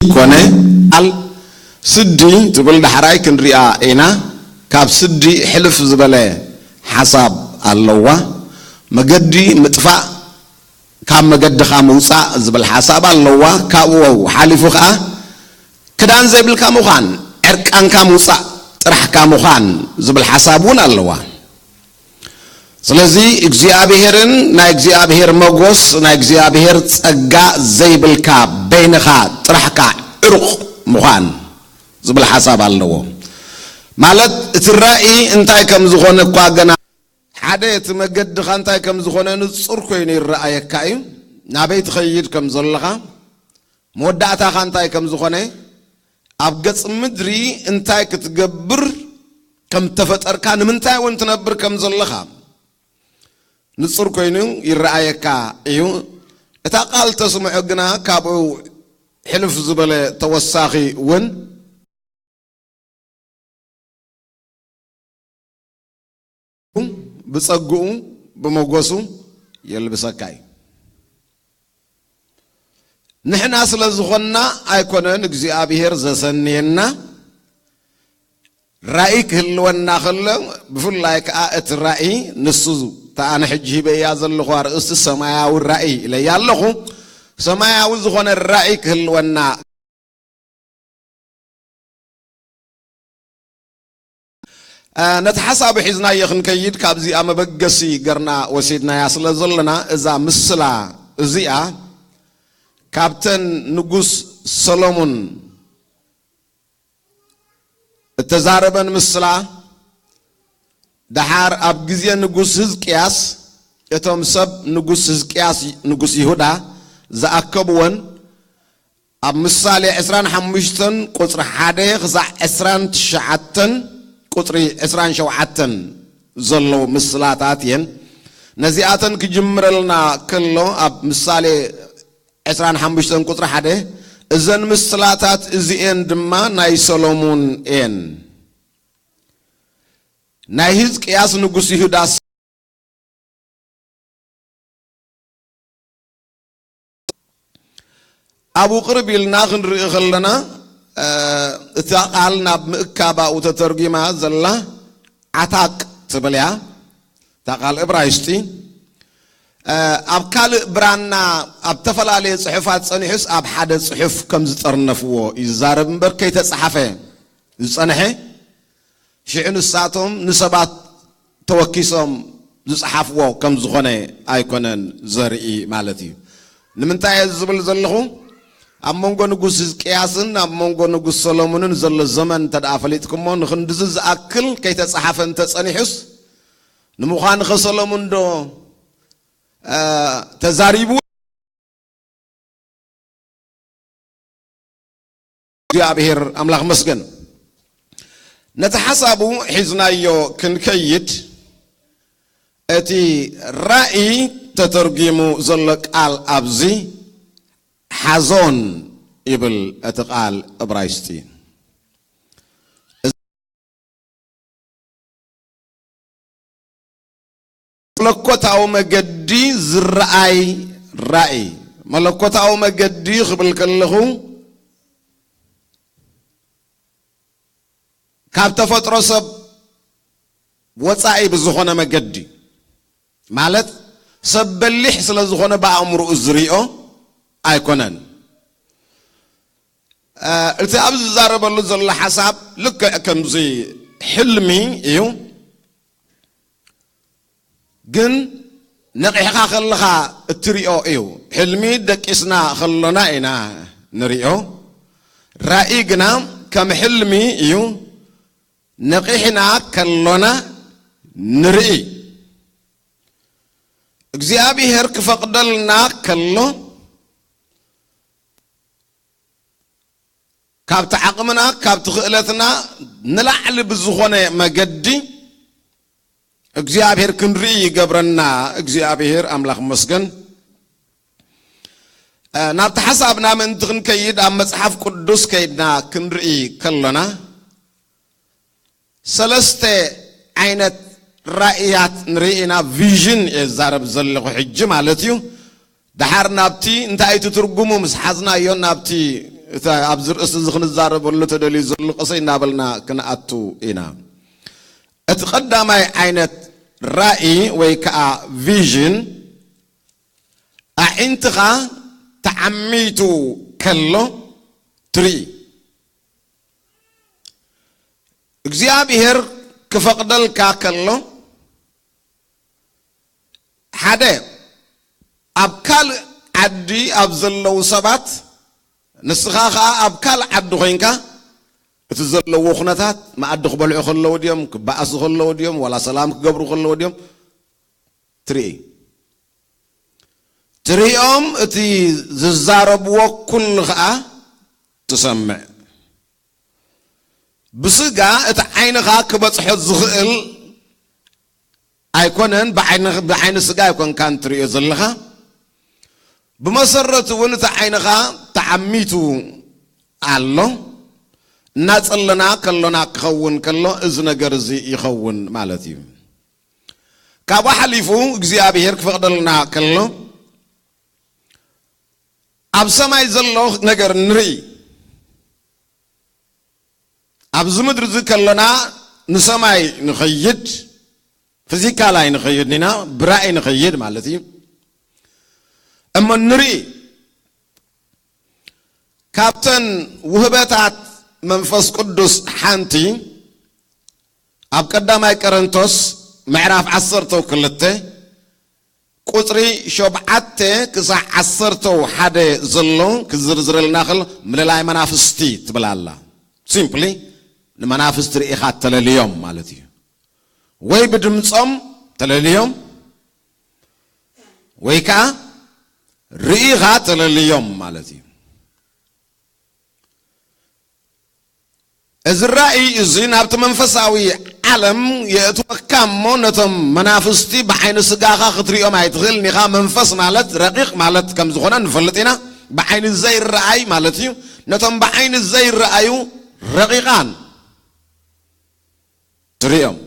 ኮነ። ቃል ስዲ ትብል ዳሕራይ ክንሪኣ ኢና። ካብ ስዲ ሕልፍ ዝበለ ሓሳብ ኣለዋ። መገዲ ምጥፋእ፣ ካብ መገድኻ ምውፃእ ዝብል ሓሳብ ኣለዋ። ካብኡ ሓሊፉ ከዓ ክዳን ዘይብልካ ምዃን፣ ዕርቃንካ ምውፃእ ጥራሕካ ምዃን ዝብል ሓሳብ እውን ኣለዋ። ስለዚ እግዚኣብሔርን ናይ እግዚኣብሔር መጎስ፣ ናይ እግዚኣብሔር ጸጋ ዘይብልካ፣ በይንኻ ጥራሕካ ዕሩቕ ምዃን ዝብል ሓሳብ ኣለዎ። ማለት እቲ ራእይ እንታይ ከም ዝኾነ እኳ ገና ሓደ እቲ መገድኻ እንታይ ከም ዝኾነ ንጹር ኮይኑ ይረኣየካ እዩ። ናበይ ትኸይድ ከም ዘለኻ፣ መወዳእታኻ እንታይ ከም ዝኾነ፣ ኣብ ገጽ ምድሪ እንታይ ክትገብር ከም ተፈጠርካ፣ ንምንታይ እውን ትነብር ከም ዘለኻ ንጹር ኮይኑ ይረኣየካ እዩ። እታ ቃል ተስምዖ ግና ካብኡ ሕልፍ ዝበለ ተወሳኺ እውን ብጸግኡ ብመጎሱ የልብሰካ እዩ። ንሕና ስለ ዝኾንና ኣይኮነን እግዚኣብሔር ዘሰንየና። ራእይ ክህልወና ከሎ፣ ብፍላይ ከኣ እቲ ራእይ ንሱ፣ እታ ኣነ ሕጂ ሂበያ ዘለኹ ኣርእስቲ ሰማያዊ ራእይ ኢለያ ኣለኹ። ሰማያዊ ዝኾነ ራእይ ክህልወና እ፣ ነቲ ሓሳብ ሒዝናዮ ክንከይድ ካብዚኣ መበገሲ ገርና ወሲድናያ ስለ ዘለና፣ እዛ ምስላ እዚኣ ካብተን ንጉስ ሰሎሞን እተዛረበን ምስላ፣ ደሓር ኣብ ግዜ ንጉስ ህዝቅያስ እቶም ሰብ ንጉስ ህዝቅያስ ንጉስ ይሁዳ ዝኣከብወን ኣብ ምሳሌ ዕስራን ሓሙሽተን ቁጽሪ ሓደ ክሳዕ ዕስራን ትሽዓተን ቁጽሪ ዕስራን ሸውዓተን ዘለዉ ምስላታት እየን። ነዚኣተን ክጅምረልና ከሎ ኣብ ምሳሌ ዕስራን ሓሙሽተን ቁጽሪ ሓደ፣ እዘን ምስላታት እዚኤን ድማ ናይ ሰሎሙን እየን። ናይ ህዝቅያስ ንጉስ ይሁዳ ኣብኡ ቅርብ ኢልና ክንርኢ ከለና፣ እ፣ እታ ቃል ናብ ምእካብ ኣብኡ ተተርጒማ ዘላ ዓታቅ ትብል እያ። እታ ቃል እብራይስጢ፣ እ፣ ኣብ ካልእ ብራና ኣብ ተፈላለየ ጽሑፋት ጸኒሑስ ኣብ ሓደ ጽሑፍ ከም ዝጠርነፍዎ ይዛረብ እምበር ከይተጻሓፈ ዝጸንሐ ሽዑ ንሳቶም ንሰባት ተወኪሶም ዝጸሓፍዎ ከም ዝኾነ ኣይኮነን ዘርኢ ማለት እዩ። ንምንታይ እየ ዝብል ዘለኹ? ኣብ መንጎ ንጉስ ህዝቅያስን ኣብ መንጎ ንጉስ ሰሎሞንን ዘሎ ዘመን እንተ ደኣ ፈሊጥኩሞ፣ ንኽንድዚ ዝኣክል ከይተጸሓፈ እንተጸኒሑስ፣ ንምዃኑ ኸ ሰሎሞን ዶ፣ እ፣ ተዛሪቡ? እግዚኣብሔር ኣምላኽ መስገን። ነቲ ሓሳቡ ሒዝናዮ ክንከይድ፣ እቲ ራእይ ተተርጒሙ ዘሎ ቃል ኣብዚ ሓዞን ይብል እቲ ቃል እብራይስጢ። መለኮታዊ መገዲ ዝረኣይ ራእይ። መለኮታዊ መገዲ ክብል ከለኹ፣ ካብ ተፈጥሮ ሰብ ወጻኢ ብዝኾነ መገዲ፣ ማለት ሰብ በሊሕ ስለ ዝኾነ ብኣእምሮኡ ዝሪኦ ኣይኮነን። እ፣ እቲ ኣብዚ ዝዛረበሉ ዘሎ ሓሳብ ልክዕ ከምዚ ሕልሚ እዩ። ግን ነቒሕኻ ከለኻ እትሪኦ እዩ። ሕልሚ ደቂስና ከሎና ኢና ንሪኦ። ራእይ ግና ከም ሕልሚ እዩ። ነቒሕና ከሎና ንርኢ። እግዚኣብሔር ክፈቕደልና ከሎ፣ ካብቲ ዓቕምና፣ ካብቲ ክእለትና ንላዕሊ ብዝኾነ መገዲ እግዚኣብሔር ክንርኢ ይገብረና። እግዚኣብሔር ኣምላኽ መስገን። እ፣ ናብቲ ሓሳብና ምእንቲ ክንከይድ ኣብ መጽሓፍ ቅዱስ ከይድና ክንርኢ ከሎና፣ ሰለስተ ዓይነት ራእያት ንርኢ ኢና። ቪዥን እየ ዝዛረብ ዘለኹ ሕጂ ማለት እዩ። ደሓር ናብቲ እንታይ እቲ ትርጉሙ ምስ ሓዝናዮ፣ ናብቲ እታ ኣብዚ ርእሲ እዚ ክንዛረበሉ ተደልዩ ዘሎ ቀሰይ እናበልና ክንኣቱ ኢና። እቲ ቀዳማይ ዓይነት ራእይ ወይ ከዓ ቪዥን፣ ኣዒንትኻ ተዓሚቱ ከሎ ትርኢ። እግዚኣብሔር ክፈቕደልካ ከሎ፣ ሓደ፣ ኣብ ካልእ ዓዲ ኣብ ዘለዉ ሰባት፣ ንስኻ ኸዓ ኣብ ካልእ ዓዲ ኮይንካ፣ እቲ ዘለዎ ኩነታት፣ መኣዲ ክበልዑ ከለዉ ድዮም፣ ክበኣሱ ከለዉ ድዮም፣ ዋላ ሰላም ክገብሩ ከለዉ ድዮም፣ ትርኢ። ትርእዮም፣ እቲ ዝዛረብዎ ኩሉ ኸዓ ትሰምዕ። ብስጋ እቲ ዓይንኻ ክበጽሖ ዝኽእል ኣይኮነን፣ ብዓይኒ፣ ብዓይኒ ስጋ ኣይኮንካን ትርእዮ ዘለኻ። ብመሰረቱ እውን እቲ ዓይንኻ ተዓሚቱ ኣሎ። እናጸለና ከሎና ክኸውን ከሎ እዚ ነገር እዚ ይኸውን ማለት እዩ። ካብኡ ሓሊፉ እግዚኣብሔር ክፈቕደልና ከሎ ኣብ ሰማይ ዘሎ ነገር ንርኢ። ኣብዚ ምድሪ እዚ ከሎና ንሰማይ ንኸይድ፣ ፊዚካል ኣይንኸይድን ኢና፣ ብራእይ ንኸይድ ማለት እዩ። እሞ ንርኢ፣ ካብተን ውህበታት መንፈስ ቅዱስ ሓንቲ ኣብ ቀዳማይ ቆሮንቶስ ምዕራፍ ዓሰርተ ክልተ ቁጽሪ ሸውዓተ ክሳዕ ዓሰርተ ሓደ ዘሎ ክዝርዝረልና ከሎ፣ ምልላይ መናፍስቲ ትብል ኣላ። ሲምፕሊ ንመናፍስቲ ርኢኻ ተለልዮም ማለት እዩ። ወይ ብድምጾም ተለልዮም ወይ ከዓ ርኢኻ ተለልዮም ማለት እዩ። እዚ ራእይ እዚ ናብቲ መንፈሳዊ ዓለም የእትወካ እሞ፣ ነቶም መናፍስቲ ብዓይኒ ስጋኻ ክትሪኦም ኣይትኽእልን ኢኻ። መንፈስ ማለት ረቂቕ ማለት ከም ዝኾነ ንፈልጥ ኢና። ብዓይኒ ዘይረኣይ ማለት እዩ። ነቶም ብዓይኒ ዘይረኣዩ ረቂቓን ትሪኦም።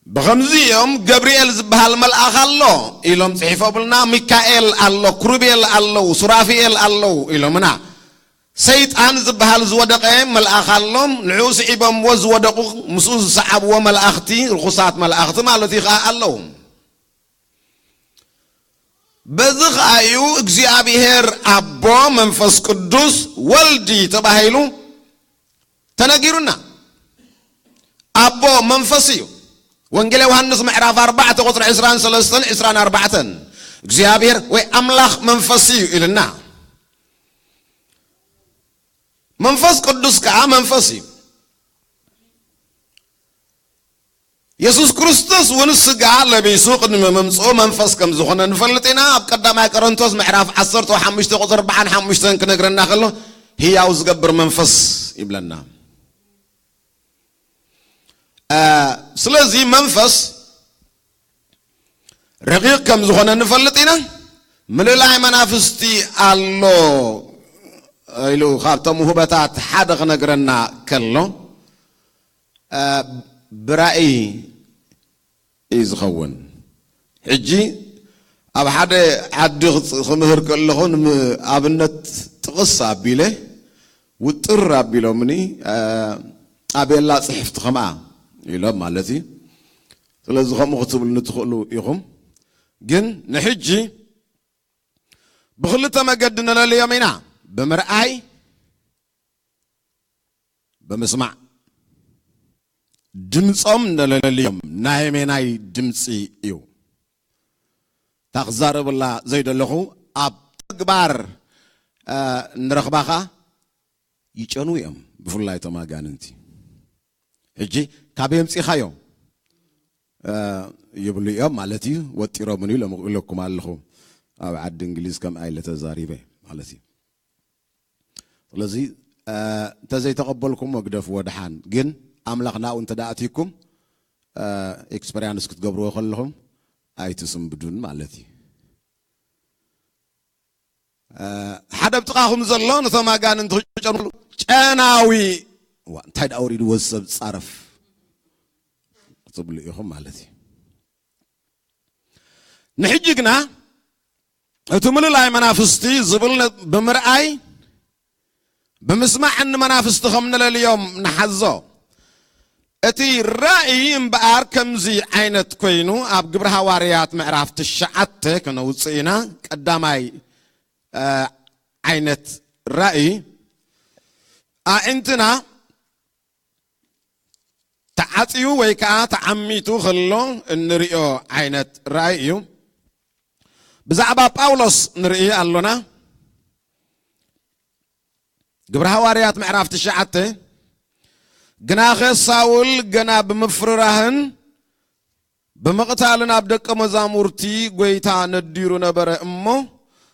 ብኸምዚ እዮም፣ ገብርኤል ዝበሃል መልኣኽ ኣሎ ኢሎም ጽሒፎምልና፣ ሚካኤል ኣሎ፣ ክሩቤል ኣለዉ፣ ሱራፊኤል ኣለዉ ኢሎምና። ሰይጣን ዝበሃል ዝወደቐ መልኣኽ ኣሎ፣ ንዕኡ ስዒቦምዎ ዝወደቑ፣ ምስኡ ዝሰዓብዎ መላእኽቲ፣ ርኹሳት መላእኽቲ ማለት እዩ ኸዓ ኣለዉ። በዚ ኸዓ እዩ እግዚኣብሔር ኣቦ፣ መንፈስ ቅዱስ፣ ወልዲ ተባሂሉ ተነጊሩና። ኣቦ መንፈስ እዩ። ወንጌል ዮሃንስ ምዕራፍ ኣርባዕተ ቁጽሪ ዕስራን ሰለስተን ዕስራን ኣርባዕተን እግዚኣብሔር ወይ ኣምላኽ መንፈስ እዩ ኢልና። መንፈስ ቅዱስ ከዓ መንፈስ እዩ። የሱስ ክርስቶስ እውን ስጋ ለቢሱ ቅድሚ ምምጽኡ መንፈስ ከም ዝኾነ ንፈልጥ ኢና። ኣብ ቀዳማይ ቆሮንቶስ ምዕራፍ ዓሰርተ ሓሙሽተ ቁጽሪ ኣርባዓን ሓሙሽተን ክነግረና ከሎ፣ ህያው ዝገብር መንፈስ ይብለና። እ፣ ስለዚ መንፈስ ረቂቕ ከም ዝኾነ ንፈልጥ ኢና። ምልላይ መናፍስቲ ኣሎ ኢሉ ካብቶም ውህበታት ሓደ ክነግረና ከሎ፣ እ፣ ብራእይ እዩ ዝኸውን። ሕጂ ኣብ ሓደ ዓዲ ክጽ-፣ ክምህር ከለኹ፣ ንኣብነት ጥቕስ ኣቢለ፣ ውጥር ኣቢሎምኒ፣ እ፣ ኣቤላ ጽሕፍቲ ከምኣ ኢሎም ማለት እዩ። ስለዚ ከምኡ ክትብሉኒ ትኽእሉ ኢኹም። ግን ንሕጂ ብኽልተ መገዲ ነለልዮም ኢና። ብምርኣይ፣ ብምስማዕ። ድምጾም ነለልዮም ናይ መናይ ድምጺ እዩ። እታ ክዛረበላ ዘይደለኹ፣ ኣብ ተግባር፣ እ፣ ንረኽባኻ ይጨኑ እዮም፣ ብፍላይ እቶም ኣጋንንቲ። ሕጂ ካበይ ኣምጺኻዮ፣ እ፣ ይብሉ እዮም ማለት እዩ። ወጢሮምኒ ኢሎም ኢለኩም ኣለኹ። ኣብ ዓዲ እንግሊዝ ከምኣ ኢለ ተዛሪበ ማለት እዩ። ስለዚ፣ እ፣ እንተዘይተቐበልኩሞ ግደፍዎ፣ ደሓን ግን ኣምላኽ ናብኡ እንተ ደኣ ኣትይኩም፣ እ፣ ኤክስፐርያንስ ክትገብርዎ ከለኹም ኣይትስንብዱን ማለት እዩ። እ፣ ሓደ ኣብ ጥቓኹም ዘሎ ነቶም ኣጋንንቲ ክጨኑ ጨናዊ፣ ዋ፣ እንታይ ደኣ ወሪድዎ እዚ ሰብ ጻረፍ ክትብሉ ኢኹም ማለት እዩ። ንሕጂ ግና እቲ ምልላይ መናፍስቲ ዝብል ነ-፣ ብምርኣይ፣ ብምስማዕ ንመናፍስቲ ከም ንለልዮም ንሓዞ። እቲ ራእይ እምበኣር ከምዚ ዓይነት ኮይኑ ኣብ ግብሪ ሃዋርያት ምዕራፍ ትሽዓተ ከነውፅእ ኢና። ቀዳማይ፣ እ፣ ዓይነት ራእይ ኣዒንትና ተዓጽዩ ወይ ከዓ ተዓሚቱ ከሎ እንሪኦ ዓይነት ራእይ እዩ። ብዛዕባ ጳውሎስ ንርኢ ኣሎና። ግብረ ሃዋርያት ምዕራፍ ትሽዓተ፣ ግናኸ ሳውል ገና ብምፍርራህን ብምቕታልን ኣብ ደቀ መዛሙርቲ ጐይታ ነዲሩ ነበረ እሞ፣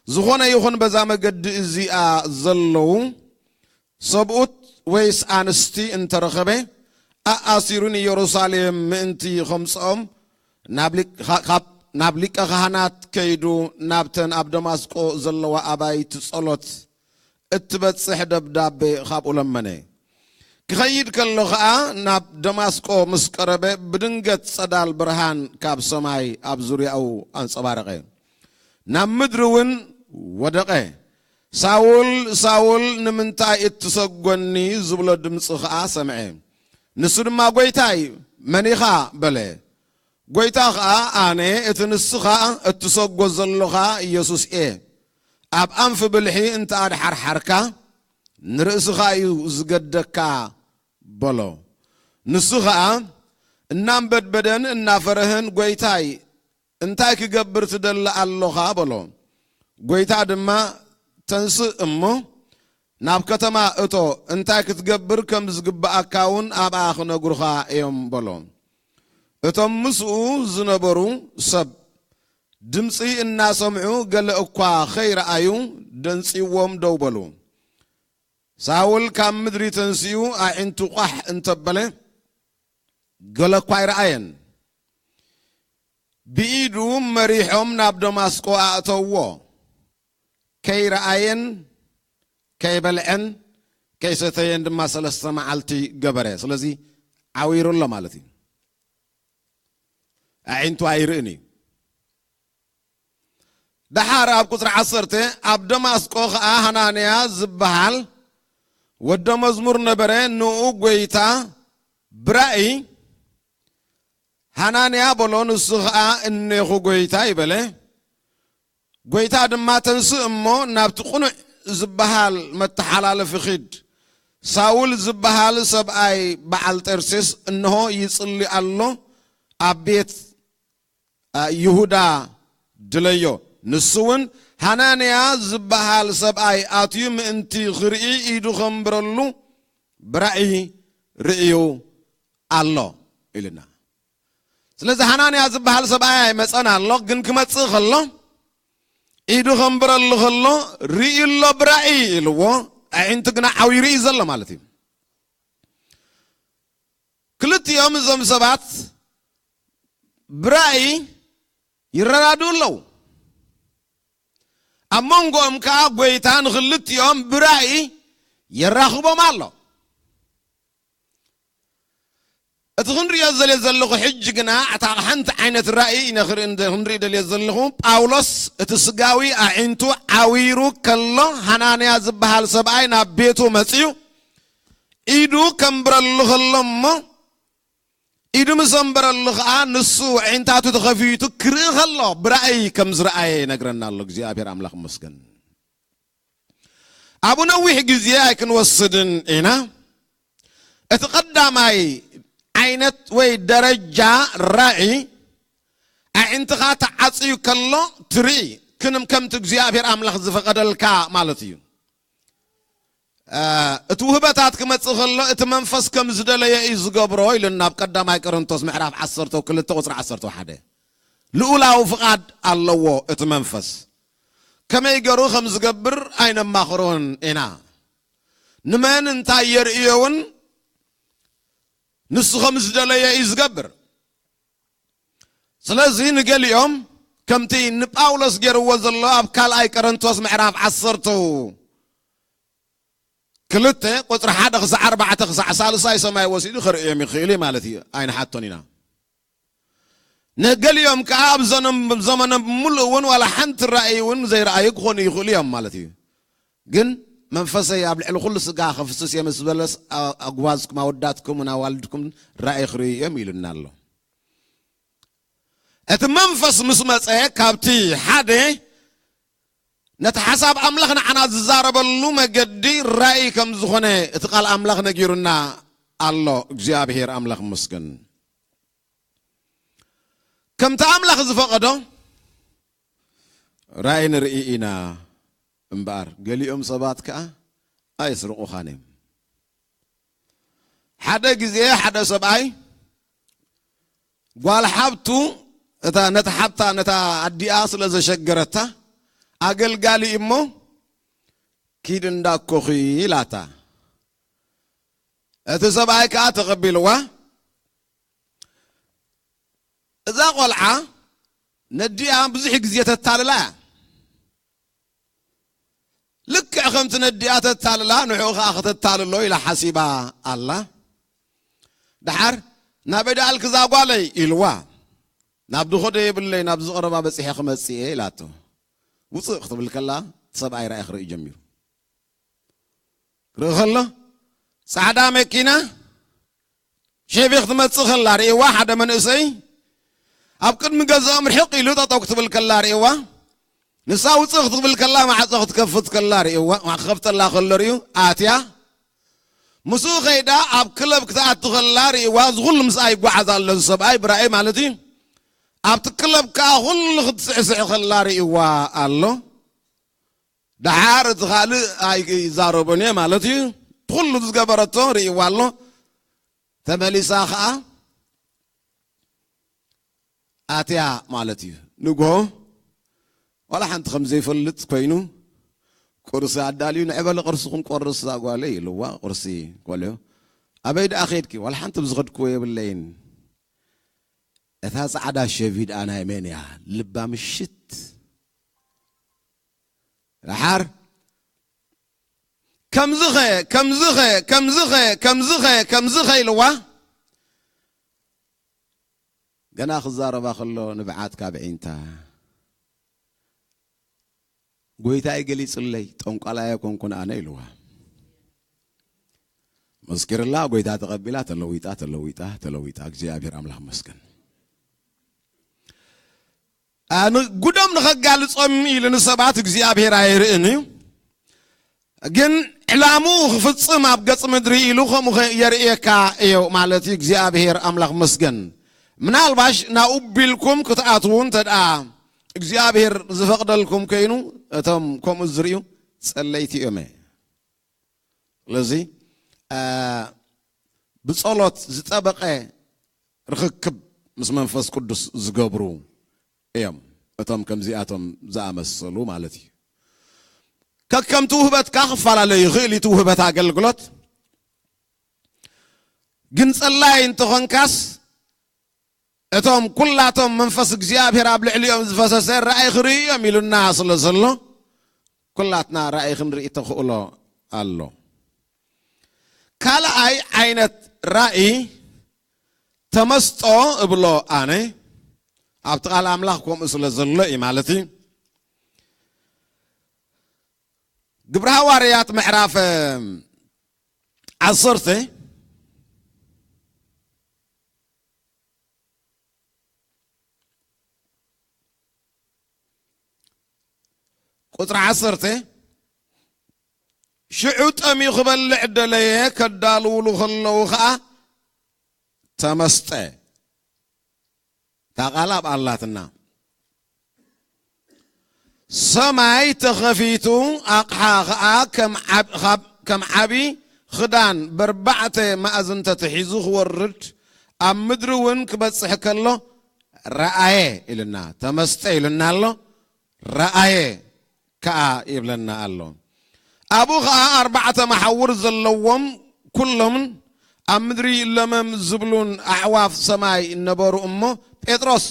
ዝኾነ ይኹን በዛ መገዲ እዚኣ ዘለዉ ሰብኡት ወይስ ኣንስቲ እንተረኸበ፣ ኣኣሲሩ ንኢየሩሳሌም ምእንቲ ኸምጽኦም ናብ ሊቅ-፣ ኻ-፣ ካብ፣ ናብ ሊቀ ካህናት ከይዱ ናብተን ኣብ ደማስቆ ዘለዋ ኣባይቲ ጸሎት እትበጽሕ ደብዳቤ ኻብኡ ለመነ። ክኸይድ ከሎ ኸኣ ናብ ደማስቆ ምስ ቀረበ ብድንገት ጸዳል ብርሃን ካብ ሰማይ ኣብ ዙርያኡ ኣንጸባረቐ። ናብ ምድሪ እውን ወደቐ። "ሳውል፣ ሳውል፣ ንምንታይ እትሰጎኒ?" ዝብሎ ድምጺ ኸኣ ሰምዐ። ንሱ ድማ፣ "ጐይታይ፣ መን ኢኻ?" በለ። ጐይታ ኸኣ፣ "ኣነ እቲ ንስኻ እትሰጎ ዘሎኻ ኢየሱስ እየ። ኣብ ኣንፊ ብልሒ እንተ ኣድሓርሓርካ፣ ንርእስኻ እዩ ዝገደካ" በሎ። ንሱ ኸኣ እናንበድበደን እናፈረህን፣ "ጐይታይ፣ እንታይ ክገብር ትደሊ ኣሎኻ?" በሎ። ጐይታ ድማ፣ "ተንስእ እሞ ናብ ከተማ እቶ፣ እንታይ ክትገብር ከም ዝግብኣካ እውን ኣብኣ ክነግሩኻ እዮም" በሎ። እቶም ምስኡ ዝነበሩ ሰብ ድምጺ እናሰምዑ ገለ እኳ ኸይረኣዩ ደንጺዎም ደው በሉ። ሳውል ካብ ምድሪ ተንሲኡ ኣዒንቱ ቋሕ እንተበለ ገለ እኳ ኣይረኣየን። ብኢዱ መሪሖም ናብ ደማስቆ ኣእተውዎ። ከይረኣየን ከይበልዐን ከይሰተየን ድማ ሰለስተ መዓልቲ ገበረ። ስለዚ ዓዊሩ ኣሎ ማለት እዩ። ኣዒንቱ ኣይርእን እዩ። ደሓር ኣብ ቁጽሪ ዓሰርተ፣ ኣብ ደማስቆ ኸኣ ሃናንያ ዝበሃል ወደ መዝሙር ነበረ። ንኡ ጐይታ ብራእይ፣ "ሃናንያ" በሎ። ንሱ ኸኣ፣ "እኔኹ ጐይታይ" በለ። ጐይታ ድማ፣ "ተንስእ እሞ ናብቲ ቅኑዕ ዝበሃል መተሓላለፊ ኺድ። ሳውል ዝበሃል ሰብኣይ በዓል ጠርሴስ እንሆ ይጽሊ ኣሎ፣ ኣብ ቤት፣ አ፣ ይሁዳ ድለዮ። ንሱ እውን ሃናንያ ዝበሃል ሰብኣይ ኣትዩ ምእንቲ ኽርኢ ኢዱ ኸንብረሉ ብራእይ ርእዩ ኣሎ" ኢልና። ስለዚ ሃናንያ ዝበሃል ሰብኣይ ኣይመጸን ኣሎ፣ ግን ክመጽእ ከሎ ኢዱ ኸንብረሉ ከሎ ርእዩ ኣሎ ብራእይ ኢልዎ፣ ኣዒንቱ ግና ዓው ይርኢ ዘሎ ማለት እዩ። ክልቲኦም እዞም ሰባት ብራእይ ይረዳድኡ ኣለዉ። ኣብ መንጎኦም ከኣ ጐይታ ንኽልቲኦም ብራእይ የራኽቦም ኣሎ። እቲ ክንርእዮ ዘልየ ዘለኹ ሕጂ ግና፣ እታ ሓንቲ ዓይነት ራእይ ኢነ ክርኢ እንደ-፣ ክንርኢ ደልየ ዘለኹ፣ ጳውሎስ እቲ ስጋዊ ኣዒንቱ ዓዊሩ ከሎ፣ ሃናንያ ዝበሃል ሰብኣይ ናብ ቤቱ መጺኡ፣ ኢዱ ከንብረሉ ከሎ እሞ፣ ኢዱ ምስ ኣንበረሉ ኸኣ፣ ንሱ ኣዒንታቱ ተኸፊቱ ክርኢ ከሎ፣ ብራእይ ከም ዝረኣየ ይነግረና ኣሎ እግዚኣብሔር ኣምላኽ ይመስገን። ኣብኡ ነዊሕ ግዜ ኣይክንወስድን ኢና። እቲ ቀዳማይ ዓይነት ወይ ደረጃ ራእይ፣ ኣዒንትኻ ተዓጽዩ ከሎ ትርኢ፣ ክንም ከምቲ እግዚኣብሔር ኣምላኽ ዝፈቐደልካ ማለት እዩ። እ፣ እቲ ውህበታት ክመጽእ ከሎ እቲ መንፈስ ከም ዝደለየ እዩ ዝገብሮ ኢሉና ኣብ ቀዳማይ ቆሮንቶስ ምዕራፍ ዓሰርተ ክልተ ቁጽሪ ዓሰርተ ሓደ። ልኡላዊ ፍቓድ ኣለዎ እቲ መንፈስ። ከመይ ገሩ ከም ዝገብር ኣይነማኽሮን ኢና። ንመን እንታይ የርእዮ እውን ንሱ ከም ዝደለየ እዩ ዝገብር። ስለዚ ንገሊኦም ከምቲ ንጳውሎስ ገይርዎ ዘሎ ኣብ ካልኣይ ቆሮንቶስ ምዕራፍ ዓሰርተ ክልተ ቁጽሪ ሓደ ክሳዕ ኣርባዕተ ክሳዕ ሳልሳይ ሰማይ ወሲዱ ከርእዮም ይኽእል እዩ ማለት እዩ። ኣይንሓቶን ኢና። ነገሊኦም ከዓ ኣብ ዘመኖም ብምሉእ እውን ዋላ ሓንቲ ራእይ እውን ዘይረኣዩ ክኾኑ ይኽእሉ እዮም ማለት እዩ። ግን መንፈሰይ ኣብ ልዕሊ ኩሉ ስጋ ከፍስስ እየ ምስ በለስ፣ ኣጉባዝኩም ኣወዳትኩም ኣዋልድኩም ራእይ ክርእዩ እዮም ኢሉና ኣሎ። እቲ መንፈስ ምስ መፀ ካብቲ ሓደ ነቲ ሓሳብ ኣምላኽ ንዓና ዝዛረበሉ መገዲ ራእይ ከም ዝኾነ እቲ ቃል ኣምላኽ ነጊሩና ኣሎ። እግዚኣብሔር ኣምላኽ ይመስገን። ከምቲ ኣምላኽ ዝፈቐዶ ራእይ ንርኢ ኢና እምበኣር፣ ገሊኦም ሰባት ከኣ ኣየስርቑኻን እዮም። ሓደ ግዜ ሓደ ሰብኣይ ጓል ሓብቱ፣ እታ ነታ ሓብታ፣ ነታ ኣዲኣ ስለ ዘሸገረታ፣ ኣገልጋሊ እሞ ኪድ እንዳኮኺ ኢላታ። እቲ ሰብኣይ ከኣ ተቐቢልዋ። እዛ ቆልዓ ነዲኣ ብዙሕ ግዜ ተታልላ እያ። ልክዕ ከምቲ ነዲኣ ተታልላ ንዕኡ ከኣ ከተታልሎ ኢላ ሓሲባ ኣላ። ደሓር ናበይ ደኣልክ እዛ ጓለይ ኢልዋ። ናብ ድኾደ የብለይ፣ ናብ ዝቐረባ በጺሐ ክመጽእ እየ ኢላቶ። ውጽእ ክትብል ከላ እቲ ሰብኣይ ራእይ ክርኢ ጀሚሩ። ክርኢ ከሎ ጻዕዳ መኪና ሸቪ ክትመጽእ ከላ ርእይዋ፣ ሓደ መንእሰይ ኣብ ቅድሚ ገዛኦም ርሕቕ ኢሉ ጠጠው ክትብል ከላ ርእይዋ። ንሳ ውጽእ ክትብል ከላ ማዕጾ ክትከፍት ከላ ርእይዋ፣ ክኸፍተላ ከሎ ርእዩ ኣትያ። ምስኡ ከይዳ ኣብ ክለብ ክትኣቱ ከላ ርእይዋ። እዚ ኩሉ ምስኣ ይጓዓዝ ኣሎ እዚ ሰብኣይ ብራእይ ማለት እዩ። ኣብቲ ክለብ ከኣ ኩሉ ክትስዕስዕ ከላ ርእይዋ ኣሎ። ደሓር እቲ ካልእ ኣይዛረቦን እየ ማለት እዩ። ኩሉ ዝገበረቶ ርእይዋ ኣሎ። ተመሊሳ ከኣ ኣትያ ማለት እዩ። ንግሆ ዋላ ሓንቲ ከም ዘይፈልጥ ኮይኑ ቁርሲ ኣዳልዩ፣ "ንዕበሊ ቁርሲ ክንቆርስ እዛ ጓለይ" ኢልዋ። ቁርሲ ኮልዮ፣ "ኣበይ ደኣ ኸድኪ?" "ዋላ ሓንቲ ብዝኸድክዎ የብለይን። እታ ጻዕዳ ሸቪ ደኣ ናይ መን እያ? ልባ ምሽት ደሓር ከምዝኸ ከምዝኸ ከምዝኸ ከምዝኸ ከምዝኸ ኢልዋ። ገና ክዛረባ ከሎ ንብዓት ካብ ዒንታ፣ "ጎይታ ይገሊጽለይ፣ ጠንቋላይ ኣይኮንኩን ኣነ" ኢልዋ። መስኪርላ፣ ጎይታ ተቐቢላ፣ ተለዊጣ፣ ተለዊጣ፣ ተለዊጣ። እግዚኣብሔር ኣምላኽ መስገን። ኣነ ጉዶም ንኸጋልጾም ኢሉ ንሰባት እግዚኣብሔር ኣይርእን እዩ። ግን ዕላምኡ ክፍጽም ኣብ ገጽ ምድሪ ኢሉ ከምኡ ኸ-፣ የርእየካ እዩ ማለት እዩ። እግዚኣብሔር ኣምላኽ መስገን። ምናልባሽ ናብኡ ቢልኩም ክትኣትዉ እንተ ደኣ እግዚኣብሔር ዝፈቕደልኩም ኮይኑ፣ እቶም ከምኡ ዝርእዩ ጸለይቲ እዮም። ስለዚ፣ አ፣ ብጸሎት ዝጠበቐ ርኽክብ ምስ መንፈስ ቅዱስ ዝገብሩ እዮም። እቶም ከምዚኣቶም ዝኣመሰሉ ማለት እዩ። ከከምቲ ውህበትካ ክፈላለዩ ይኽእል እዩ እቲ ውህበት ኣገልግሎት። ግን ጸላይ እንተኾንካስ፣ እቶም ኩላቶም መንፈስ እግዚኣብሔር ኣብ ልዕሊኦም ዝፈሰሰ ራእይ ክርእዩ እዮም ኢሉና ስለ ዘሎ፣ ኩላትና ራእይ ክንርኢ ተኽእሎ ኣሎ። ካልኣይ ዓይነት ራእይ ተመስጦ እብሎ ኣነ፣ ኣብቲ ቃል ኣምላኽ ከምኡ ስለ ዘሎ እዩ ማለት እዩ። ግብረ ሃዋርያት ምዕራፍ ዓሰርተ ቁጽሪ ዓሰርተ፣ "ሽዑ ጠምዩ ክበልዕ ደለየ፣ ከዳልውሉ ከለዉ ኸኣ ተመስጠ።" እታ ቃል ኣብ ኣላትና። ሰማይ ተኸፊቱ፣ ኣቕሓ ኸኣ ከም ዓብ-፣ ኻብ-፣ ከም ዓቢ ኽዳን በርባዕተ ማእዝን ተተሒዙ ክወርድ፣ ኣብ ምድሪ እውን ክበጽሕ ከሎ ረኣየ ኢልና፣ ተመስጠ ኢልና ኣሎ፣ ረኣየ ከኣ ይብለና ኣሎ። ኣብኡ ኸኣ ኣርባዕተ መሓውር ዘለዎም ኩሎምን ኣብ ምድሪ ለመም ዝብሉን ኣዕዋፍ ሰማይ ነበሩ እሞ፣ ጴጥሮስ፣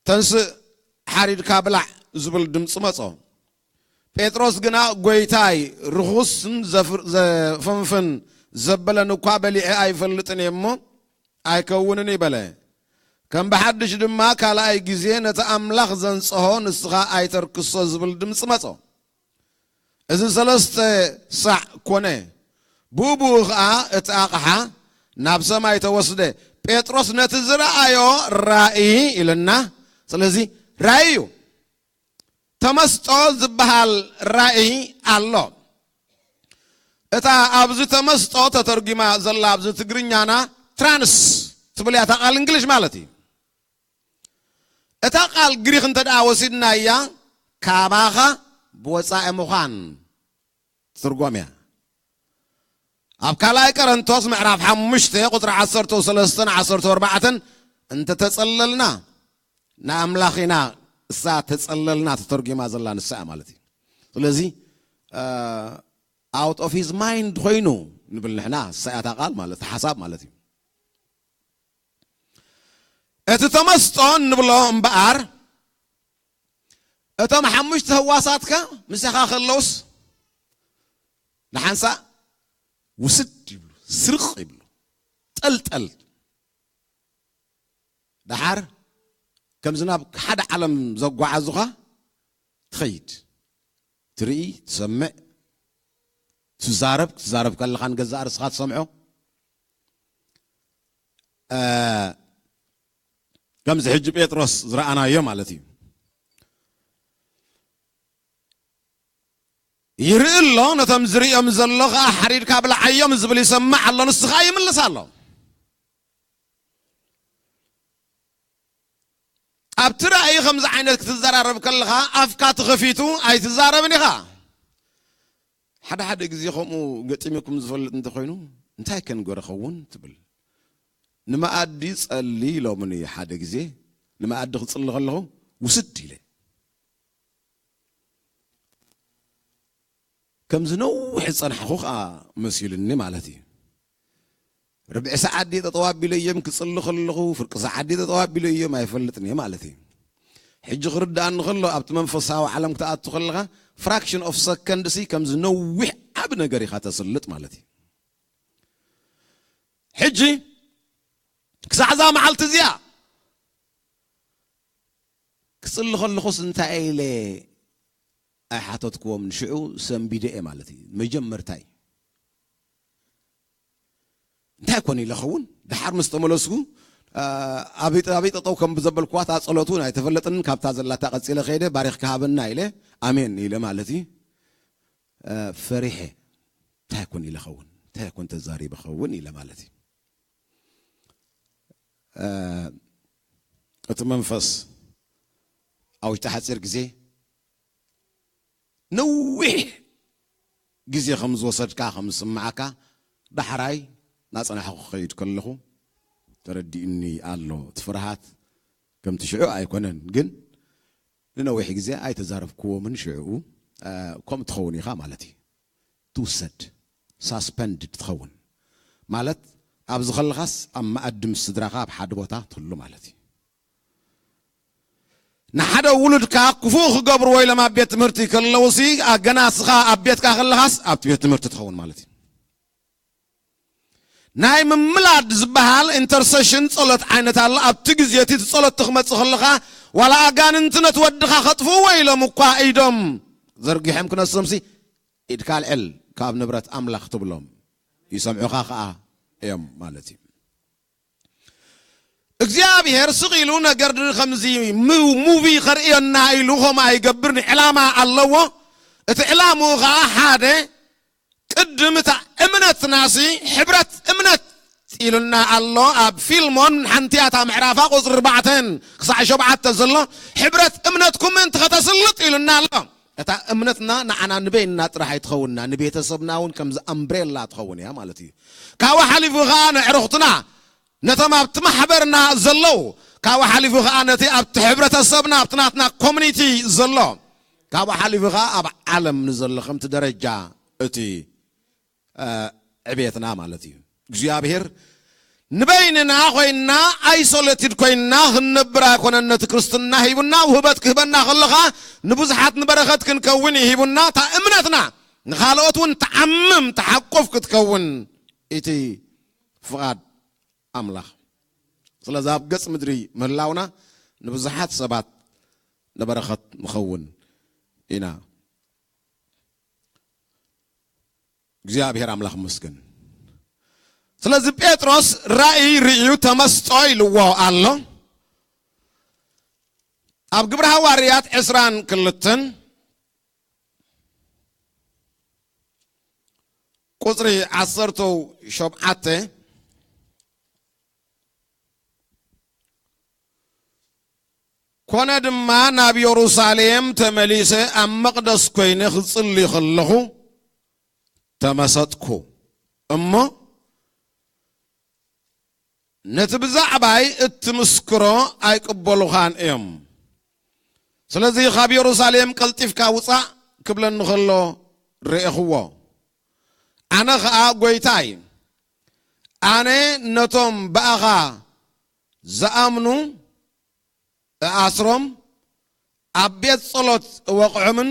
"ተንስእ፣ ሓሪድካ ብላዕ" ዝብል ድምጺ መጾ። ጴጥሮስ ግና፣ "ጐይታይ፣ ርኹስን ዘፍር-፣ ዘፈንፍን ዘበለን እኳ በሊዐ ኣይፈልጥን እየ እሞ፣ ኣይከውንን" ይበለ። ከም ብሓድሽ ድማ ካልኣይ ግዜ ነቲ ኣምላኽ ዘንጽሆ ንስኻ ኣይተርክሶ ዝብል ድምፂ መጾ። እዚ ሰለስተ ሳዕ ኮነ። ብኡ ብኡ ኸኣ እቲ ኣቕሓ ናብ ሰማይ ተወስደ። ጴጥሮስ ነቲ ዝረኣዮ ራእይ ኢልና፣ ስለዚ ራእይ እዩ። ተመስጦ ዝበሃል ራእይ ኣሎ። እታ ኣብዚ ተመስጦ ተተርጒማ ዘላ ኣብዚ ትግርኛና ትራንስ ትብል እያ እታ ቃል እንግሊሽ ማለት እዩ። እታ ቃል ግሪኽ እንተ ደኣ ወሲድናያ ካባኻ ብወጻኢ ምዃን ትርጎም እያ። ኣብ ካልኣይ ቀረንቶስ ምዕራፍ ሓሙሽተ ቁጽሪ ዓሰርተ ሰለስተን ዓሰርተ ኣርባዕተን እንተ ተጸለልና ንኣምላኽ ኢና እሳ ተጸለልና ተተርጒማ ዘላ ንሳ እያ ማለት እዩ። ስለዚ out of his mind ኮይኑ ንብል ንሕና እሳ እያ እታ ቃል ማለት ሓሳብ ማለት እዩ። እቲ ተመስጦ እንብሎ እምበኣር እቶም ሓሙሽተ ህዋሳትካ ምሳኻ ከለውስ ንሓንሳእ ውስድ ይብሉ፣ ስርቕ ይብሉ፣ ጠልጠል። ደሓር ከምዚ ናብ ሓደ ዓለም ዘጓዓዙኻ ትኸይድ፣ ትርኢ፣ ትሰምዕ፣ ትዛረብ፣ ክትዛረብ ከለኻ ንገዛእ ርእስኻ ትሰምዖ። እ፣ ከምዚ ሕጂ ጴጥሮስ ዝረኣናዮ ማለት እዩ። ይርኢ ኣሎ፣ ነቶም ዝርእዮም ዘሎ ኸኣ ሓሪድካ ብልዓዮም ዝብል ይሰምዕ ኣሎ፣ ንሱ ኸኣ ይምልስ ኣሎ። ኣብቲ ራእይ ከምዚ ዓይነት ክትዘራረብ ከለኻ ኣፍካ ተኸፊቱ ኣይትዛረብን ኢኻ። ሓደ ሓደ ግዜ ከምኡ ገጢሙኩም ዝፈልጥ እንተኾይኑ እንታይ ከንገር ኸውን ትብል። ንመኣዲ ጸሊ ኢሎምኒ ሓደ ግዜ ንመኣዲ ክጽሊ ከለኹ ውስድ ኢለ ከምዚ ነዊሕ ዝጸናሕኹ ከኣ መሲሉኒ ማለት እዩ። ርብዒ ሰዓት ድየ ጠጠው ኣቢለዮም ክጽሊ ከለኹ፣ ፍርቂ ሰዓት ድየ ጠጠው ኣቢለዮም ኣይፈልጥን እየ ማለት እዩ። ሕጂ ክርድኣኒ ከሎ ኣብቲ መንፈሳዊ ዓለም ክትኣቱ ከለኻ ፍራክሽን ኦፍ ሰከንድ ሲ ከምዚ ነዊሕ ዓቢ ነገር ኢኻ ተስልጥ ማለት እዩ። ሕጂ ክሳዕ እዛ መዓልቲ እዚኣ ክጽሊ ከለኹስ እንታይ ኢለ ኣይሓተትክዎም፣ ንሽዑ ሰንቢደ እየ ማለት እዩ። መጀመርታይ እንታይ ኮን ኢለ ኸውን? ደሓር ምስ ተመለስኩ፣ ኣ፣ ኣበይ ኣበይ ጠጠው ከም ዘበልኩዋ እታ ጸሎት እውን ኣይተፈለጥንን። ካብታ ዘላታ ቀጺለ ከይደ፣ ባሪኽ ክሃበና ኢለ፣ ኣሜን ኢለ ማለት እዩ። ኣ፣ ፈሪሐ፣ እንታይ ኮን ኢለ ኸውን? እንታይ ኮን ተዛሪበ ኸውን ኢለ ማለት እዩ። እ፣ እቲ መንፈስ ኣብ ውሽጢ ሓጺር ግዜ ነዊሕ ግዜ ከም ዝወሰድካ ከም ዝስምዓካ ዳሕራይ ናጸናሕኩ ክኸይድ ከለኹ ተረዲእኒ ኣሎ። እቲ ፍርሃት ከምቲ ሽዑ ኣይኮነን፣ ግን ንነዊሕ ግዜ ኣይተዛረብክዎምን ሽዑ፣ እ፣ ከምኡ ትኸውን ኢኻ ማለት እዩ። ትውሰድ፣ ሳስፐንድድ ትኸውን ማለት ኣብዚ ከለኻስ ኣብ መኣዲ ምስ ስድራኻ ኣብ ሓደ ቦታ ትህሉ ማለት እዩ። ንሓደ ውሉድካ ክፉእ ክገብርዎ ኢሎም ኣብ ቤት ትምህርቲ ከለውሲ ኣገናስኻ ኣብ ቤትካ ከለኻስ ኣብቲ ቤት ትምህርቲ ትኸውን ማለት እዩ። ናይ ምምላድ ዝበሃል ኢንተርሰሽን ጸሎት ዓይነት ኣሎ። ኣብቲ ግዜ እቲ ጸሎት ክመጽእ ከለኻ ዋላ ኣጋንንቲ ነቲ ወድኻ ከጥፍእዎ ኢሎም እኳ ኢዶም ዘርጊሖም ክነሶምሲ ኢድካ ኣልዕል ካብ ንብረት ኣምላኽ ትብሎም ይሰምዑኻ ኸኣ እዮም ማለት እዩ። እግዚኣብሔር ስቕ ኢሉ ነገር ከምዚ ሙ-፣ ሙቪ ከርእየና ኢሉ ከምኡ ኣይገብርን፣ ዕላማ ኣለዎ። እቲ ዕላምኡ ኸኣ ሓደ ቅድም እታ እምነትናሲ ሕብረት እምነት ኢሉና ኣሎ። ኣብ ፊልሞን ሓንቲያታ ምዕራፋ ቁፅሪ ኣርባዕተን ክሳዕ ሸውዓተ ዘሎ ሕብረት እምነትኩም ምእንቲ ከተስልጥ ኢሉና ኣሎ። እታ እምነትና ንዓና ንበይንና ጥራሕ ኣይትኸውንና፣ ንቤተሰብና እውን ከምዚ ኣምብሬላ ትኸውን እያ ማለት እዩ። ካብኡ ሓሊፉ ኸዓ ንዕሩኽትና፣ ነቶም ኣብቲ ማሕበርና ዘለዉ፣ ካብኡ ሓሊፉ ኸዓ ነቲ ኣብቲ ሕብረተሰብና፣ ኣብቲ ናትና ኮሚኒቲ ዘሎ፣ ካብኡ ሓሊፉ ኸዓ ኣብ ዓለም ንዘሎ ከምቲ ደረጃ እቲ እ፣ ዕቤትና ማለት እዩ። እግዚኣብሔር ንበይንና ኮይንና ኣይሶሌትድ ኮይንና ክንነብር ኣይኮነን ነቲ ክርስትና ሂቡና፣ ውህበት ክህበና ከሎ ኸዓ ንብዙሓት ንበረኸት ክንከውን እዩ ሂቡና። እታ እምነትና ንኻልኦት እውን ትዓምም፣ ትሓቁፍ ክትከውን እቲ ፍቓድ ኣምላኽ። ስለዚ ኣብ ገጽ ምድሪ ምህላውና ንብዙሓት ሰባት ንበረኸት ንኸውን ኢና። እግዚኣብሔር ኣምላኽ ይመስገን። ስለዚ ጴጥሮስ ራእይ ርእዩ ተመስጦ ኢልዎ ኣሎ። ኣብ ግብረ ሃዋርያት ዕስራን ክልተን ቁጽሪ ዓሰርተው ሸብዓተ፣ ኮነ ድማ ናብ የሩሳሌም ተመሊሰ ኣብ መቕደስ ኮይነ ክጽሊ ከለኹ ተመሰጥኩ እሞ ነቲ ብዛዕባይ እትምስክሮ ኣይቅበሉኻን እዮም። ስለዚ ካብ የሩሳሌም ቀልጢፍካ ውጻእ ክብለኒ ከሎ ርኤኽዎ። ኣነ ኸኣ ጎይታይ፣ ኣነ ነቶም ብኣኻ ዝኣምኑ እኣስሮም ኣብ ቤት ጸሎት እወቕዖምን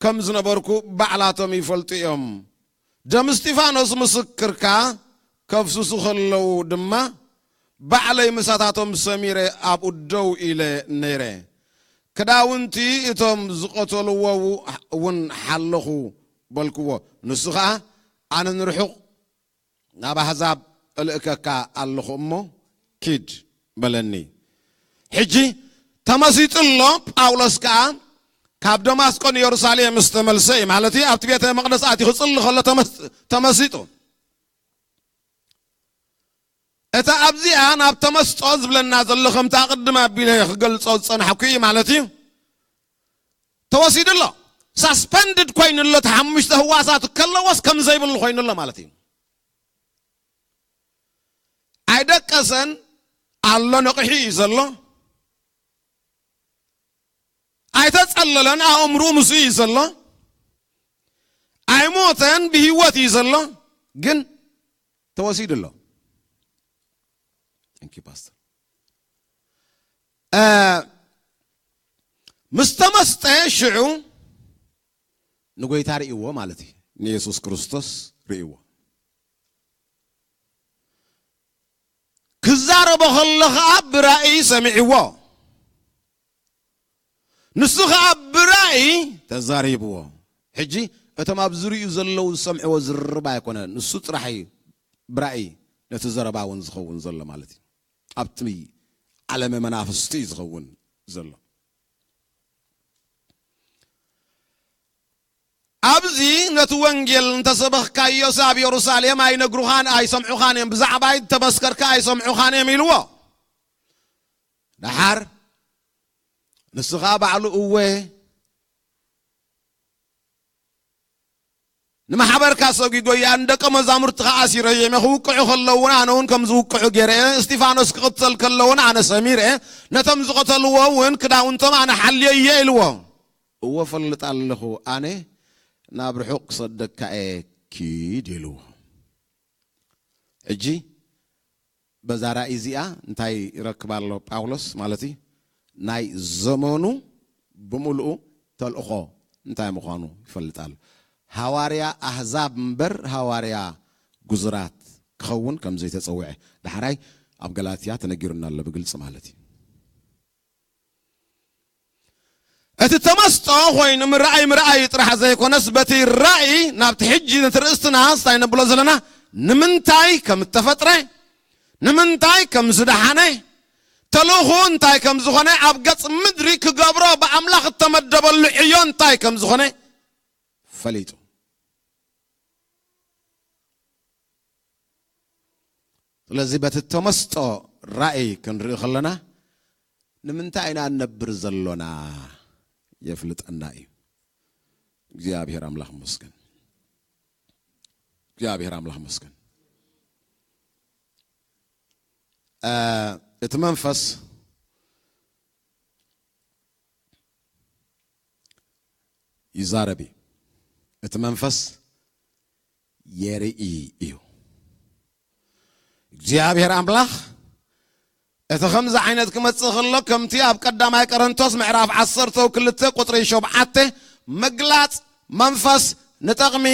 ከም ዝነበርኩ ባዕላቶም ይፈልጡ እዮም። ደም እስጢፋኖስ ምስክርካ ከፍስሱ ከለዉ ድማ ባዕለይ ምሳታቶም ሰሚረ ኣብኡ ደው ኢለ ነይረ። ክዳውንቲ እቶም ዝቐተልዎ እውን ሓለኹ በልክዎ። ንሱ ኸኣ ኣነ ንርሑቕ ናብ ኣህዛብ እልእከካ ኣለኹ እሞ ኪድ በለኒ። ሕጂ ተመሲጡ ኣሎ። ጳውሎስ ከኣ ካብ ደማስቆ ንየሩሳሌም ምስ ተመልሰ እዩ፣ ማለት እዩ፣ ኣብቲ ቤተ መቕደስ ኣትዩ ክጽሊ ከሎ ተመስ-፣ ተመሲጡ። እታ ኣብዚኣ ናብ ተመስጦ ዝብለና ዘሎ ከምቲ ኣቕድም ኣቢለ ክገልጾ ዝጸናሕኩ እዩ ማለት እዩ። ተወሲዱ ኣሎ። ሳስፐንድድ ኮይኑ ኣሎ። እቲ ሓሙሽተ ህዋሳት ከለዎስ ከም ዘይብሉ ኮይኑ ኣሎ ማለት እዩ። ኣይደቀሰን ኣሎ፣ ነቕሑ እዩ ዘሎ። ኣይተጸለለን፣ ኣእምሩ ምስ እዩ ዘሎ። ኣይሞተን፣ ብህይወት እዩ ዘሎ። ግን ተወሲዱ ኣሎ። Thank you, Pastor። እ፣ ምስ ተመስጠ ሽዑ ንጎይታ ርእይዎ ማለት እዩ። ንየሱስ ክርስቶስ ርእይዎ። ክዛረቦ ከሎ ኸኣ ብራእይ ሰሚዕዎ። ንሱ ኸኣ ብራእይ ተዛሪብዎ። ሕጂ እቶም ኣብ ዙሪኡ ዘለዉ ዝሰምዕዎ ዝርርብ ኣይኮነ፣ ንሱ ጥራሕ እዩ ብራእይ ነቲ ዘረባ እውን ዝኸውን ዘሎ ማለት እዩ። ኣብቲ ዓለመ መናፍስቲ እዩ ዝኸውን ዘሎ። ኣብዚ ነቲ ወንጌል እንተሰበኽካዮስ ኣብ የሩሳሌም ኣይነግሩኻን ኣይሰምዑኻን እዮም፣ ብዛዕባይ እንተመስከርካ ኣይሰምዑኻን እዮም ኢልዎ። ደሓር ንሱ ኸኣ ባዕሉ እወ ንማሕበርካ ሰጒጎ እያ፣ ንደቀ መዛሙርትኻ ኣሲረዮም እየ፣ ክውቅዑ ከለዉ እውን ኣነ እውን ከም ዝውቅዑ ገይረ እየ፣ እስጢፋኖስ ክቕተል ከሎ እውን ኣነ ሰሚረ እየ፣ ነቶም ዝቐተልዎ እውን ክዳውንቶም ኣነ ሓልየ እየ ኢልዎ። እወ እፈልጥ ኣለኹ፣ ኣነ ናብ ርሑቕ ክሰደካ እየ፣ ኪድ ኢልዎ። ሕጂ በዛ ራእይ እዚኣ እንታይ ይረክብ ኣሎ ጳውሎስ ማለት እዩ? ናይ ዘመኑ ብምሉኡ ተልእኾ እንታይ ምዃኑ ይፈልጥ ኣሎ። ሃዋርያ ኣህዛብ እምበር ሃዋርያ ግዙራት ክኸውን ከም ዘይተጸውዐ ዳሕራይ ኣብ ገላትያ ተነጊሩና ኣሎ ብግልጺ ማለት እዩ። እቲ ተመስጦ ኮይኑ ምርኣይ ምርኣይ ጥራሕ ዘይኮነስ በቲ ራእይ ናብቲ ሕጂ ነቲ ርእስትና እንታይ ነብሎ ዘለና ንምንታይ ከም እተፈጥረ ንምንታይ ከም ዝደሓነ ተልእኹ እንታይ ከም ዝኾነ ኣብ ገጽ ምድሪ ክገብሮ ብኣምላኽ እተመደበሉ ዕዮ እንታይ ከም ዝኾነ ፈሊጡ። ስለዚ በቲ ተመስጦ ራእይ ክንርኢ ከለና ንምንታይ ኢና እንነብር ዘሎና የፍልጠና እዩ። እግዚኣብሔር ኣምላኽ መስገን። እግዚኣብሔር ኣምላኽ መስገን። እ፣ እቲ መንፈስ ይዛረብ እዩ። እቲ መንፈስ የርኢ እዩ። እግዚኣብሔር ኣምላኽ እቲ ከምዚ ዓይነት ክመጽእ ከሎ ከምቲ ኣብ ቀዳማይ ቀረንቶስ ምዕራፍ ዓሰርተ ክልተ ቁጽሪ ሸውዓተ ምግላጽ መንፈስ ንጠቕሚ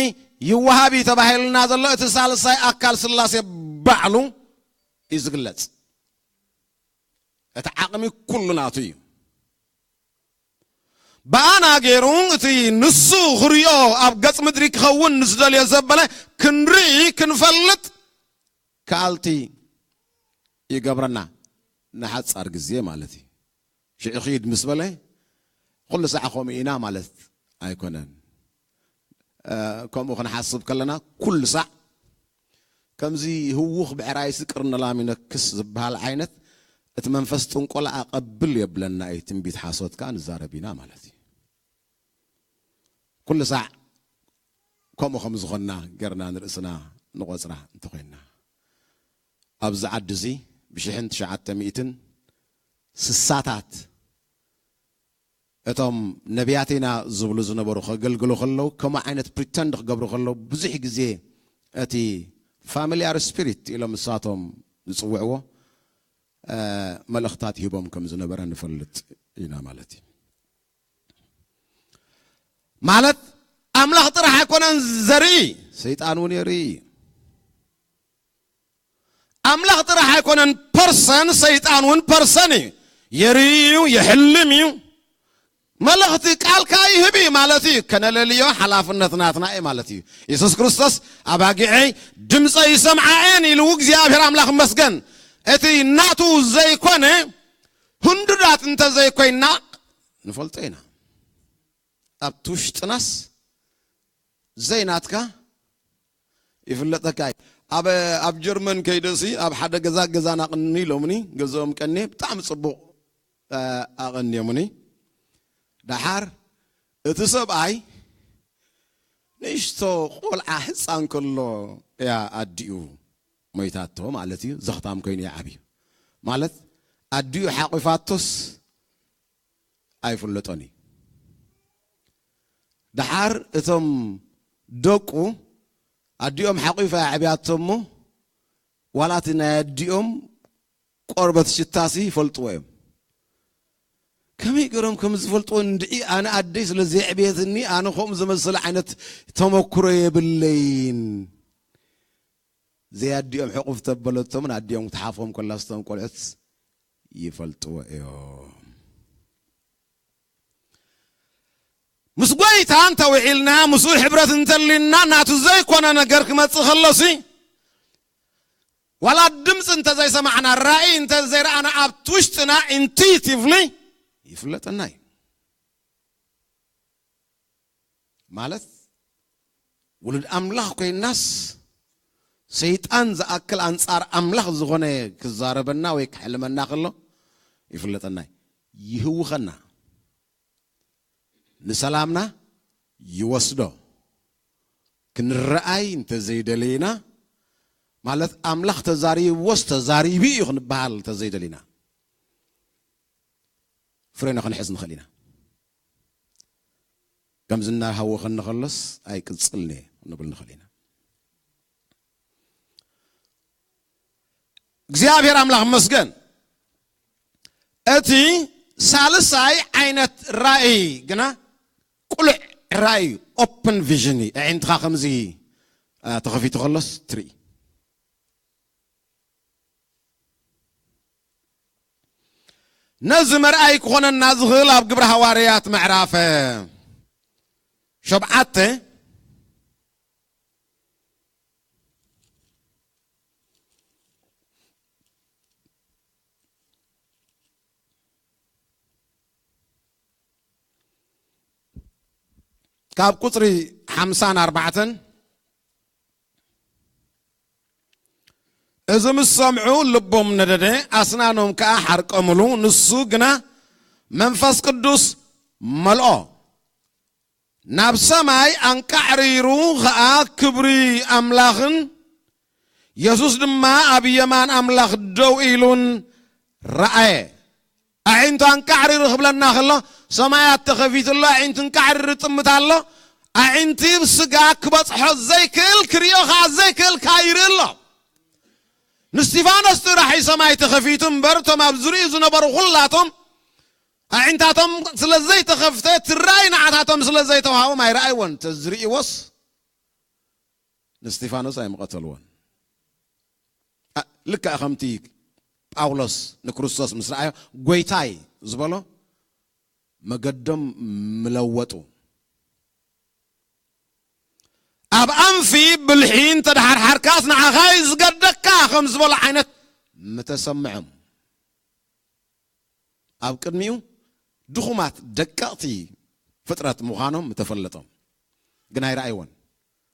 ይወሃብ እዩ ተባሂሉና ዘሎ እቲ ሳልሳይ ኣካል ስላሴ ባዕሉ እዩ ዝግለጽ። እቲ ዓቕሚ ኩሉ ናቱ እዩ። ብኣና ገይሩ እቲ ንሱ ክሪኦ ኣብ ገጽ ምድሪ ክኸውን ንዝደልዮ ዘበለ ክንርኢ ክንፈልጥ ከኣልቲ ይገብረና። ንሓጻር ግዜ ማለት እዩ። ሽዑ ኺድ ምስ በለ ኩሉ ሳዕ ከምኡ ኢና ማለት ኣይኮነን። እ፣ ከምኡ ክንሓስብ ከለና ኩሉ ሳዕ ከምዚ ህውኽ ብዕራይ ስቅር ንላም ይነክስ ዝበሃል ዓይነት እቲ መንፈስ ጥንቆላ ኣቐብል የብለና እዩ። ትንቢት ሓሶት ከኣ ንዛረብ ኢና ማለት እዩ። ኩሉ ሳዕ ከምኡ ከም ዝኾንና ጌርና ንርእስና ንቖጽራ እንተኾይንና፣ ኣብዚ ዓዲ እዚ ብሽሕን ትሽዓተ ሚእትን ስሳታት እቶም ነቢያት ኢና ዝብሉ ዝነበሩ ከገልግሉ ከለዉ፣ ከምኡ ዓይነት ፕሪተንድ ክገብሩ ከለዉ፣ ብዙሕ ግዜ እቲ ፋሚልያር ስፒሪት ኢሎም ንሳቶም ዝጽውዕዎ፣ እ፣ መልእኽታት ሂቦም ከም ዝነበረ ንፈልጥ ኢና ማለት እዩ። ማለት ኣምላኽ ጥራሕ ኣይኮነን ዘርኢ፣ ሰይጣን እውን የርኢ እዩ። ኣምላኽ ጥራሕ ኣይኮነን ፐርሰን፣ ሰይጣን እውን ፐርሰን እዩ። የርኢ እዩ፣ የሕልም እዩ። መልእኽቲ ቃልካ ይህብ እዩ ማለት እዩ። ከነለልዮ ሓላፍነት ናትና እዩ ማለት እዩ። የሱስ ክርስቶስ ኣባጊዐይ ድምፀ ይሰምዓ እየን ኢሉ እግዚኣብሔር ኣምላኽ መስገን። እቲ ናቱ ዘይኮነ ህንዱዳት እንተዘይኮይና ንፈልጦ ኢና። ኣብቲ ውሽጥናስ ዘይናትካ ይፍለጠካ እዩ። ኣብ፣ ኣብ ጀርመን ከይደሲ ኣብ ሓደ ገዛ ገዛና ቅኒ ኢሎምኒ፣ ገዛኦም ቀኒ ብጣዕሚ ጽቡቕ፣ እ፣ ኣቐንዮምኒ። ደሓር እቲ ሰብኣይ ንእሽቶ ቆልዓ ህፃን ከሎ እያ ኣዲኡ ሞይታቶ ማለት እዩ። ዘኽታም ኮይኑ ይዓብዩ ማለት ኣዲኡ ሓቂፋቶስ ኣይፍለጦን እዩ። ደሓር እቶም ደቁ ኣዲኦም ሓቂፋ የዕብያቶ እሞ ዋላ እቲ ናይ ኣዲኦም ቆርበት ሽታሲ ይፈልጥዎ እዮም። ከመይ ገይሮም ከም ዝፈልጥዎ እንድዒ ኣነ ኣደይ ስለ ዘየዕብየትኒ ኣነ ከምኡ ዝመስል ዓይነት ተመክሮ የብለይን። ዘይ ኣዲኦም ሕቑፍ ተበለቶምን ኣዲኦም ክትሓፎም ከላ ስቶም ቆልዑት ይፈልጥዎ እዮም። ምስ ጎይታ እንተውዒልና ምስኡ ሕብረት እንተሊና ናቱ ዘይኮነ ነገር ክመጽእ ከሎሲ ዋላ ድምፂ እንተዘይሰማዕና ራእይ እንተዘይረኣና ኣብቲ ውሽጥና ኢንቱይቲቭሊ ይፍለጠና እዩ። ማለት ውሉድ ኣምላኽ ኮይናስ ሰይጣን ዝኣክል ኣንጻር ኣምላኽ ዝኾነ ክዛረበና ወይ ክሕልመና ከሎ ይፍለጠና እዩ። ይህውኸና፣ ንሰላምና ይወስዶ። ክንረኣይ እንተዘይደለይና ማለት ኣምላኽ ተዛሪብዎስ ተዛሪቡ እዩ ክንበሃል እንተዘይደሊና ፍሬና ክንሕዝ ንኽእል ኢና። ከምዚ እናሃወኸኒ ከሎስ ኣይቅጽልን እየ ንብል ንኽእል ኢና። እግዚኣብሔር ኣምላኽ መስገን። እቲ ሳልሳይ ዓይነት ራእይ ግና ቁሉዕ ራእይ እዩ። ኦፕን ቪዥን እዩ። ኣዒንትኻ ከምዚ፣ አ፣ ተኸፊቱ ከሎስ ትርኢ። ነዚ መርኣይ ክኾነና ዝኽእል ኣብ ግብረ ሃዋርያት ምዕራፍ ሸብዓተ ካብ ቁጽሪ ሓምሳን ኣርባዕተን፣ እዚ ምስ ሰምዑ ልቦም ነደደ፣ ኣስናኖም ከኣ ሓርቀምሉ። ንሱ ግና መንፈስ ቅዱስ መልኦ፣ ናብ ሰማይ ኣንቃዕሪሩ ኸኣ ክብሪ ኣምላኽን የሱስ ድማ ኣብ የማን ኣምላኽ ደው ኢሉን ረኣየ። ኣዒንቱ ኣንቃዕሪሩ ክብለና ከሎ ሰማያት ተኸፊቱ ኣሎ፣ ኣዒንቱ እንቃዕሪሩ ይጥምት ኣሎ። ኣዒንቲ ስጋ ክበጽሖ ዘይክእል፣ ክርእዮ ኸኣ ዘይክእል ከኣ ይርኢ ኣሎ። ንስቲፋኖስ ጥራሕ እዩ ሰማይ ተኸፊቱ እምበር፣ እቶም ኣብ ዙሪኡ ዝነበሩ ኹላቶም ኣዒንታቶም ስለ ዘይተኸፍተ፣ እቲ ራእይ ንዓታቶም ስለ ዘይተዋህቦም ኣይረኣይዎን። እንተዝርእይዎስ ንስቲፋኖስ ኣይምቐተልዎን። ኣ-፣ ልክዕ ከምቲ ጳውሎስ ንክርስቶስ ምስ ረኣዮ፣ ጎይታይ ዝበሎ መገዶም ምለወጡ። ኣብ ኣንፊ ብልሒ እንተደሓርሓርካስ ንዓኻ እዩ ዝገደካ ከም ዝበሎ ዓይነት ምተሰምዖም። ኣብ ቅድሚኡ ድኹማት ደቀቕቲ ፍጥረት ምዃኖም ምተፈለጦም። ግን ኣይረኣይዎን።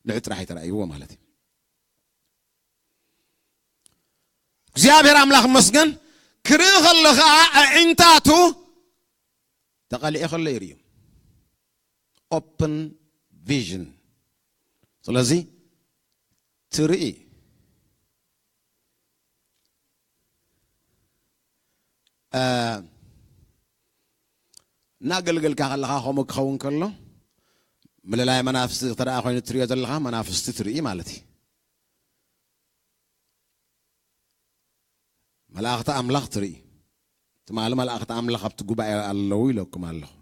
ንዑ ጥራሕ ኣይተረኣይዎ ማለት እዩ። እግዚኣብሔር ኣምላኽ መስገን ክርኢ ከሎ ኸዓ ኣዒንታቱ ተቐሊዐ ከሎ ይርእዩ። ኦፕን ቪዥን። ስለዚ ትርኢ። እ፣ እናገልገልካ ከለኻ ከምኡ ክኸውን ከሎ፣ ምልላይ መናፍስቲ እንተ ደኣ ኮይኑ እትርእዮ ዘለኻ፣ መናፍስቲ ትርኢ ማለት እዩ። መላእኽቲ ኣምላኽ ትርኢ። ትማሊ መላእኽቲ ኣምላኽ ኣብቲ ጉባኤ ኣለዉ ኢለኩም ኣለኹ።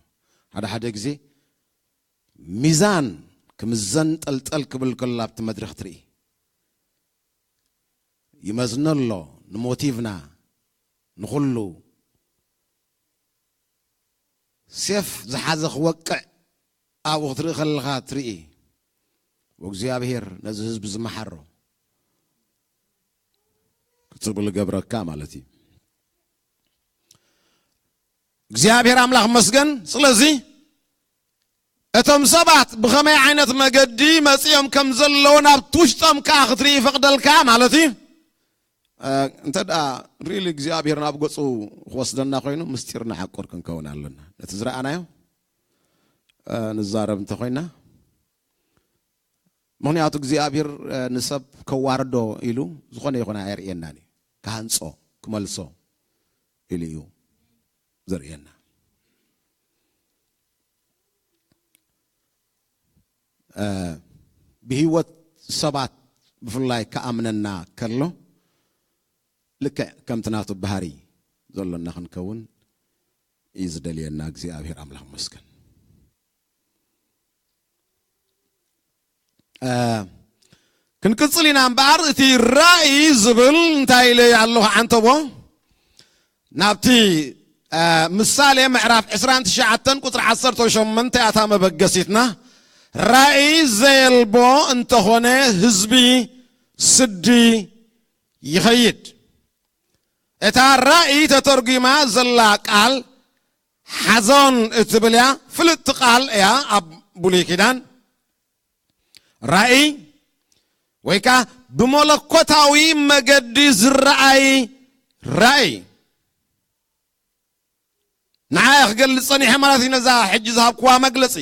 ሓደ ሓደ ግዜ ሚዛን ክምዘን ጠልጠል ክብል ከሎ ኣብቲ መድረኽ ትርኢ። ይመዝኖ ኣሎ ንሞቲቭና፣ ንኹሉ። ሴፍ ዝሓዘ ክወቅዕ ኣብኡ ክትርኢ ከለኻ ትርኢ። ወእግዚኣብሔር ነዚ ህዝቢ ዝመሓሮ ክትብል ገብረካ ማለት እዩ። እግዚኣብሔር ኣምላኽ መስገን። ስለዚ እቶም ሰባት ብኸመይ ዓይነት መገዲ መጺኦም ከም ዘለዉ ናብቲ ውሽጦም ከኣ ክትርኢ ይፈቕደልካ ማለት እዩ። እ፣ እንተ ደኣ ሪሊ እግዚኣብሔር ናብ ገጹ ክወስደና ኮይኑ ምስጢር ንዓቁር ክንከውን ኣለና። ነቲ ዝረኣናዮ፣ እ፣ ንዛረብ እንተኾይና፣ ምኽንያቱ እግዚኣብሔር፣ እ፣ ንሰብ ከዋርዶ ኢሉ ዝኾነ ይኹን ኣየርእየናን እዩ። ክሃንጾ፣ ክመልሶ ኢሉ እዩ ዘርእየና። እ፣ ብህይወት ሰባት ብፍላይ ክኣምነና ከሎ ልክዕ ከምቲ ናቱ ባህሪ ዘሎና ክንከውን እዩ ዝደልየና። እግዚኣብሔር ኣምላኽ መስገን። እ፣ ክንቅጽል ኢና እምበኣር፣ እቲ ራእይ ዝብል እንታይ ኢለ ኣለኹ ዓንተቦ? ናብቲ፣ እ፣ ምሳሌ ምዕራፍ ዕስራን ትሽዓተን ቁጽሪ ዓሰርተ ሸሞንተ እያ እታ መበገሲትና። ራእይ ዘየልቦ እንተኾነ ህዝቢ ስዲ ይኸይድ። እታ ራእይ ተተርጒማ ዘላ ቃል ሓዞን እትብል እያ። ፍልጥቲ ቃል እያ ኣብ ብሉይ ኪዳን። ራእይ ወይ ከኣ ብመለኮታዊ መገዲ ዝረኣይ ራእይ። ንዓይ ክገልጽ ጸኒሐ ማለት እዩ። ነዛ ሕጂ ዝሃብክዋ መግለጺ፣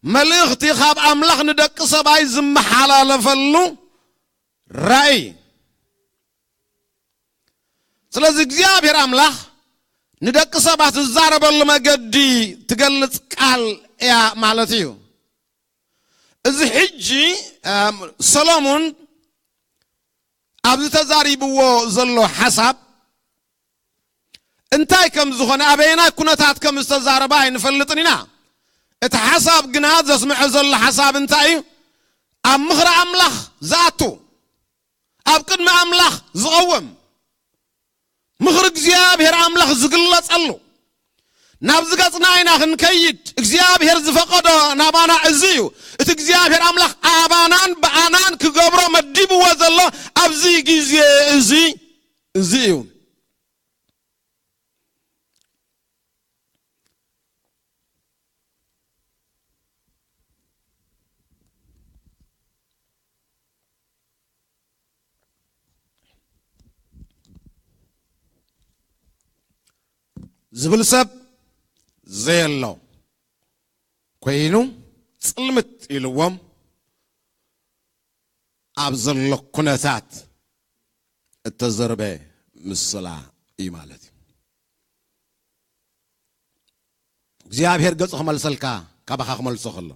መልእኽቲ ካብ ኣምላኽ ንደቂ ሰባይ ዝመሓላለፈሉ ራእይ። ስለዚ እግዚኣብሔር ኣምላኽ ንደቂ ሰባት ዝዛረበሉ መገዲ ትገልጽ ቃል እያ ማለት እዩ። እዚ ሕጂ፣ እም፣ ሰሎሞን ኣብዚ ተዛሪብዎ ዘሎ ሓሳብ እንታይ ከም ዝኾነ፣ ኣበየናይ ኩነታት ከም ዝተዛረበ ኣይንፈልጥን ኢና። እቲ ሓሳብ ግና ዘስምዖ ዘሎ ሓሳብ እንታይ እዩ? ኣብ ምኽሪ ኣምላኽ ዝኣቱ፣ ኣብ ቅድሚ ኣምላኽ ዝቐውም፣ ምኽሪ እግዚኣብሔር ኣምላኽ ዝግለጸሉ፣ ናብዚ ገጽና ኢና ክንከይድ። እግዚኣብሔር ዝፈቐዶ ናባና እዚ እዩ። እቲ እግዚኣብሔር ኣምላኽ ኣባናን ብኣናን ክገብሮ መዲብዎ ዘሎ ኣብዚ ግዜ እዚ፣ እዚ እዩ። ዝብል ሰብ ዘየሎ ኮይኑ ጽልምት ኢልዎም ኣብ ዘሎ ኩነታት እተዘርበ ምስላ እዩ ማለት እዩ። እግዚኣብሔር ገጹ ክመልሰልካ፣ ካባኻ ክመልሶ ከሎ፣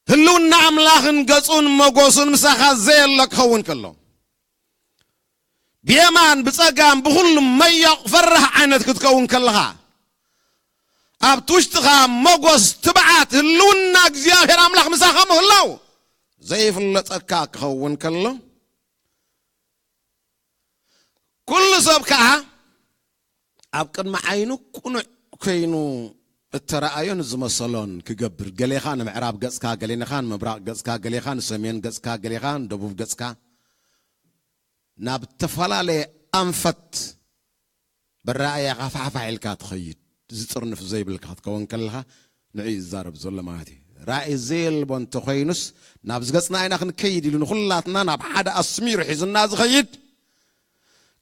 ህልውና ኣምላኽን ገጹን መጎሱን ምሳኻ ዘየሎ ክኸውን ከሎ፣ ብየማን ብጸጋም ብኹሉ መያቕ ፈራሕ ዓይነት ክትከውን ከለኻ፣ ኣብቲ ውሽጥኻ መጎስ፣ ትብዓት፣ ህልውና እግዚኣብሔር ኣምላኽ ምሳኻ ምህላው ዘይፍለጠካ ክኸውን ከሎ፣ ኩሉ ሰብ ከዓ ኣብ ቅድሚ ዓይኑ ቅኑዕ ኮይኑ እተረኣዮን ዝመሰሎን ክገብር፣ ገሌኻ ንምዕራብ ገጽካ፣ ገሌኻ ንምብራቕ ገጽካ፣ ገሌኻ ንሰሜን ገጽካ፣ ገሌኻ ንደቡብ ገጽካ፣ ናብ ዝተፈላለየ ኣንፈት በራእያኻ ፋሕፋሕ ኢልካ ትኸይድ፣ ዝጥርንፍ ዘይብልካ ክትከውን ከለኻ ንዕኡ ይዛረብ ዘሎ ማለት እዩ። ራእይ ዘየልቦ እንተኾይኑስ፣ ናብዚ ገጽና ኢና ክንከይድ ኢሉ ንኹላትና ናብ ሓደ ኣስሚሩ ሒዙና ዝኸይድ፣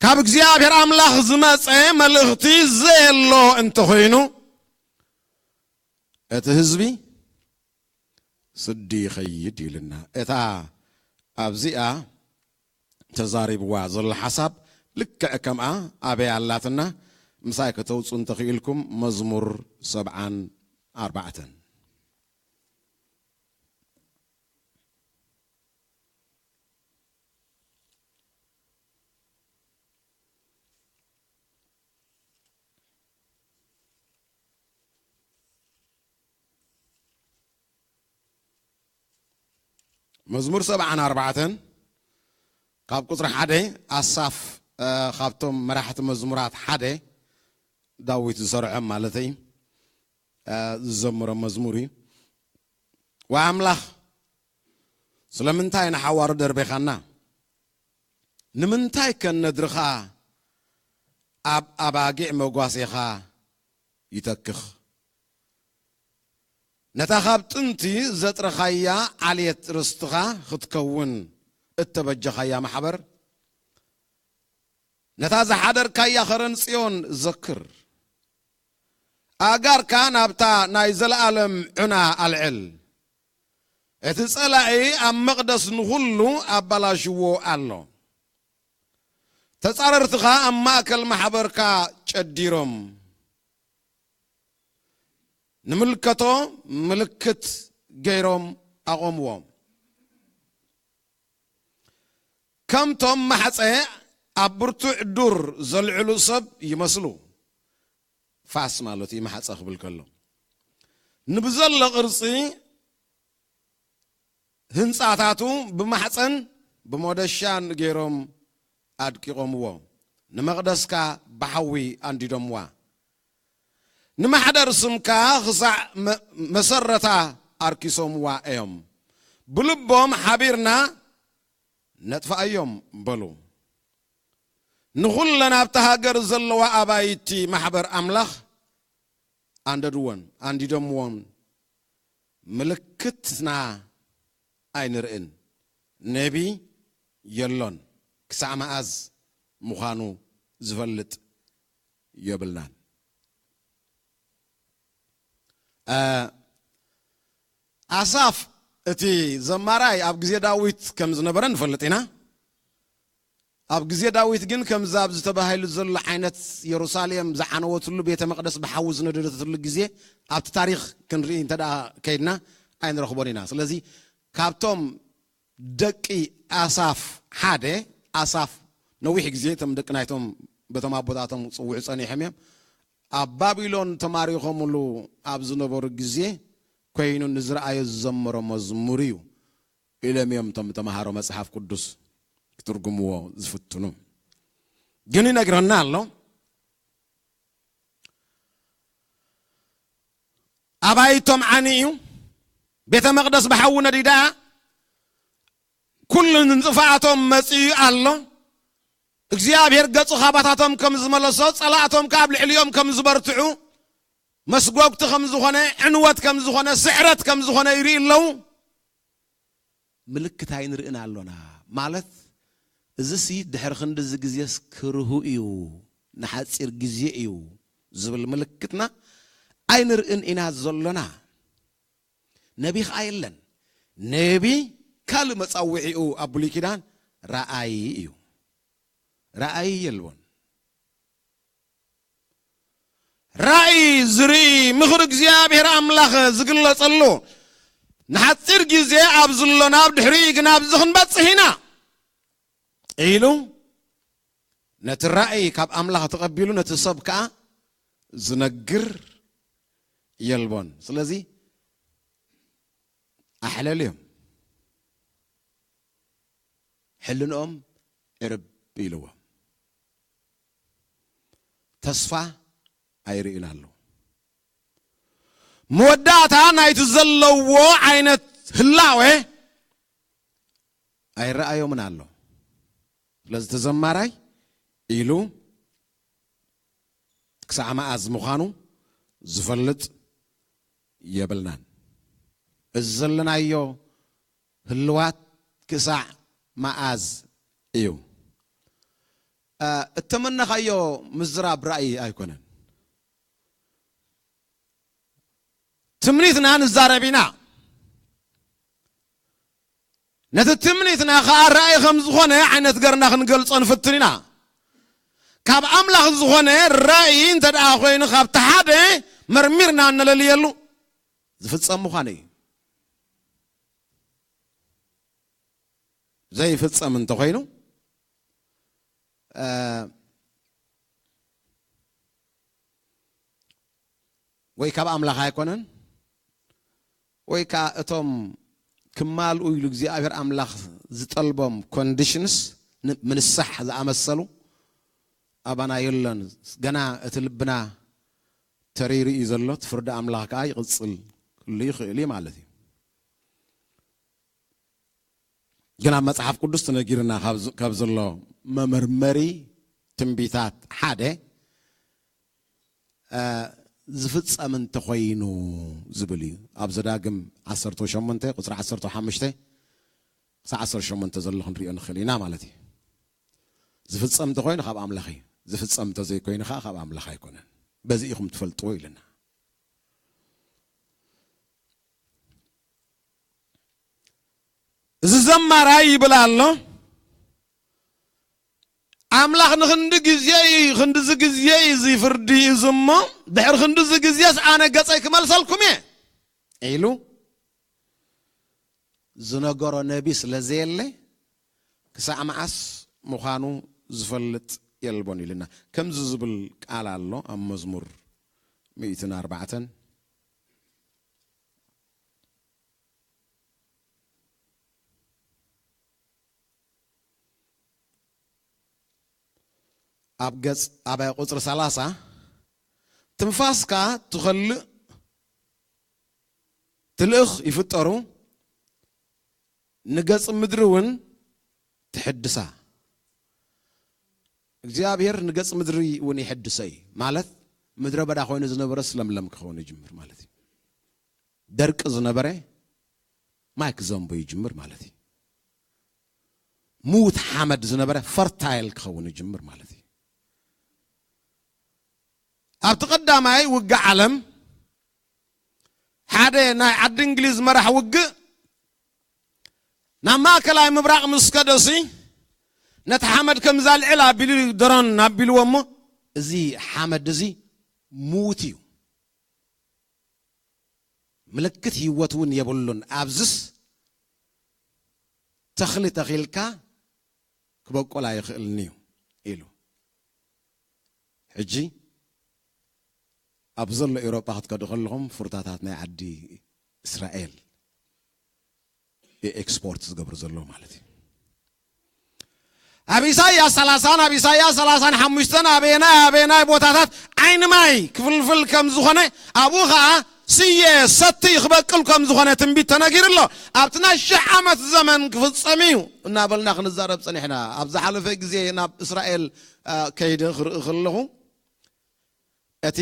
ካብ እግዚኣብሔር ኣምላኽ ዝመጸ መልእኽቲ ዘየሎ እንተኾይኑ፣ እቲ ህዝቢ ስዲ ይኸይድ ኢልና። እታ ኣብዚኣ ተዛሪብዋ ዘሎ ሓሳብ ልክዕ ከምኣ ኣበይ ኣላትና? ምሳይ ከተውፁ እንተኽኢልኩም መዝሙር ሰብዓን ኣርባዕተን። መዝሙር ሰብዓን ኣርባዕተን ካብ ቁፅሪ ሓደ፣ ኣሳፍ፣ እ፣ ካብቶም መራሕቲ መዝሙራት ሓደ፣ ዳዊት ዝሰርዖም ማለተይ፣ እ፣ ዝዘምሮም መዝሙር እዩ። ወኣምላኽ፣ ስለምንታይ ንሓዋሩ ደርቤኻና? ንምንታይ ከ ነድርኻ ኣብ ኣባጊዕ መጓሴኻ ይተክኽ? ነታ ካብ ጥንቲ ዘጥረኻያ ዓሌት ርስትኻ ክትከውን እተበጀኻያ ማሕበር፣ ነታ ዝሓደርካያ ኸረን ጽዮን ዘክር። ኣእጋርካ ናብታ ናይ ዘለኣለም ዑና ኣልዕል። እቲ ጸላኢ ኣብ መቕደስ ንኹሉ ኣባላሽዎ ኣሎ። ተጻረርትኻ ኣብ ማእከል ማሕበርካ ጨዲሮም፣ ንምልከቶ ምልክት ገይሮም ኣቖምዎም። ከምቶም ማሕጸ ኣብ ብርቱዕ ዱር ዘልዕሉ ሰብ ይመስሉ። ፋስ ማለት እዩ፣ ማሕጸ ክብል ከሎ። ንብዘሎ ቅርጺ ህንጻታቱ ብማሕጸን ብሞደሻን ገይሮም ኣድቂቖምዎ። ንመቕደስካ ብሓዊ ኣንዲዶምዋ። ንማሕደር ስምካ ክሳዕ መ-፣ መሰረታ ኣርኪሶምዋ እዮም። ብልቦም ሓቢርና ነጥፍኣዮም በሉ። ንኹለን ኣብታ ሃገር ዘለዋ ኣባይቲ ማሕበር ኣምላኽ ኣንደድወን፣ ኣንዲዶምዎን። ምልክትና ኣይንርእን። ነቢ የሎን። ክሳዕ መኣዝ ምዃኑ ዝፈልጥ የብልናን። እ፣ ኣሳፍ እቲ ዘማራይ ኣብ ግዜ ዳዊት ከም ዝነበረ ንፈልጥ ኢና። ኣብ ግዜ ዳዊት ግን ከምዚ ኣብዚ ተባሂሉ ዘሎ ዓይነት የሩሳሌም ዝዓነወትሉ፣ ቤተ መቕደስ ብሓዊ ዝነደደትሉ ግዜ ኣብቲ ታሪኽ ክንርኢ እንተ ደኣ ከይድና ኣይንረኽቦን ኢና። ስለዚ ካብቶም ደቂ ኣሳፍ ሓደ፣ ኣሳፍ ነዊሕ ግዜ እቶም ደቂ ናይቶም በቶም ኣቦታቶም ክጽውዑ ጸኒሖም እዮም። ኣብ ባቢሎን ተማሪኾምሉ ኣብ ዝነበሩ ግዜ ኮይኑ ንዝረኣዮ ዝዘመሮ መዝሙር እዩ ኢሎም እዮም እቶም ተምሃሮ መጽሓፍ ቅዱስ ክትርጉምዎ ዝፍትኑ። ግን ይነግረና ኣሎ፣ ኣባይቶም ዓኒ እዩ፣ ቤተ መቕደስ ብሓዊ ነዲዳ፣ ኩሉ ንጥፍኣቶም መጺኡ ኣሎ። እግዚኣብሔር ገጹ ካባታቶም ከም ዝመለሶ፣ ጸላእቶም ከኣ ኣብ ልዕሊኦም ከም ዝበርትዑ፣ መስጎግቲ ከም ዝኾነ፣ ዕንወት ከም ዝኾነ፣ ስዕረት ከም ዝኾነ ይርኢ ኣለዉ። ምልክት ኣይንርእን ኣሎና ማለት፣ እዚሲ ድሕሪ ክንድዚ ግዜስ ክርሁ እዩ፣ ንሓጺር ግዜ እዩ ዝብል ምልክትና ኣይንርእን ኢና ዘሎና። ነቢ ኸኣ የለን። ነቢ ካልእ መጻውዒኡ ኣብ ብሉይ ኪዳን ረኣዪ እዩ። ረኣዪ የልቦን። ራእይ ዝርኢ፣ ምኽሪ እግዚኣብሔር ኣምላኽ ዝግለጸሉ፣ ንሓጺር ግዜ ኣብ ዘሎና፣ ኣብ ድሕሪኡ ግን ኣብዚ ክንበጽሕ ኢና ኢሉ፣ ነቲ ራእይ ካብ ኣምላኽ ተቐቢሉ፣ ነቲ ሰብ ከኣ ዝነግር የልቦን። ስለዚ ኣሕለልዮም፣ ሕልንኦም ዕርብ ኢልዎም። ተስፋ ኣይርእዩን ኣለዉ። መወዳእታ ናይቲ ዘለዎ ዓይነት ህላወ ኣይረኣዮምን ኣሎ። ስለዚ ተዘማራይ ኢሉ ክሳዕ መኣዝ ምዃኑ ዝፈልጥ የብልናን። እዚ ዘለናዮ ህልዋት ክሳዕ መኣዝ እዩ። እ፣ እተመነኻዮ ምዝራብ ራእይ ኣይኮነን። ትምኒትና ንዛረብ ኢና። ነቲ ትምኒትና ኸኣ ራእይ ከም ዝኾነ ዓይነት ገርና ክንገልጾ ንፍትን ኢና። ካብ ኣምላኽ ዝኾነ ራእይ እንተ ደኣ ኾይኑ፣ ካብቲ ሓደ መርሚርና እነለልየሉ ዝፍጸም ምዃኑ እዩ። ዘይፍጸም እንተኾይኑ፣ እ፣ ወይ ካብ ኣምላኽ ኣይኮነን፣ ወይ ከኣ እቶም ክማልኡ ኢሉ እግዚኣብሔር ኣምላኽ ዝጠልቦም ኮንዲሽንስ ን-፣ ምንሳሕ ዝኣመሰሉ ኣባና የለን። ገና እቲ ልብና ተሪሩ እዩ ዘሎ፣ እቲ ፍርዲ ኣምላኽ ከኣ ይቕጽል ክህሉ ይኽእል እዩ ማለት እዩ። ግን ኣብ መጽሓፍ ቅዱስ ተነጊርና ካብ ዝ-፣ ካብ ዘሎ መመርመሪ ትንቢታት ሓደ፣ እ፣ ዝፍጸም እንተኾይኑ ዝብል እዩ። ኣብ ዘዳግም ዓሰርተ ሸሞንተ ቁጽሪ ዓሰርተ ሓሙሽተ ክሳዕ ዓሰርተ ሸሞንተ ዘሎ ክንሪኦ ንኽእል ኢና ማለት እዩ። ዝፍጸም እንተኾይኑ ካብ ኣምላኽ እዩ። ዝፍጸም እንተዘይኮይኑ ኸዓ ካብ ኣምላኽ ኣይኮነን። በዚ ኢኹም ትፈልጥዎ ኢልና። እዚ ዘማራይ ይብል ኣሎ፣ ኣምላኽ ንኽንዲ ግዜ እዩ፣ ክንድዚ ግዜ እዩ እዚ ፍርዲ እዚ እሞ፣ ድሕሪ ክንድዚ ግዜስ ኣነ ገጸይ ክመልሰልኩም እየ ኢሉ ዝነገሮ ነቢ ስለ ዘየለ፣ ክሳዕ መዓስ ምዃኑ ዝፈልጥ የልቦን ኢልና። ከምዚ ዝብል ቃል ኣሎ ኣብ መዝሙር ሚእትን ኣርባዕተን፣ ኣብ ገጽ፣ ኣብ ቁጽሪ ሰላሳ፣ ትንፋስካ ትኸልእ፣ ትልእኽ ይፍጠሩ፣ ንገጽ ምድሪ እውን ትሕድሳ። እግዚኣብሔር ንገጽ ምድሪ እውን ይሕድሰ እዩ ማለት፣ ምድረ በዳ ኮይኑ ዝነበረስ ለምለም ክኸውን ይጅምር ማለት እዩ። ደርቂ ዝነበረ ማይ ክዘንቦ ይጅምር ማለት እዩ። ምዉት ሓመድ ዝነበረ ፈርታይል ክኸውን ይጅምር ማለት እዩ። ኣብቲ ቀዳማይ ውግእ ዓለም ሓደ ናይ ዓዲ እንግሊዝ መራሕ ውግእ ናብ ማእከላይ ምብራቕ ምስ ከደሲ ነቲ ሓመድ ከምዛ ልዕል ኣቢሉ ድሮን ኣቢልዎ እሞ፣ እዚ ሓመድ እዚ ምዉት እዩ፣ ምልክት ህይወት እውን የብሉን፣ ኣብዝስ ተኽሊ ተኺልካ ክበቁል ኣይኽእልን እዩ ኢሉ። ሕጂ ኣብ ዘሎ ኤውሮጳ ክትከዱ ከለኹም ፍሩታታት ናይ ዓዲ እስራኤል ኤክስፖርት ዝገብሩ ዘለዉ ማለት እዩ። ኣብ ኢሳይያስ ሰላሳን ኣብ ኢሳይያስ ሰላሳን ሓሙሽተን ኣበየናይ ኣበየናይ ቦታታት ዓይኒ ማይ ክፍልፍል ከም ዝኾነ፣ ኣብኡ ኸዓ ስየ ሰቲ ክበቅል ከም ዝኾነ ትንቢት ተነጊሩ ኣሎ። ኣብቲ ናይ ሽሕ ዓመት ዘመን ክፍጸም እዩ እናበልና ክንዛረብ ጸኒሕና። ኣብ ዝሓለፈ ግዜ ናብ እስራኤል፣ አ፣ ከይደ ክርኢ ከለኹ፣ እቲ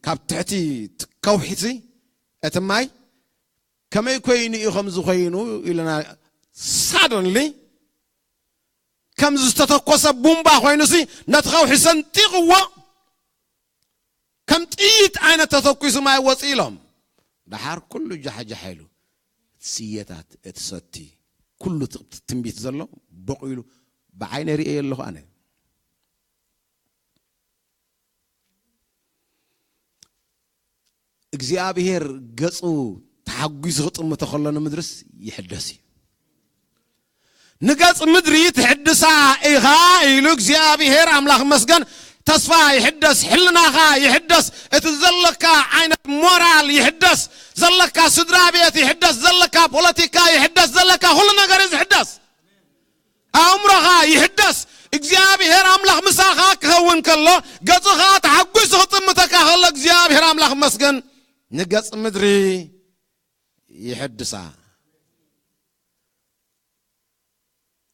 ካብ ትሕቲ ከውሒሲ እቲ ማይ ከመይ ኮይኑ እዩ ከምዚ ኮይኑ ኢልና፣ ሳደንሊ ከም ዝተተኮሰ ቡምባ ኮይኑሲ ነቲ ከውሒ ሰንጢቕዎ፣ ከም ጥይት ዓይነት ተተኩሱ ማይ ወፂ ኢሎም። ደሓር ኩሉ ጃሕጃሕ ኢሉ፣ እቲ ስየታት፣ እቲ ሰቲ፣ ኩሉ እቲ ትንቢት ዘሎ በቑሉ ብዓይነ ርእየ ኣለኹ ኣነ። እግዚኣብሔር ገጹ ተሓጒሱ ክጥምቶ ከሎ ንምድርስ ይሕደስ እዩ። ንገጽ ምድሪ ትሕድሳ ኢኻ ኢሉ እግዚኣብሔር ኣምላኽ መስገን። ተስፋ ይሕደስ፣ ሕልናኻ ይሕደስ፣ እቲ ዘለካ ዓይነት ሞራል ይሕደስ፣ ዘለካ ስድራ ቤት ይሕደስ፣ ዘለካ ፖለቲካ ይሕደስ፣ ዘለካ ኩሉ ነገር እዩ ዝሕደስ። ኣእምሮኻ ይሕደስ፣ እግዚኣብሔር ኣምላኽ ምሳኻ ክኸውን ከሎ፣ ገጹ ኸኣ ተሓጒሱ ክጥምተካ ከሎ፣ እግዚኣብሔር ኣምላኽ መስገን፣ ንገጽ ምድሪ ይሕድሳ።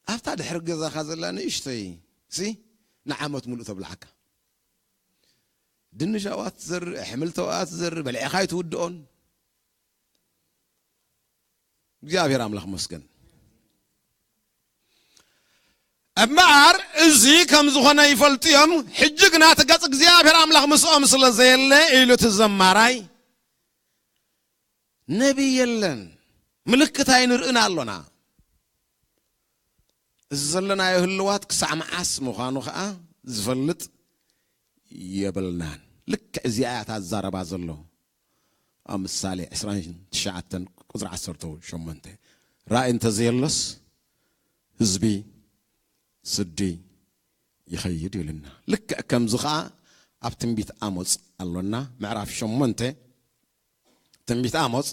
ኣብታ ድሕሪ ገዛኻ ዘላ ንእሽቶይ ሲ ንዓመት ሙሉእ ተብልዓካ። ድንሽ ኣብኣ ትዘርእ፣ ኣሕምልቲ ኣብኣ ትዘርእ፣ በሊዕኻ ኣይትውድኦን። እግዚኣብሔር ኣምላኽ መስገን። እምበኣር እዚ ከም ዝኾነ ይፈልጡ እዮም። ሕጂ ግና እቲ ገጽ እግዚኣብሔር ኣምላኽ ምስኦም ስለ ዘየለ ኢሉ እቲ ዘማራይ፣ ነቢይ የለን፣ ምልክት ኣይንርእን ኣሎና። እዚ ዘለናዮ ህልዋት ክሳዕ መዓስ ምዃኑ ኸኣ ዝፈልጥ የብልናን። ልክዕ እዚኣ እያ እታ ዝዛረባ ዘሎ። ኣብ ምሳሌ ዕስራን ትሽዓተን ቁጽሪ ዓሰርተ ሸሞንተ፣ ራእይ እንተዘየሎስ ህዝቢ ስዲ ይኸይድ ኢሉና። ልክዕ ከምዚ ኸኣ ኣብ ትንቢት ኣሞጽ ኣሎና። ምዕራፍ ሸሞንተ ትንቢት ኣሞጽ፣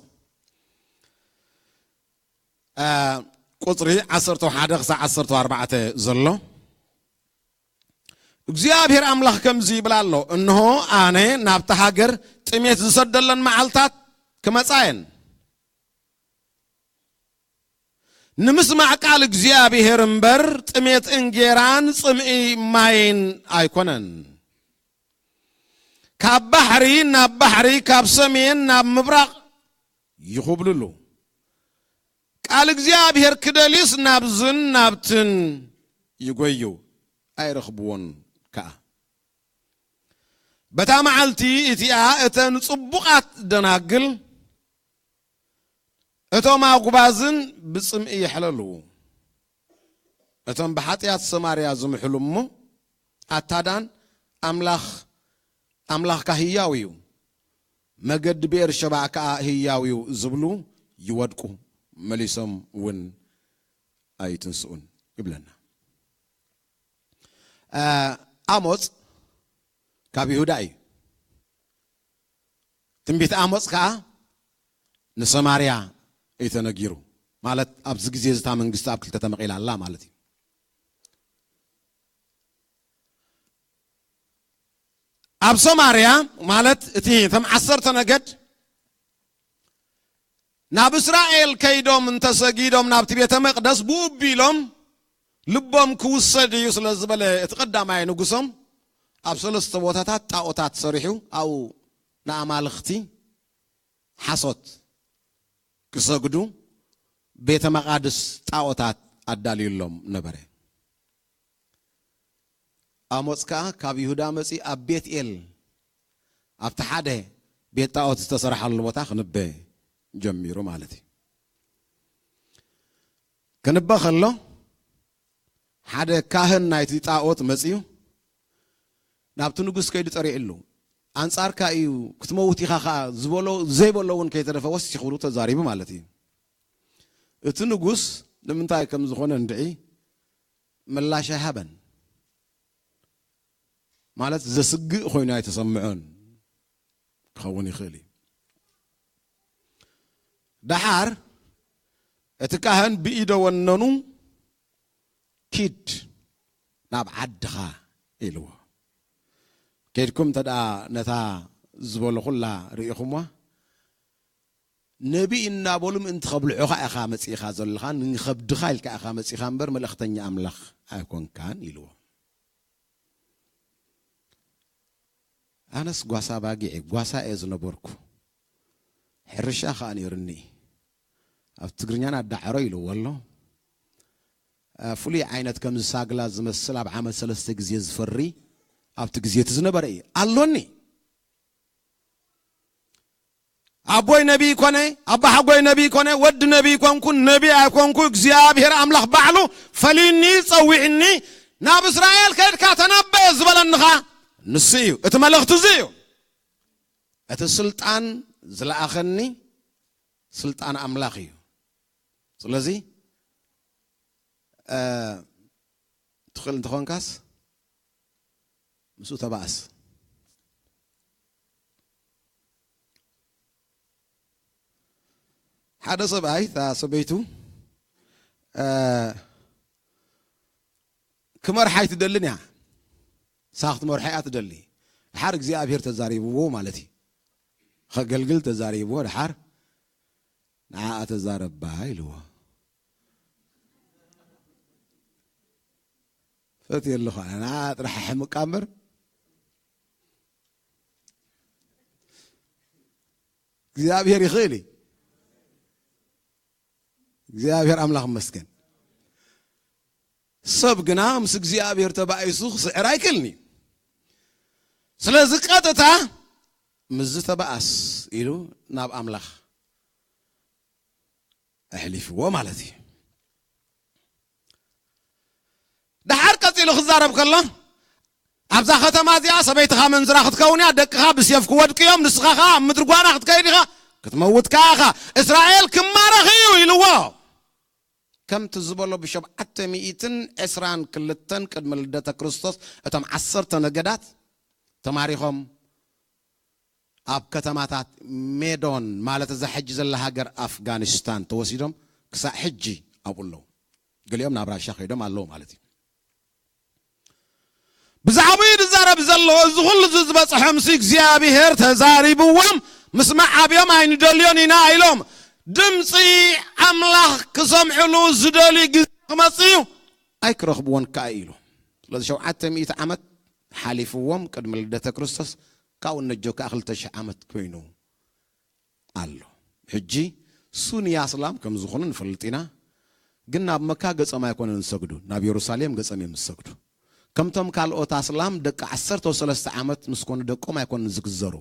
አ፣ ቁጽሪ ዓሰርተ ሓደ ክሳዕ ዓሰርተ ኣርባዕተ ዘሎ፣ እግዚኣብሔር ኣምላኽ ከምዚ ይብል ኣሎ፣ እንሆ፣ ኣነ ናብታ ሃገር ጥሜት ዝሰደለን መዓልታት ክመጻ እየን። ንምስማዕ ቃል እግዚኣብሔር እምበር፣ ጥሜት እንጌራን ጽምኢ ማይን ኣይኮነን። ካብ ባሕሪ ናብ ባሕሪ፣ ካብ ሰሜን ናብ ምብራቕ ይኹብልሉ። ቃል እግዚኣብሔር ክደልዩስ ናብዝን ናብትን ይጎዩ፣ ኣይረኽብዎን ከኣ። በታ መዓልቲ እቲኣ እተን ጽቡቓት ደናግል፣ እቶም ኣጉባዝን ብጽምኢ ይሕለሉ። እቶም ብሓጢኣት ሰማርያ ዝምሕሉ እሞ፣ ኣታ ዳን፣ ኣምላኽ፣ ኣምላኽካ ህያው እዩ፣ መገዲ ብኤርሸባ ከኣ ህያው እዩ ዝብሉ ይወድቁ፣ መሊሶም እውን ኣይትንስኡን ይብለና። አ፣ ኣሞጽ ካብ ይሁዳ እዩ። ትንቢት ኣሞጽ ከኣ ንሰማርያ እዩ ተነጊሩ። ማለት ኣብዚ ግዜ እዚ እታ መንግስቲ ኣብ ክልተ ተመቒላ ኣላ ማለት እዩ። ኣብ ሰማርያ ማለት እቲ እቶም ዓሰርተ ነገድ ናብ እስራኤል ከይዶም እንተሰጊዶም ናብቲ ቤተ መቕደስ ብኡ ኣቢሎም ልቦም ክውሰድ እዩ ስለ ዝበለ እቲ ቀዳማይ ንጉሶም ኣብ ሰለስተ ቦታታት ጣኦታት ሰሪሑ ኣብኡ ንኣማልኽቲ ሓሶት ክሰግዱ ቤተ መቓድስ ጣኦታት ኣዳልዩሎም ነበረ። ኣሞጽ ከኣ ካብ ይሁዳ መጺኡ ኣብ ቤትኤል ኣብቲ ሓደ ቤት ጣኦት ዝተሰርሓሉ ቦታ ክንበ ጀሚሩ ማለት እዩ። ክንበ ከሎ ሓደ ካህን ናይቲ ጣኦት መጺኡ ናብቲ ንጉስ ከይዱ ጠሪዕሉ፣ "ኣንጻርካ እዩ፣ ክትመውት ኢኻ ኸኣ" ዝበሎ ዘይበሎ እውን ከይተረፈ ወሲኽሉ ተዛሪቡ ማለት እዩ። እቲ ንጉስ ንምንታይ ከም ዝኾነ እንድዒ ምላሽ ኣይሃበን። ማለት ዘስግእ ኮይኑ ኣይተሰምዖን ክኸውን ይኽእል እዩ። ደሓር እቲ ካህን ብኢደ ወነኑ፣ "ኪድ ናብ ዓድኻ" ኢልዎ። ከይድኩም እንተ ደኣ ነታ ዝበሎ ኩላ ርኢኹምዋ፣ ነቢይ እናበሉ ምእንቲ ከብልዑኻ ኢኻ መጺእኻ ዘለኻ፣ ንኸብድኻ ኢልካ ኢኻ መጺእኻ እምበር መልእኽተኛ ኣምላኽ ኣይኮንካን ኢልዎ። ኣነስ ጓሳ ባጊዕ ጓሳ እየ ዝነበርኩ። ሕርሻ ኸኣ ነይሩኒ። ኣብ ትግርኛና ዳዕሮ ኢልዎ ኣሎ። እ፣ ፍሉይ ዓይነት ከምዚ ሳግላ ዝመስል ኣብ ዓመት ሰለስተ ግዜ ዝፈሪ ኣብቲ ግዜ እቲ ዝነበረ እዩ። ኣሎኒ። ኣቦይ ነቢይ ኮነ፣ ኣባሓጎይ ነቢይ ኮነ፣ ወዲ ነቢይ ኮንኩ፣ ነቢይ ኣይኮንኩ፣ እግዚኣብሔር ኣምላኽ ባዕሉ ፈሊኒ፣ ጸዊዕኒ፣ ናብ እስራኤል ከድካ ተነበየ ዝበለኒ ኸኣ ንሱ እዩ። እቲ መልእኽቲ እዚ እዩ። እቲ ስልጣን ዝለኣኸኒ ስልጣን ኣምላኽ እዩ። ስለዚ፣ እ፣ ትኽእል እንተኾንካስ ምስኡ ተባእስ። ሓደ ሰብኣይ፣ እታ ሰበይቱ፣ እ፣ ክመርሓ ኣይትደልን እያ። ንሳ ክትመርሖ እያ ትደሊ። ድሓር እግዚኣብሔር ተዛሪብዎ ማለት እዩ። ከገልግል ተዛሪብዎ፣ ድሓር ንዓኣ ተዛረባ ኢልዎ። ፈትየ ኣለኹ ኣነ፣ ንዓኣ ጥራሕ ኣሕምቃ እምበር፣ እግዚኣብሔር ይኽእል እዩ። እግዚኣብሔር ኣምላኽ ይመስገን። ሰብ ግና ምስ እግዚኣብሔር ተባኢሱ ክስዕር ኣይክእልን እዩ። ስለዚ ቀጥታ ምስዚ ተባኣስ ኢሉ ናብ ኣምላኽ ኣሕሊፍዎ ማለት እዩ። ደሓር ቀጺሉ ክዛረብ ከሎ፣ ኣብዛ ከተማ እዚኣ ሰበይትኻ መንዝራ ክትከውን እያ፣ ደቅኻ ብሴፍ ክወድቁ እዮም፣ ንስኻ ኸኣ ኣብ ምድሪ ጓና ክትከይድ ኢኻ፣ ክትመውት ከኣ ኢኻ፣ እስራኤል ክማረኽ እዩ ኢልዎ። ከምቲ ዝበሎ ብሸብዓተ ሚእትን ዕስራን ክልተን ቅድሚ ልደተ ክርስቶስ እቶም ዓሰርተ ነገዳት ተማሪኾም ኣብ ከተማታት ሜዶን፣ ማለት እዛ ሕጂ ዘላ ሃገር ኣፍጋኒስታን ተወሲዶም ክሳዕ ሕጂ ኣብኡ ኣለዉ። ገሊኦም ናብ ራሻ ከይዶም ኣለዉ ማለት እዩ። ብዛዕባኡ እዩ ዝዛረብ ዘሎ። እዚ ኩሉ እዚ ዝበጽሖምሲ እግዚኣብሔር ተዛሪብዎም፣ ምስማዕ ኣብዮም ኣይንደልዮን ኢና ኢሎም። ድምፂ ኣምላኽ ክሰምዕሉ ዝደልዩ ግዜ ክመጽእ እዩ፣ ኣይክረኽብዎን ከኣ ኢሉ። ስለዚ ሸውዓተ ሚእቲ ዓመት ሓሊፍዎም ቅድሚ ልደተ ክርስቶስ፣ ካብኡ ነጆ ከኣ ክልተ ሽሕ ዓመት ኮይኑ ኣሎ። ሕጂ ሱኒ ኣስላም ከም ዝኾኑ ንፈልጥ ኢና፣ ግን ናብ መካ ገጾም ኣይኮነን ዝሰግዱ፣ ናብ የሩሳሌም ገጾም እዮም ዝሰግዱ። ከምቶም ካልኦት ኣስላም ደቂ ዓሰርተ ሰለስተ ዓመት ምስ ኮኑ ደቆም ኣይኮነን ዝግዘሩ፣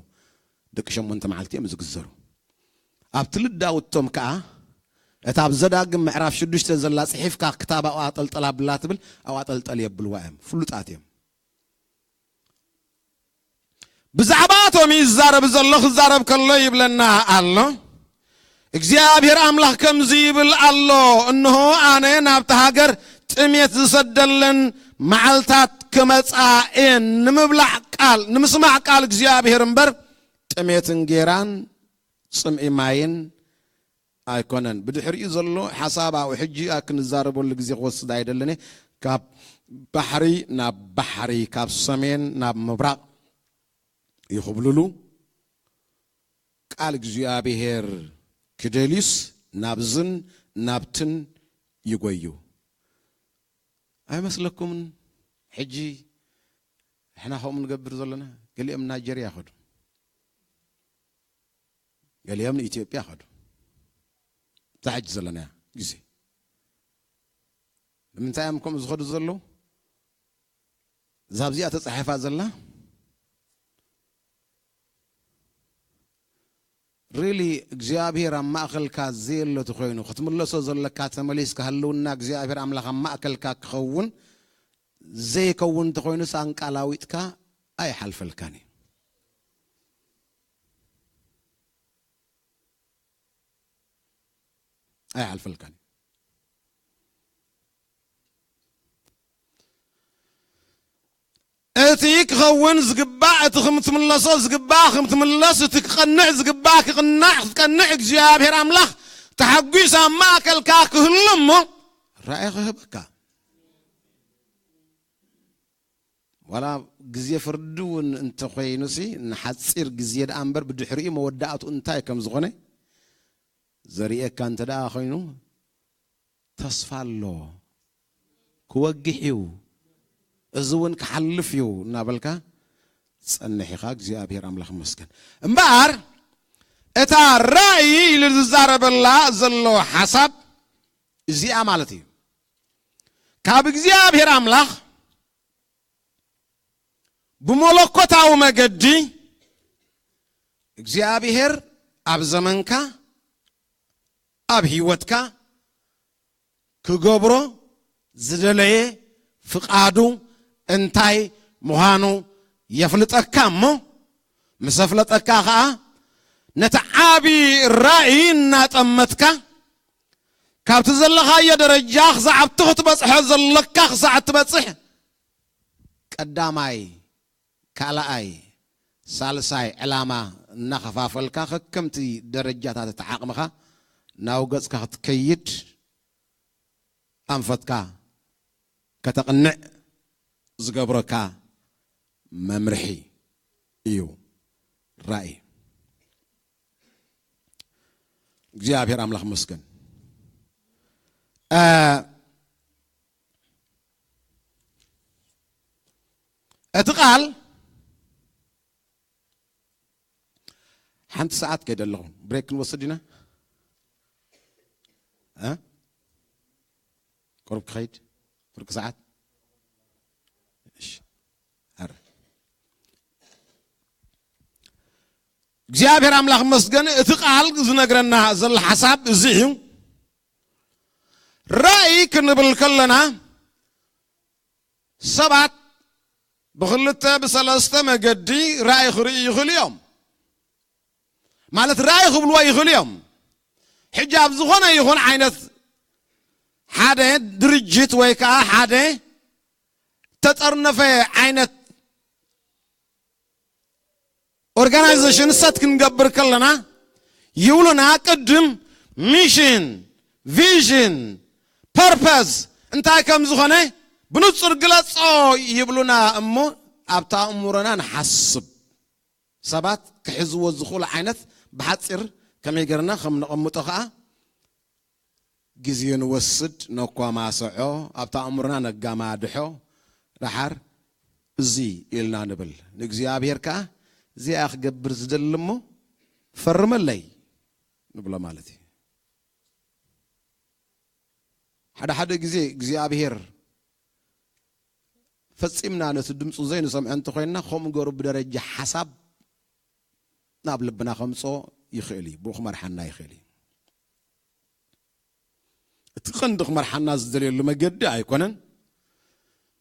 ደቂ ሸሞንተ መዓልቲ እዮም ዝግዘሩ። ኣብቲ ልዳውቶም ከኣ እታ ኣብ ዘዳግም ምዕራፍ ሽዱሽተ ዘላ ጽሒፍካ ክታብ ኣብኣ ጠልጠል ኣብላ ትብል፣ ኣብኣ ጠልጠል የብልዋ እዮም፣ ፍሉጣት እዮም። ብዛዕባቶም እዩ ዝዛረብ ዘሎ፣ ክዛረብ ከሎ ይብለና ኣሎ። እግዚኣብሔር ኣምላኽ ከምዚ ይብል ኣሎ፣ እንሆ ኣነ ናብታ ሃገር ጥሜት ዝሰደለን መዓልታት ክመጻ እየን፣ ንምብላዕ ቃል፣ ንምስማዕ ቃል እግዚኣብሔር እምበር ጥሜት እንጌራን ጽምኢ ማይን ኣይኮነን። ብድሕሪኡ ዘሎ ሓሳብ ኣብኡ ሕጂ ኣብ ክንዛረበሉ ግዜ ክወስድ ኣይደልን እየ። ካብ ባሕሪ ናብ ባሕሪ፣ ካብ ሰሜን ናብ ምብራቕ ይኹብልሉ። ቃል እግዚኣብሔር ክደልዩስ ናብዝን ናብትን ይጎዩ። ኣይመስለኩምን? ሕጂ ንሕና ከምኡ ንገብር ዘለና፣ ገሊኦም ናይጀርያ ይኸዱ። ገሊኦም ንኢትዮጵያ ኸዱ። እዛ ሕጂ ዘለናያ ግዜ ንምንታይ እዮም ከምኡ ዝኸዱ ዘለዉ? እዛ ኣብዚኣ ተጻሒፋ ዘላ፣ ሪሊ እግዚኣብሔር ኣብ ማእከልካ ዘየሎ ተኾይኑ፣ ክትምለሶ ዘለካ ተመሊስካ፣ ህልውና እግዚኣብሔር ኣምላኽ ኣብ ማእከልካ ክኸውን ዘይከውን እንተኾይኑ፣ ሳንቃ ላዊጥካ ኣይሓልፈልካን እዩ። ኣይሓልፈልካን እዩ። እቲ ክኸውን ዝግባእ፣ እቲ ክምትምለሶ ዝግባእ ክምትምለስ፣ እቲ ክቐንዕ ዝግባእ ክቕናዕ፣ ክትቀንዕ እግዚኣብሔር ኣምላኽ ተሓጒስ ኣብ ማእከልካ ክህሉ እሞ ራእይ ክህበካ። ዋላ ግዜ ፍርዲ እውን እንተኾይኑሲ፣ ንሓጺር ግዜ ደኣ እምበር፣ ብድሕሪኡ መወዳእቱ እንታይ ከም ዝኾነ ዘርእየካ እንተ ደኣ ኮይኑ፣ ተስፋ ኣሎ፣ ክወግሕ እዩ፣ እዚ እውን ክሓልፍ እዩ እናበልካ ጸንሕ ኢኻ። እግዚኣብሔር ኣምላኽ ይመስገን። እምበኣር እታ ራእይ ኢሉ ዝዛረበላ ዘሎ ሓሳብ እዚኣ ማለት እዩ። ካብ እግዚኣብሔር ኣምላኽ ብመለኮታዊ መገዲ እግዚኣብሔር ኣብ ዘመንካ፣ ኣብ ህይወትካ ክገብሮ ዝደለየ ፍቓዱ እንታይ ምዃኑ የፍልጠካ እሞ፣ ምስ ኣፍለጠካ ኸኣ ነቲ ዓቢ ራእይ እናጠመትካ ካብቲ ዘለኻዮ ደረጃ ክሳዕ ኣብቲ ክትበጽሖ ዘለካ ክሳዕ እትበጽሕ ቀዳማይ ካልኣይ፣ ሳልሳይ ዕላማ እናኸፋፈልካ ከከምቲ ደረጃታት እቲ ዓቕምኻ ናብ ገጽካ ክትከይድ ኣንፈትካ ከተቕንዕ ዝገብረካ መምርሒ እዩ ራእይ። እግዚኣብሔር ኣምላኽ መስገን። እ፣ እቲ ቃል ሓንቲ ሰዓት ከይደ ኣለኹ። ብሬክ ክንወስድ ኢና። እ? ቁሩብ ክኸይድ ፍርቂ ሰዓት። እሺ። ኣረ። እግዚኣብሔር ኣምላኽ መስገን። እቲ ቃል ዝነግረና ዘሎ ሓሳብ እዚ እዩ። ራእይ ክንብል ከለና ሰባት ብኽልተ ብሰለስተ መገዲ ራእይ ክርእዩ ይኽእሉ እዮም። ማለት ራእይ ክብልዎ ይኽእሉ እዮም። ሕጂ ኣብ ዝኾነ ይኹን ዓይነት ሓደ ድርጅት ወይ ከዓ ሓደ ተጠርነፈ ዓይነት ኦርጋናይዜሽን ሰት ክንገብር ከለና ይብሉና፣ ቅድም ሚሽን፣ ቪዥን፣ ፐርፐዝ እንታይ ከም ዝኾነ ብንጹር ግለጾ ይብሉና እሞ ኣብታ ኣእምሮና ንሓስብ። ሰባት ክሕዝዎ ዝኽእሉ ዓይነት ብሓጺር ከመይ ገርና ከም ነቐምጦ ከኣ ግዜ ንወስድ፣ ነኳማስዖ፣ ኣብታ ኣእምሮና ነጋማድሖ፣ ደሓር እዚ ኢልና ንብል። ንእግዚኣብሔር ከኣ እዚኣ ክገብር ዝደሊ እሞ ፈርመለይ ንብሎ ማለት እዩ። ሓደ ሓደ ግዜ እግዚኣብሔር ፈጺምና ነቲ ድምፁ ዘይንሰምዖ እንተኾይንና፣ ከምኡ ገሩ ብደረጃ ሓሳብ ናብ ልብና ከምፅኦ ይኽእል እዩ። ብኡ ክመርሓና ይኽእል እዩ። እቲ ቀንዲ ክመርሓና ዝደልየሉ መገዲ ኣይኮነን፣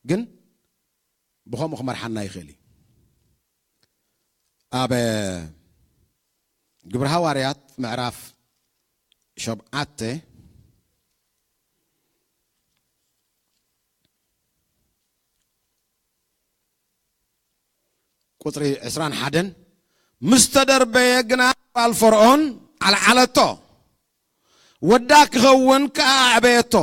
ግን ብኸምኡ ክመርሓና ይኽእል እዩ። ኣብ ግብሪ ሃዋርያት ምዕራፍ ሸብዓተ ቁጽሪ ዕስራን ሓደን፣ ምስ ተደርበየ ግና ጓል ፈርዖን ኣልዓለቶ፣ ወዳ ክኸውን ከኣ ኣዕበየቶ።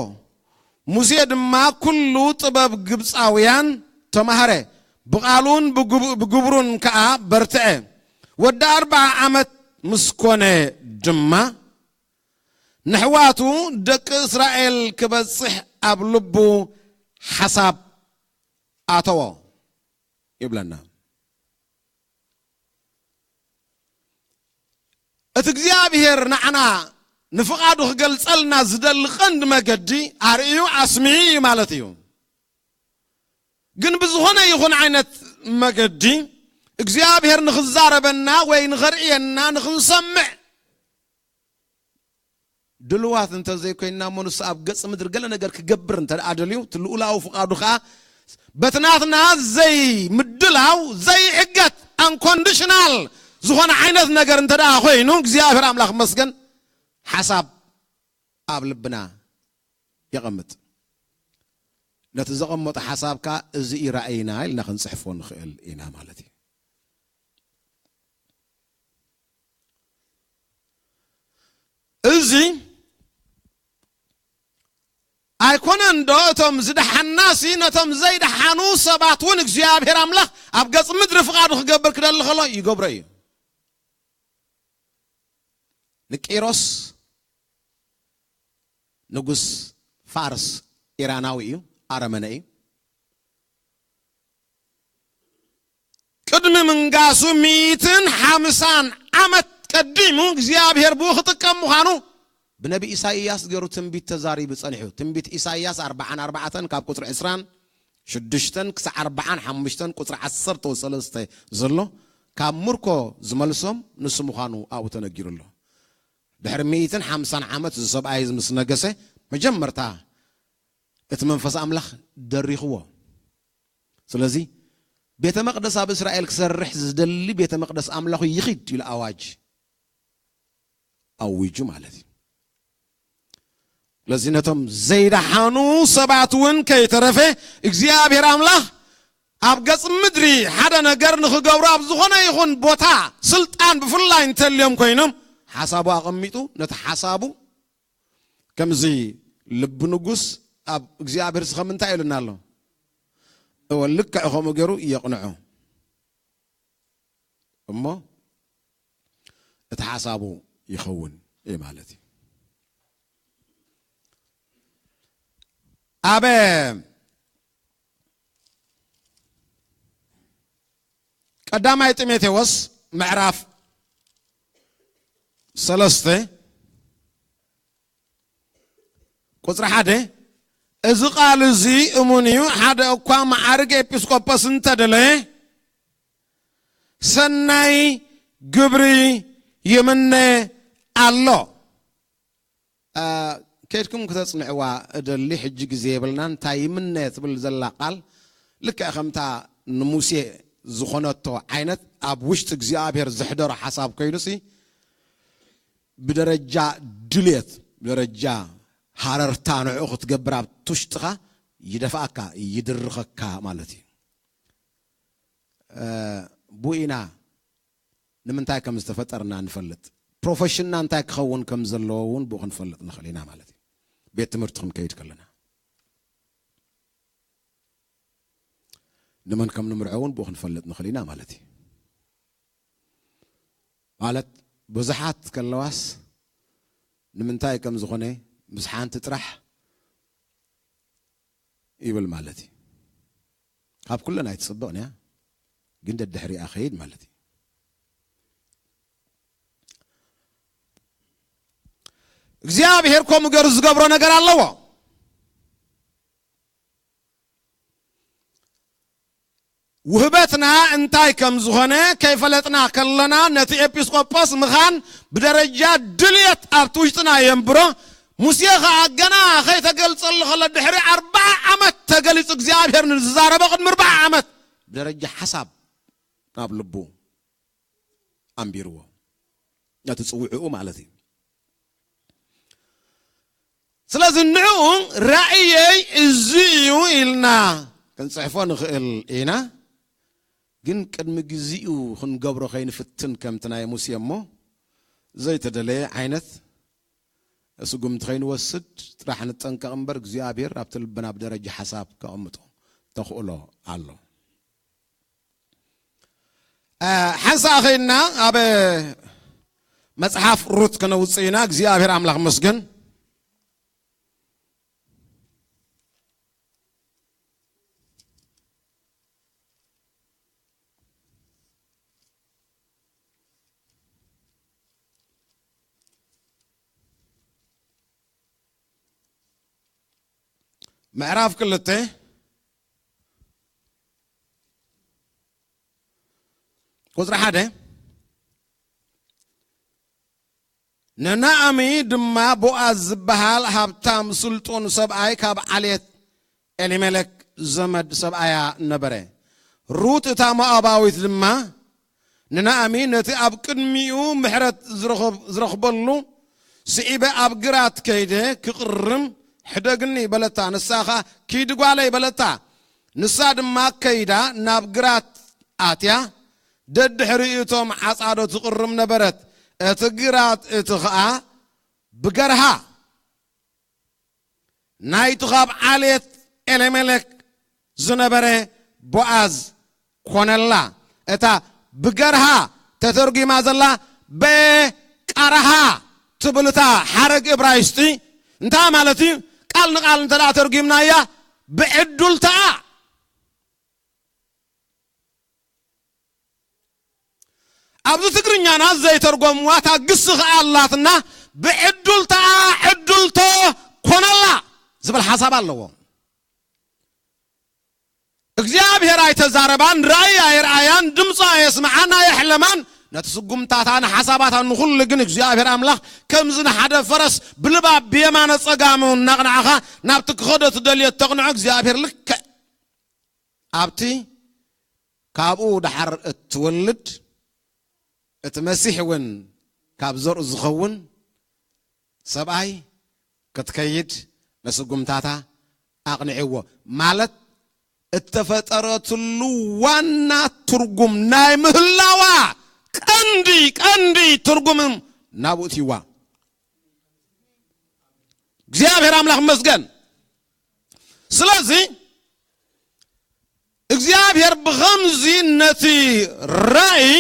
ሙሴ ድማ ኩሉ ጥበብ ግብጻውያን ተማህረ፣ ብቓሉን ብግብ-፣ ብግብሩን ከኣ በርትዐ። ወዲ ኣርብዓ ዓመት ምስ ኮነ ድማ ንሕዋቱ ደቂ እስራኤል ክበጽሕ ኣብ ልቡ ሓሳብ ኣተዎ ይብለና። እቲ እግዚኣብሔር ንዓና ንፍቓዱ ክገልጸልና ዝደሊ ቀንዲ መገዲ ኣርእዩ ኣስሚዑ እዩ ማለት እዩ። ግን ብዝኾነ ይኹን ዓይነት መገዲ እግዚኣብሔር ንኽዛረበና ወይ ንኸርእየና ንኽንሰምዕ ድልዋት እንተዘይኮይንና እሞ ንሱ ኣብ ገጽ ምድሪ ገለ ነገር ክገብር እንተ ደኣ ደልዩ፣ እቲ ልኡላዊ ፍቓዱ ኸኣ በቲ ናትና ዘይምድላው ዘይዕገት ኣንኮንዲሽናል ዝኾነ ዓይነት ነገር እንተ ደኣ ኮይኑ እግዚኣብሔር ኣምላኽ መስገን ሓሳብ ኣብ ልብና የቐምጥ። ነቲ ዘቐመጦ ሓሳብ ከኣ እዚ እዩ ራእይና ኢልና ክንጽሕፎ ንኽእል ኢና ማለት እዩ። እዚ ኣይኮነን ዶ እቶም ዝደሓናሲ ነቶም ዘይደሓኑ ሰባት እውን እግዚኣብሔር ኣምላኽ ኣብ ገጽ ምድሪ ፍቓዱ ክገብር ክደሊ ከሎ ይገብሮ እዩ። ንቂሮስ ንጉስ ፋርስ ኢራናዊ እዩ፣ ኣረመነ እዩ። ቅድሚ ምንጋሱ ሚእትን ሓምሳን ዓመት ቀዲሙ እግዚኣብሔር ብኡ ክጥቀም ምዃኑ ብነቢ ኢሳይያስ ገይሩ ትንቢት ተዛሪቡ ጸኒሑ። ትንቢት ኢሳይያስ ኣርብዓን ኣርባዕተን ካብ ቁጽሪ ዕስራን ሽዱሽተን ክሳዕ ኣርብዓን ሓሙሽተን ቁጽሪ ዓሰርተ ሰለስተ ዘሎ፣ ካብ ምርኮ ዝመልሶም ንሱ ምዃኑ ኣብኡ ተነጊሩ ኣሎ። ድሕሪ ሚእትን ሓምሳን ዓመት እዚ ሰብኣይ እዚ ምስ ነገሰ፣ መጀመርታ እቲ መንፈስ ኣምላኽ ደሪኽዎ። ስለዚ ቤተ መቕደስ ኣብ እስራኤል ክሰርሕ ዝደሊ ቤተ መቕደስ ኣምላኹ ይኺድ ኢሉ ኣዋጅ ኣዊጁ ማለት እዩ። ስለዚ ነቶም ዘይደሓኑ ሰባት እውን ከይተረፈ እግዚኣብሔር ኣምላኽ ኣብ ገጽ ምድሪ ሓደ ነገር ንኽገብሩ ኣብ ዝኾነ ይኹን ቦታ ስልጣን ብፍላይ እንተልዮም ኮይኖም ሓሳቡ ኣቐሚጡ ነቲ ሓሳቡ ከምዚ ልቢ ንጉስ ኣብ እግዚኣብሔር ዝኸም እንታይ ኢሉና ኣሎ? እወ፣ ልክዕ ከምኡ ገይሩ የቕንዖ። እሞ እቲ ሓሳቡ ይኸውን እዩ ማለት እዩ። ኣብ ቀዳማይ ጢሞቴዎስ ምዕራፍ ሰለስተ ቁጽሪ ሓደ፣ እዚ ቃል እዚ እሙን እዩ፣ ሓደ እኳ መዓርግ ኤጲስቆጶስ እንተደለየ፣ ሰናይ ግብሪ ይምነ ኣሎ። አ፣ ከድኩም ክተጽንዕዋ እደሊ፣ ሕጂ ግዜ የብልናን። እንታይ ይምነ ትብል ዘላ ቃል፣ ልክዕ ከምታ ንሙሴ ዝኾነቶ ዓይነት፣ ኣብ ውሽጢ እግዚኣብሔር ዘሕደሮ ሓሳብ ኮይኑሲ፣ ብደረጃ ድልየት፣ ብደረጃ ሃረርታ ንዕኡ ክትገብር ኣብ ውሽጥኻ ይደፍኣካ፣ ይድርኸካ ማለት እዩ። እ፣ ብኡ ኢና ንምንታይ ከም ዝተፈጠርና ንፈልጥ። ፕሮፌሽንና እንታይ ክኸውን ከም ዘለዎ እውን ብኡ ክንፈልጥ ንኽእል ኢና ማለት እዩ። ቤት ትምህርቲ ክንከይድ ከለና ንመን ከም ንምርዖ እውን ብኡ ክንፈልጥ ንኽእል ኢና ማለት እዩ። ማለት ብዙሓት ከለዋስ ንምንታይ ከም ዝኾነ ምስ ሓንቲ ጥራሕ ይብል ማለት እዩ። ካብ ኩለን ኣይትጽብቕን እያ፣ ግን ደድሕሪኣ ኸይድ ማለት እዩ። እግዚኣብሔር ከምኡ ገይሩ ዝገብሮ ነገር ኣለዎ። ውህበትና እንታይ ከም ዝኾነ ከይፈለጥና ከለና፣ ነቲ ኤጲስቆጶስ ምኻን ብደረጃ ድልየት ኣብቲ ውሽጥና የንብሮ። ሙሴ ኸኣ ገና ኸይተገልጸሉ ኸሎ፣ ድሕሪ ኣርብዓ ዓመት ተገሊጹ፣ እግዚኣብሔር ንዝዛረቦ ቅድሚ ኣርብዓ ዓመት ብደረጃ ሓሳብ ናብ ልቡ ኣንቢርዎ፣ ነቲ ጽውዕኡ ማለት እዩ። ስለዚ ንዕኡ ራእየይ እዚ እዩ ኢልና ክንጽሕፎ ንኽእል ኢና፣ ግን ቅድሚ ግዜኡ ክንገብሮ ከይንፍትን፣ ከምቲ ናይ ሙሴ እሞ ዘይተደለየ ዓይነት ስጉምቲ ከይንወስድ ጥራሕ ንጠንቀቕ እምበር፣ እግዚኣብሔር ኣብቲ ልብና ብደረጃ ሓሳብ ከቐምጦ ተኽእሎ ኣሎ። አ፣ ሓንሳእ ኸይድና ኣብ መጽሓፍ ሩት ከነውጽእ ኢና። እግዚኣብሔር ኣምላኽ መስገን። ምዕራፍ ክልተ ቁጽሪ ሓደ። ንናኦሚ ድማ ቦኣዝ ዝበሃል ሃብታም ስልጡን ሰብኣይ ካብ ዓሌት ኤሊሜሌክ ዘመድ ሰብኣያ ነበረ። ሩት እታ ሞኣባዊት ድማ ንናኦሚ፣ ነቲ ኣብ ቅድሚኡ ምሕረት ዝረኸብ-፣ ዝረኽበሉ ስዒበ ኣብ ግራት ከይደ ክቕርም ሕደግኒ በለታ። ንሳ ኸኣ ኪዲ ጓለይ በለታ። ንሳ ድማ ከይዳ ናብ ግራት ኣትያ ደድሕሪ እቶም ዓጻዶ ትቕርም ነበረት። እቲ ግራት እቲ ኸኣ ብገርሃ ናይቲ ኻብ ዓሌት ኤሌሜሌክ ዝነበረ ቦኣዝ ኮነላ። እታ ብገርሃ ተተርጒማ ዘላ በቃርሃ ትብል እታ ሓረግ እብራይስጢ እንታይ ማለት እዩ? ቃል ንቃል እንተ ደኣ ተርጒምናያ ብዕዱልተኣ። ኣብዚ ትግርኛና ዘይተርጎምዋ እታ ግሲ ኸኣ ኣላትና ብዕዱልተኣ ዕዱልቶ ኮነላ ዝብል ሓሳብ ኣለዎ። እግዚኣብሔር ኣይተዛረባን፣ ራእይ ኣየርኣያን፣ ድምፂ ኣየስምዓን፣ ኣየሕለማን። ነቲ ስጉምታታ ንሓሳባታ ንኹሉ ግን እግዚኣብሔር ኣምላኽ ከምዚ ንሓደ ፈረስ ብልባብ ብየማነ ጸጋሙ እናቕንዓኻ ናብቲ ክኸዶ ትደልዮ እተቕንዖ እግዚኣብሔር ልክዕ ኣብቲ ካብኡ ደሓር እትወልድ እቲ መሲሕ እውን ካብ ዘርኡ ዝኸውን ሰብኣይ ክትከይድ ንስጉምታታ ኣቕንዕዎ። ማለት እተፈጠረትሉ ዋና ትርጉም ናይ ምህላዋ ቀንዲ፣ ቀንዲ ትርጉም ናብኡ እትይዋ። እግዚኣብሔር ኣምላኽ መስገን። ስለዚ እግዚኣብሔር ብኸምዚ ነቲ ራእይ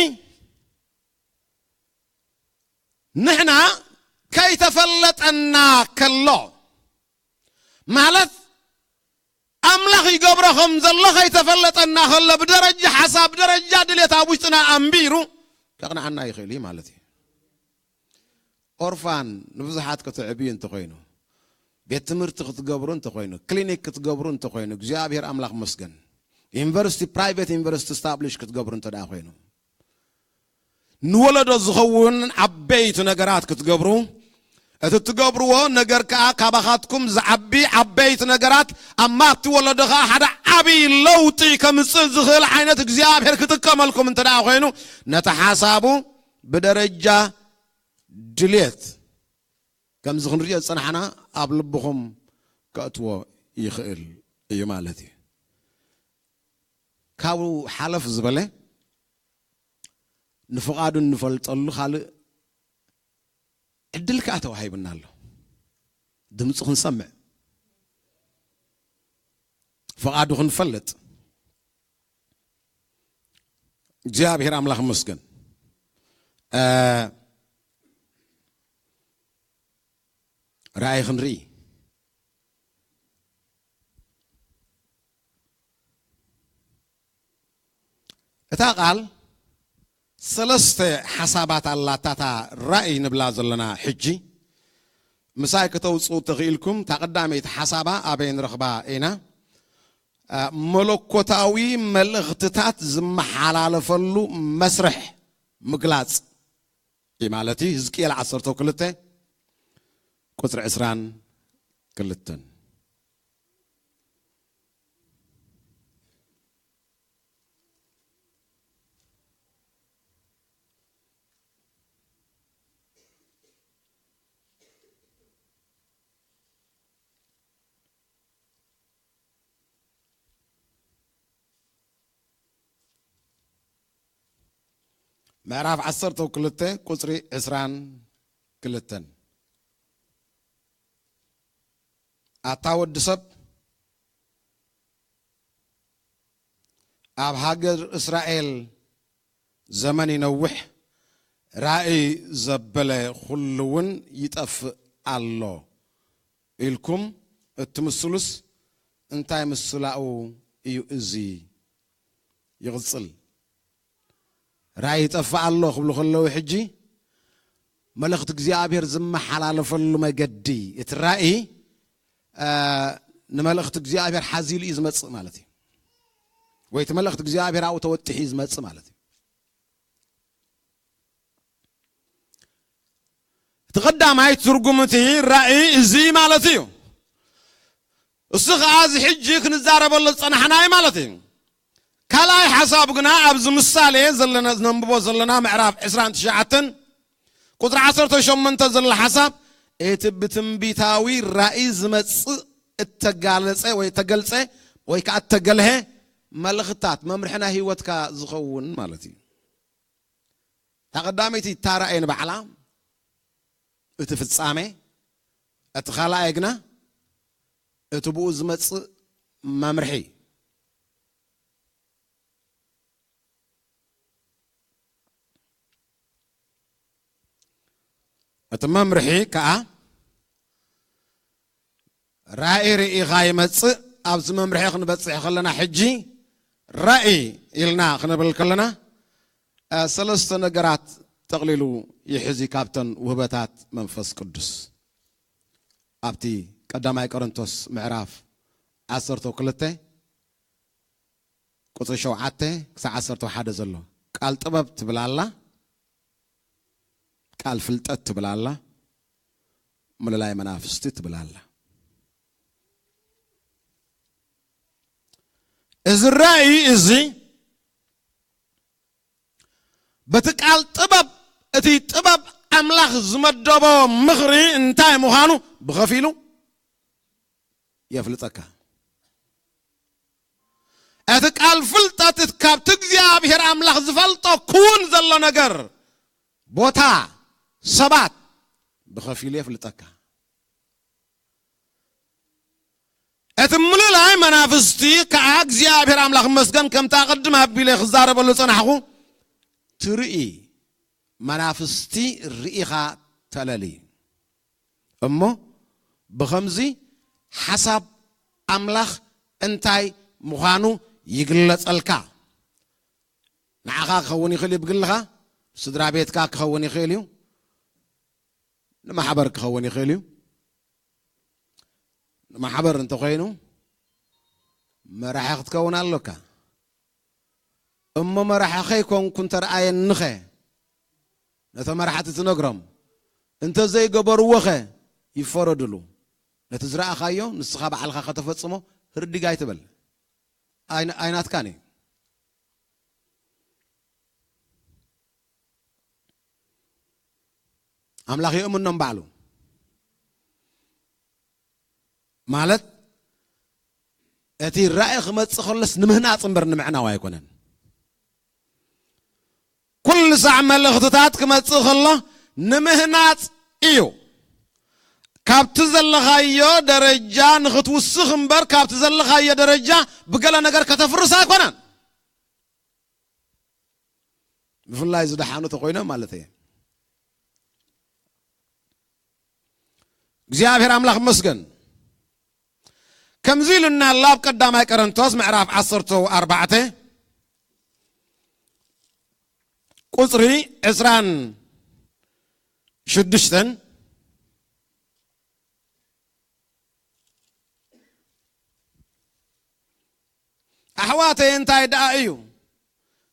ንሕና ከይተፈለጠና ከሎ፣ ማለት ኣምላኽ ይገብሮ ከም ዘሎ ከይተፈለጠና ከሎ፣ ብደረጃ ሓሳብ፣ ብደረጃ ድሌት ኣብ ውሽጥና ኣንቢሩ ከቕንዓና ይኽእል እዩ ማለት እዩ። ኦርፋን ንብዙሓት ከተዕብዩ እንተኾይኑ፣ ቤት ትምህርቲ ክትገብሩ እንተኾይኑ፣ ክሊኒክ ክትገብሩ እንተኾይኑ፣ እግዚኣብሔር ኣምላኽ መስገን። ዩኒቨርሲቲ፣ ፕራይቬት ዩኒቨርሲቲ ስታብሊሽ ክትገብሩ እንተ ደኣ ኮይኑ፣ ንወለዶ ዝኸውን ዓበይቲ ነገራት ክትገብሩ፣ እቲ እትገብርዎ ነገር ከኣ ካባኻትኩም ዝዓቢ ዓበይቲ ነገራት፣ ኣብ ማብቲ ወለዶ ከኣ ሓደ ዓቢ ለውጢ ከምጽእ ዝኽእል ዓይነት እግዚኣብሔር ክጥቀመልኩም እንተ ደኣ ኮይኑ፣ ነቲ ሓሳቡ ብደረጃ ድልየት ከምዚ ክንሪኦ ዝጸናሕና ኣብ ልብኹም ከእትዎ ይኽእል እዩ ማለት እዩ። ካብኡ ሓለፍ ዝበለ ንፍቓዱ እንፈልጠሉ ካልእ ዕድል ከኣ ተዋሂቡና ኣሎ። ድምፁ ክንሰምዕ፣ ፍቓዱ ክንፈልጥ። እግዚኣብሔር ኣምላኽ ይመስገን። እ፣ ራእይ ክንርኢ። እታ ቃል ሰለስተ ሓሳባት ኣላታ፣ እታ ራእይ ንብላ ዘለና። ሕጂ ምሳይ ከተውፅኡ ተኽኢልኩም፣ እታ ቀዳመይቲ ሓሳባ ኣበይ ንረኽባ ኢና? እ፣ መለኮታዊ መልእኽትታት ዝመሓላለፈሉ መስርሕ ምግላፅ እዩ ማለት እዩ። ህዝቅኤል ዓሰርተ ክልተ ቁፅሪ ዕስራን ክልተን። ምዕራፍ ዓሰርተ ክልተ ቁፅሪ ዕስራን ክልተን። ኣታ ወዲ ሰብ፣ ኣብ ሃገር እስራኤል ዘመን ይነውሕ፣ ራእይ ዘበለ ኩሉ እውን ይጠፍእ ኣሎ ኢልኩም እትምስሉስ፣ እንታይ ምስላኡ እዩ እዚ? ይቕጽል። ራእይ ይጠፍእ ኣሎ ክብሉ ከለዉ፣ ሕጂ መልእኽቲ እግዚኣብሔር ዝመሓላለፈሉ መገዲ፣ እቲ ራእይ፣ እ፣ ንመልእኽቲ እግዚኣብሔር ሓዚሉ እዩ ዝመጽእ ማለት እዩ። ወይ እቲ መልእኽቲ እግዚኣብሔር ኣብኡ ተወጢሑ እዩ ዝመጽእ ማለት እዩ። እቲ ቀዳማይ ትርጉም እቲ ራእይ እዚ ማለት እዩ። እሱ ኸዓ እዚ ሕጂ ክንዛረበሉ ዝጸናሕናይ ማለት እዩ። ካልኣይ ሓሳብ ግና ኣብዚ ምሳሌ ዘለና፣ ነንብቦ ዘለና ምዕራፍ ዕስራን ትሽዓተን ቁጽሪ ዓሰርተ ሸሞንተ ዘሎ ሓሳብ፣ እቲ ብትንቢታዊ ራእይ ዝመጽእ እተጋለጸ ወይ እተገልጸ ወይ ከኣ እተገልሀ መልእኽትታት መምርሒ ናይ ህይወትካ ዝኸውን ማለት እዩ። እታ ቀዳመይቲ እታ ራእይ ንባዕላ እቲ ፍጻሜ፣ እቲ ካልኣይ ግና እቲ ብኡ ዝመጽእ መምርሒ። እቲ መምርሒ ከኣ ራእይ ርኢኻ ይመጽእ። ኣብዚ መምርሒ ክንበጽሕ ከለና፣ ሕጂ ራእይ ኢልና ክንብል ከለና፣ እ፣ ሰለስተ ነገራት ጠቕሊሉ ይሕዝ እዩ ካብተን ውህበታት መንፈስ ቅዱስ። ኣብቲ ቀዳማይ ቆሮንቶስ ምዕራፍ ዓሰርተ ክልተ ቁጽሪ ሸውዓተ ክሳዕ ዓሰርተ ሓደ ዘሎ፣ ቃል ጥበብ ትብል ኣላ፣ ቃል ፍልጠት ትብል ኣላ፣ ምልላይ መናፍስቲ ትብል ኣላ። እዚ ራእይ እዚ በቲ ቃል ጥበብ፣ እቲ ጥበብ ኣምላኽ ዝመደቦ ምኽሪ እንታይ ምዃኑ ብኸፊሉ የፍልጠካ። እቲ ቃል ፍልጠት፣ እቲ ካብቲ እግዚኣብሔር ኣምላኽ ዝፈልጦ ክውን ዘሎ ነገር፣ ቦታ፣ ሰባት፣ ብኸፊሉ የፍልጠካ። እቲ ምልላይ መናፍስቲ ከኣ እግዚኣብሔር ኣምላኽ ይመስገን፣ ከምቲ ኣቐድም ኣቢለ ክዛረበሉ ዝጸናሕኩ፣ ትርኢ መናፍስቲ ርኢኻ ተለሊ እሞ፣ ብኸምዚ ሓሳብ ኣምላኽ እንታይ ምዃኑ ይግለጸልካ። ንዓኻ ክኸውን ይኽእል እዩ ብግልኻ፣ ስድራ ቤትካ ክኸውን ይኽእል እዩ፣ ንማሕበር ክኸውን ይኽእል እዩ። ንማሕበር እንተኾይኑ መራሒ ክትከውን ኣሎካ። እሞ መራሒ ከይኮንኩ እንተረኣየኒኸ? ነቶም መራሕቲ ትነግሮም። እንተ ዘይገበርዎኸ? ይፈረድሉ። ነቲ ዝረኣኻዮ ንስኻ ባዕልኻ ከተፈጽሞ ህርድግ ኣይትበል። ኣይን-፣ ኣይናትካን እዩ። ኣምላኽ የእምኖም ባዕሉ። ማለት እቲ ራእይ ክመጽእ ከሎስ ንምህናጽ እምበር ንምዕናው ኣይኮነን። ኩሉ ሳዕ መልእኽትታት ክመጽእ ከሎ ንምህናጽ እዩ። ካብቲ ዘለኻዮ ደረጃ ንኽትውስኽ እምበር ካብቲ ዘለኻዮ ደረጃ ብገለ ነገር ከተፍርስ ኣይኮነን። ብፍላይ ዝደሓኑ ተኾይኖም ማለት እየ። እግዚኣብሔር ኣምላኽ ይመስገን። ከምዚ ኢሉና ኣሎ ኣብ ቀዳማይ ቆሮንቶስ ምዕራፍ ዓሰርተ ኣርባዕተ ቁጽሪ ዕስራን ሽዱሽተን። ኣሕዋተይ እንታይ ደኣ እዩ?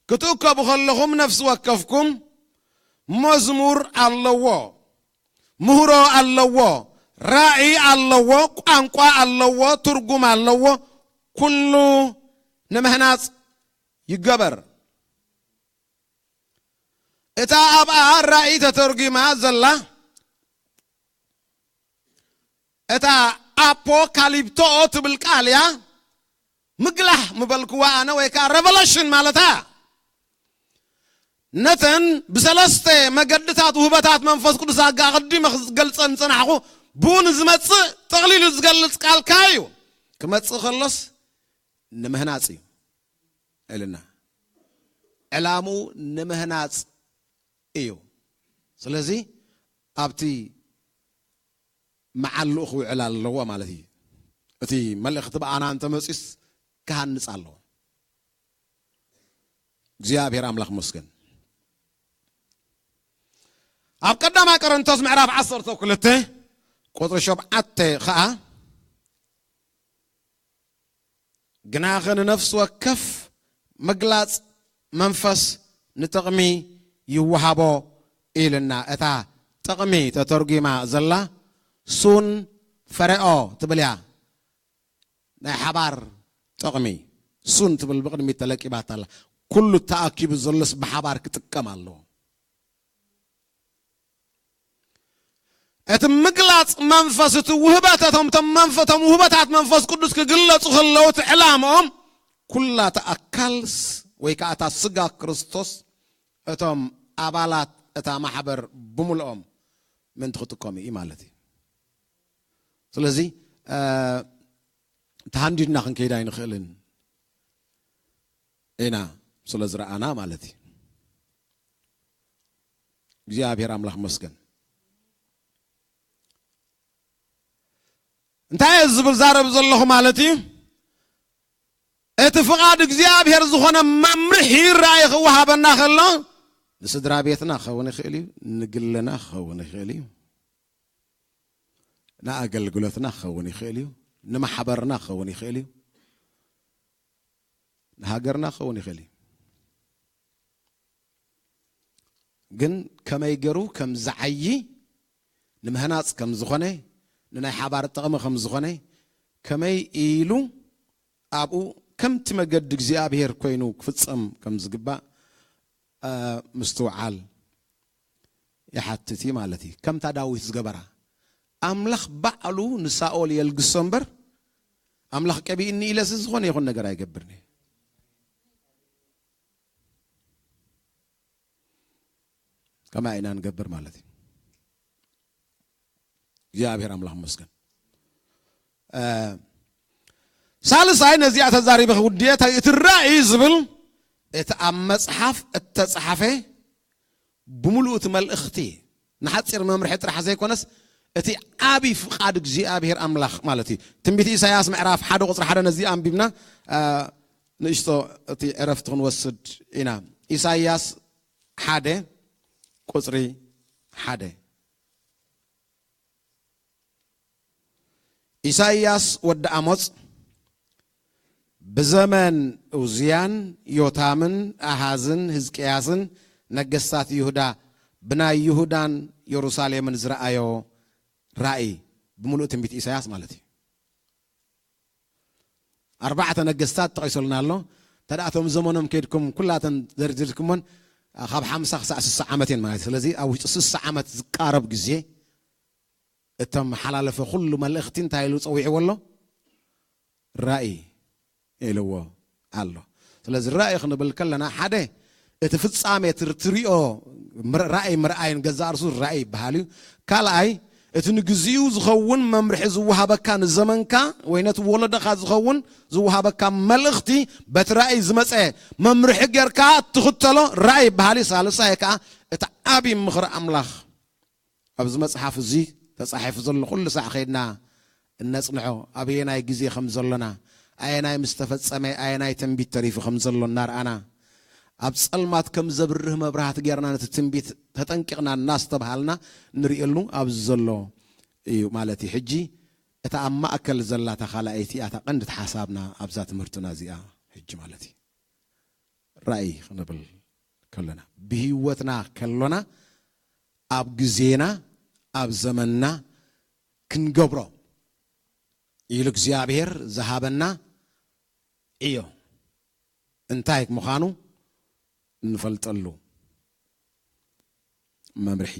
ክትእከቡ ከለኹም ነፍሲ ወከፍኩም መዝሙር ኣለዎ፣ ምህሮ ኣለዎ፣ ራእይ ኣለዎ፣ ቋንቋ ኣለዎ፣ ትርጉም ኣለዎ። ኩሉ ንምህናጽ ይገበር። እታ ኣብኣ ራእይ ተተርጒማ ዘላ፣ እታ ኣፖካሊፕቶ ትብል ቃል እያ። ምግላህ ምበልክዋ ኣነ፣ ወይ ከኣ ሬቨሌሽን ማለታ እያ። ነተን ብሰለስተ መገድታት ውህበታት መንፈስ ቅዱስ ኣጋ ኣቐዲመ ክገልጸን ዝጸናሕኩ፣ ብኡ ንዝመጽእ ጠቕሊሉ ዝገልጽ ቃልካ እዩ። ክመጽእ ከሎስ ንምህናጽ እዩ ኢልና። ዕላምኡ ንምህናጽ እዩ። ስለዚ ኣብቲ መዓልኡ ክውዕል ኣለዎ ማለት እዩ። እቲ መልእኽቲ ብኣና እንተመጺኡስ ክሃንጽ ኣለዎ። እግዚኣብሔር ኣምላኽ መስገን። ኣብ ቀዳማይ ቆሮንቶስ ምዕራፍ ዓሰርተ ክልተ ቁጽሪ ሸውዓተ ኸኣ፣ ግናኸ ንነፍሲ ወከፍ ምግላጽ መንፈስ ንጥቕሚ ይወሃቦ ኢልና። እታ ጥቕሚ ተተርጒማ ዘላ ሱን ፈረኦ ትብል እያ። ናይ ሓባር ጥቕሚ ሱን ትብል ብቕድሚት ተለቂባታ ኣላ። ኩሉ ተኣኪቡ ዘሎስ ብሓባር ክጥቀም ኣለዎ። እቲ ምግላጽ መንፈስ፣ እቲ ውህበት፣ እቶም፣ እቶም መንፈ-፣ እቶም ውህበታት መንፈስ ቅዱስ ክግለጹ ከለዉ፣ እቲ ዕላምኦም ኩላ እታ ኣካልስ ወይ ከኣ እታ ስጋ ክርስቶስ፣ እቶም ኣባላት እታ ማሕበር ብምልኦም ምእንቲ ክጥቀሙ እዩ ማለት እዩ። ስለዚ፣ እ፣ ተሃንዲድና ክንከይድ ኣይንኽእልን ኢና፣ ስለ ዝረኣና ማለት እዩ። እግዚኣብሔር ኣምላኽ መስገን። እንታይ እየ ዝብል ዛረብ ዘለኹ ማለት እዩ? እቲ ፍቓድ እግዚኣብሔር ዝኾነ መምርሒ ራእይ ክወሃበና ከሎ፣ ንስድራ ቤትና ክኸውን ይኽእል እዩ፣ ንግልና ክኸውን ይኽእል እዩ፣ ንኣገልግሎትና ክኸውን ይኽእል እዩ፣ ንማሕበርና ክኸውን ይኽእል እዩ፣ ንሃገርና ክኸውን ይኽእል እዩ። ግን ከመይ ገይሩ ከም ዝዓዪ፣ ንምህናጽ ከም ዝኾነ፣ ንናይ ሓባር ጥቕሚ ከም ዝኾነ፣ ከመይ ኢሉ ኣብኡ ከምቲ መገዲ እግዚኣብሔር ኮይኑ ክፍጸም ከም ዝግባእ፣ እ፣ ምስትውዓል ይሓትት እዩ ማለት እዩ። ከምታ ዳዊት ዝገበራ፣ ኣምላኽ ባዕሉ ንሳኦል የልግሶ እምበር፣ ኣምላኽ ቀቢእኒ ኢለሲ ዝኾነ ይኹን ነገር ኣይገብርን እየ። ከማይ ኢና ንገብር ማለት እዩ። እግዚኣብሔር ኣምላኽ መስገን። እ፣ ሳልሳይ ነዚኣ ተዛሪበ ክውድየ፣ እቲ ራእይ ዝብል እቲ ኣብ መጽሓፍ እተጻሓፈ ብምሉእ እቲ መልእኽቲ ንሓጺር መምርሒ ጥራሕ ዘይኮነስ እቲ ዓቢ ፍቓድ እግዚኣብሔር ኣምላኽ ማለት እዩ። ትንቢት ኢሳያስ ምዕራፍ ሓደ ቁጽሪ ሓደ ነዚ ኣንቢብና፣ እ፣ ንእሽቶ እቲ ዕረፍቲ ክንወስድ ኢና። ኢሳያስ ሓደ ቁጽሪ ሓደ። ኢሳይያስ ወዲ ኣሞጽ ብዘመን ኡዝያን፣ ዮታምን፣ ኣሃዝን፣ ህዝቅያስን፣ ነገስታት ይሁዳ፣ ብናይ ይሁዳን የሩሳሌምን ዝረኣዮ ራእይ፣ ብምሉእ ትንቢት ኢሳይያስ ማለት እዩ። ኣርባዕተ ነገስታት ተጠቒሱልና ኣሎ። እንተ ደኣ እቶም ዘመኖም ከይድኩም ኩላተን ዘርዚርኩሞን፣ ካብ ሓምሳ ክሳዕ ስሳ ዓመት እየን ማለት እዩ። ስለዚ ኣብ ውሽጢ ስሳ ዓመት ዝቃረብ ግዜ፣ እተመሓላለፈ ኩሉ መልእኽቲ እንታይ ኢሉ ጸዊዕዎ ኣሎ? ራእይ ኢልዎ ኣሎ። ስለዚ ራእይ ክንብል ከለና፣ ሓደ፣ እቲ ፍጻሜ ትር-፣ ትሪኦ ምር-፣ ራእይ ምርኣይን ገዛእ ርእሱ ራእይ ይበሃል እዩ። ካልኣይ፣ እቲ ንግዚኡ ዝኸውን መምርሒ ዝወሃበካ፣ ንዘመንካ ወይ ነቲ ወለዶኻ ዝኸውን ዝወሃበካ መልእኽቲ፣ በቲ ራእይ ዝመጸ መምርሒ ጌርካ ትኽተሎ ራእይ ይበሃል እዩ። ሳልሳይ ከኣ፣ እቲ ዓቢ ምኽሪ ኣምላኽ ኣብዚ መጽሓፍ እዚ ተጻሒፉ ዘሎ ኩሉ ሳዕ ኸይድና እነጽንዖ፣ ኣበየናይ ግዜ ከም ዘሎና፣ ኣየናይ ምስ ተፈጸመ፣ ኣየናይ ትንቢት ተሪፉ ከም ዘሎ እናረኣና፣ ኣብ ጸልማት ከም ዘብርህ መብራህቲ ጌርና ነቲ ትንቢት ተጠንቂቕና እናስተብሃልና ንርእየሉ ኣብዚ ዘሎ እዩ ማለት እዩ። ሕጂ እታ ኣብ ማእከል ዘላ እታ ካልኣይቲ እያ እታ ቀንዲ ሓሳብና ኣብዛ ትምህርትና እዚኣ ሕጂ ማለት እዩ። ራእይ ክንብል ከሎና፣ ብህይወትና ከሎና፣ ኣብ ግዜና፣ ኣብ ዘመንና ክንገብሮ ኢሉ እግዚኣብሔር ዝሃበና ዕዮ እንታይ ምዃኑ እንፈልጠሉ መምርሒ።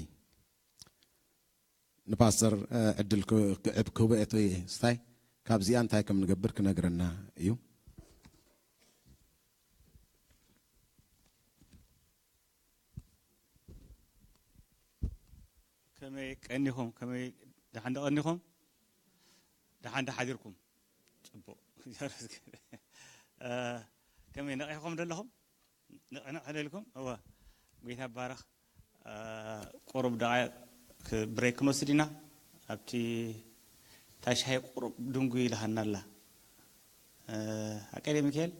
ንፓስተር፣ እ፣ ዕድል ክ-፣ ክ-፣ ክህቦ እየ፣ እቲ ስታይ ካብዚኣ እንታይ ከም ንገብር ክነግረና እዩ። ከመይ ቀኒኹም? ከመይ ደሓን ዶ ቀኒኹም? ደሓን ዶ ሓዲርኩም? ጽቡቕ። እ፣ ከመይ ነቒሕኩም ዶ ኣለኹም? ንቕንቕ ኢልኩም? እወ። ጌታ ይባረኽ። እ፣ ቁሩብ ደቓይቕ ክ-፣ ብሬክ ክንወስድ ኢና። ኣብቲ ታሽሃይ ቁሩብ ድንጉይ ኢልሃና ኣላ። እ፣ ኣቀደ ሚካኤል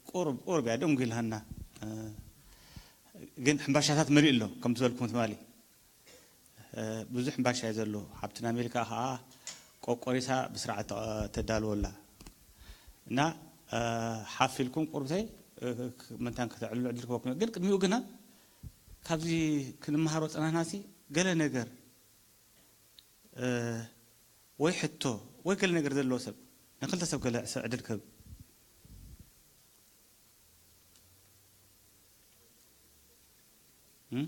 ቁሩብ፣ ቁሩብ እያ ድንጉይ ኢልሃና። እ፣ ግን ሕምባሻታት መሊኡ ኣሎ፣ ከም ዝበልኩም ትማሊ። እ፣ ብዙሕ ሕምባሻ እዩ ዘሎ። ሓብትና ሜልካ ኸዓ ቆቆሪሳ ብስርዓት ተ-፣ ተዳልወላ። እና፣ እ፣ ሓፍ ኢልኩም ቁርብተይ፣ እ፣ ክ-፣ መንታን ከተዕልሉ ዕድል ክበኩም። ግን ቅድሚኡ ግና ካብዚ ክንመሃሮ ጸናሕናሲ ገለ ነገር፣ እ፣ ወይ ሕቶ ወይ ገለ ነገር ዘለዎ ሰብ ንክልተ ሰብ ገለ ዕድል ክህብ። እም?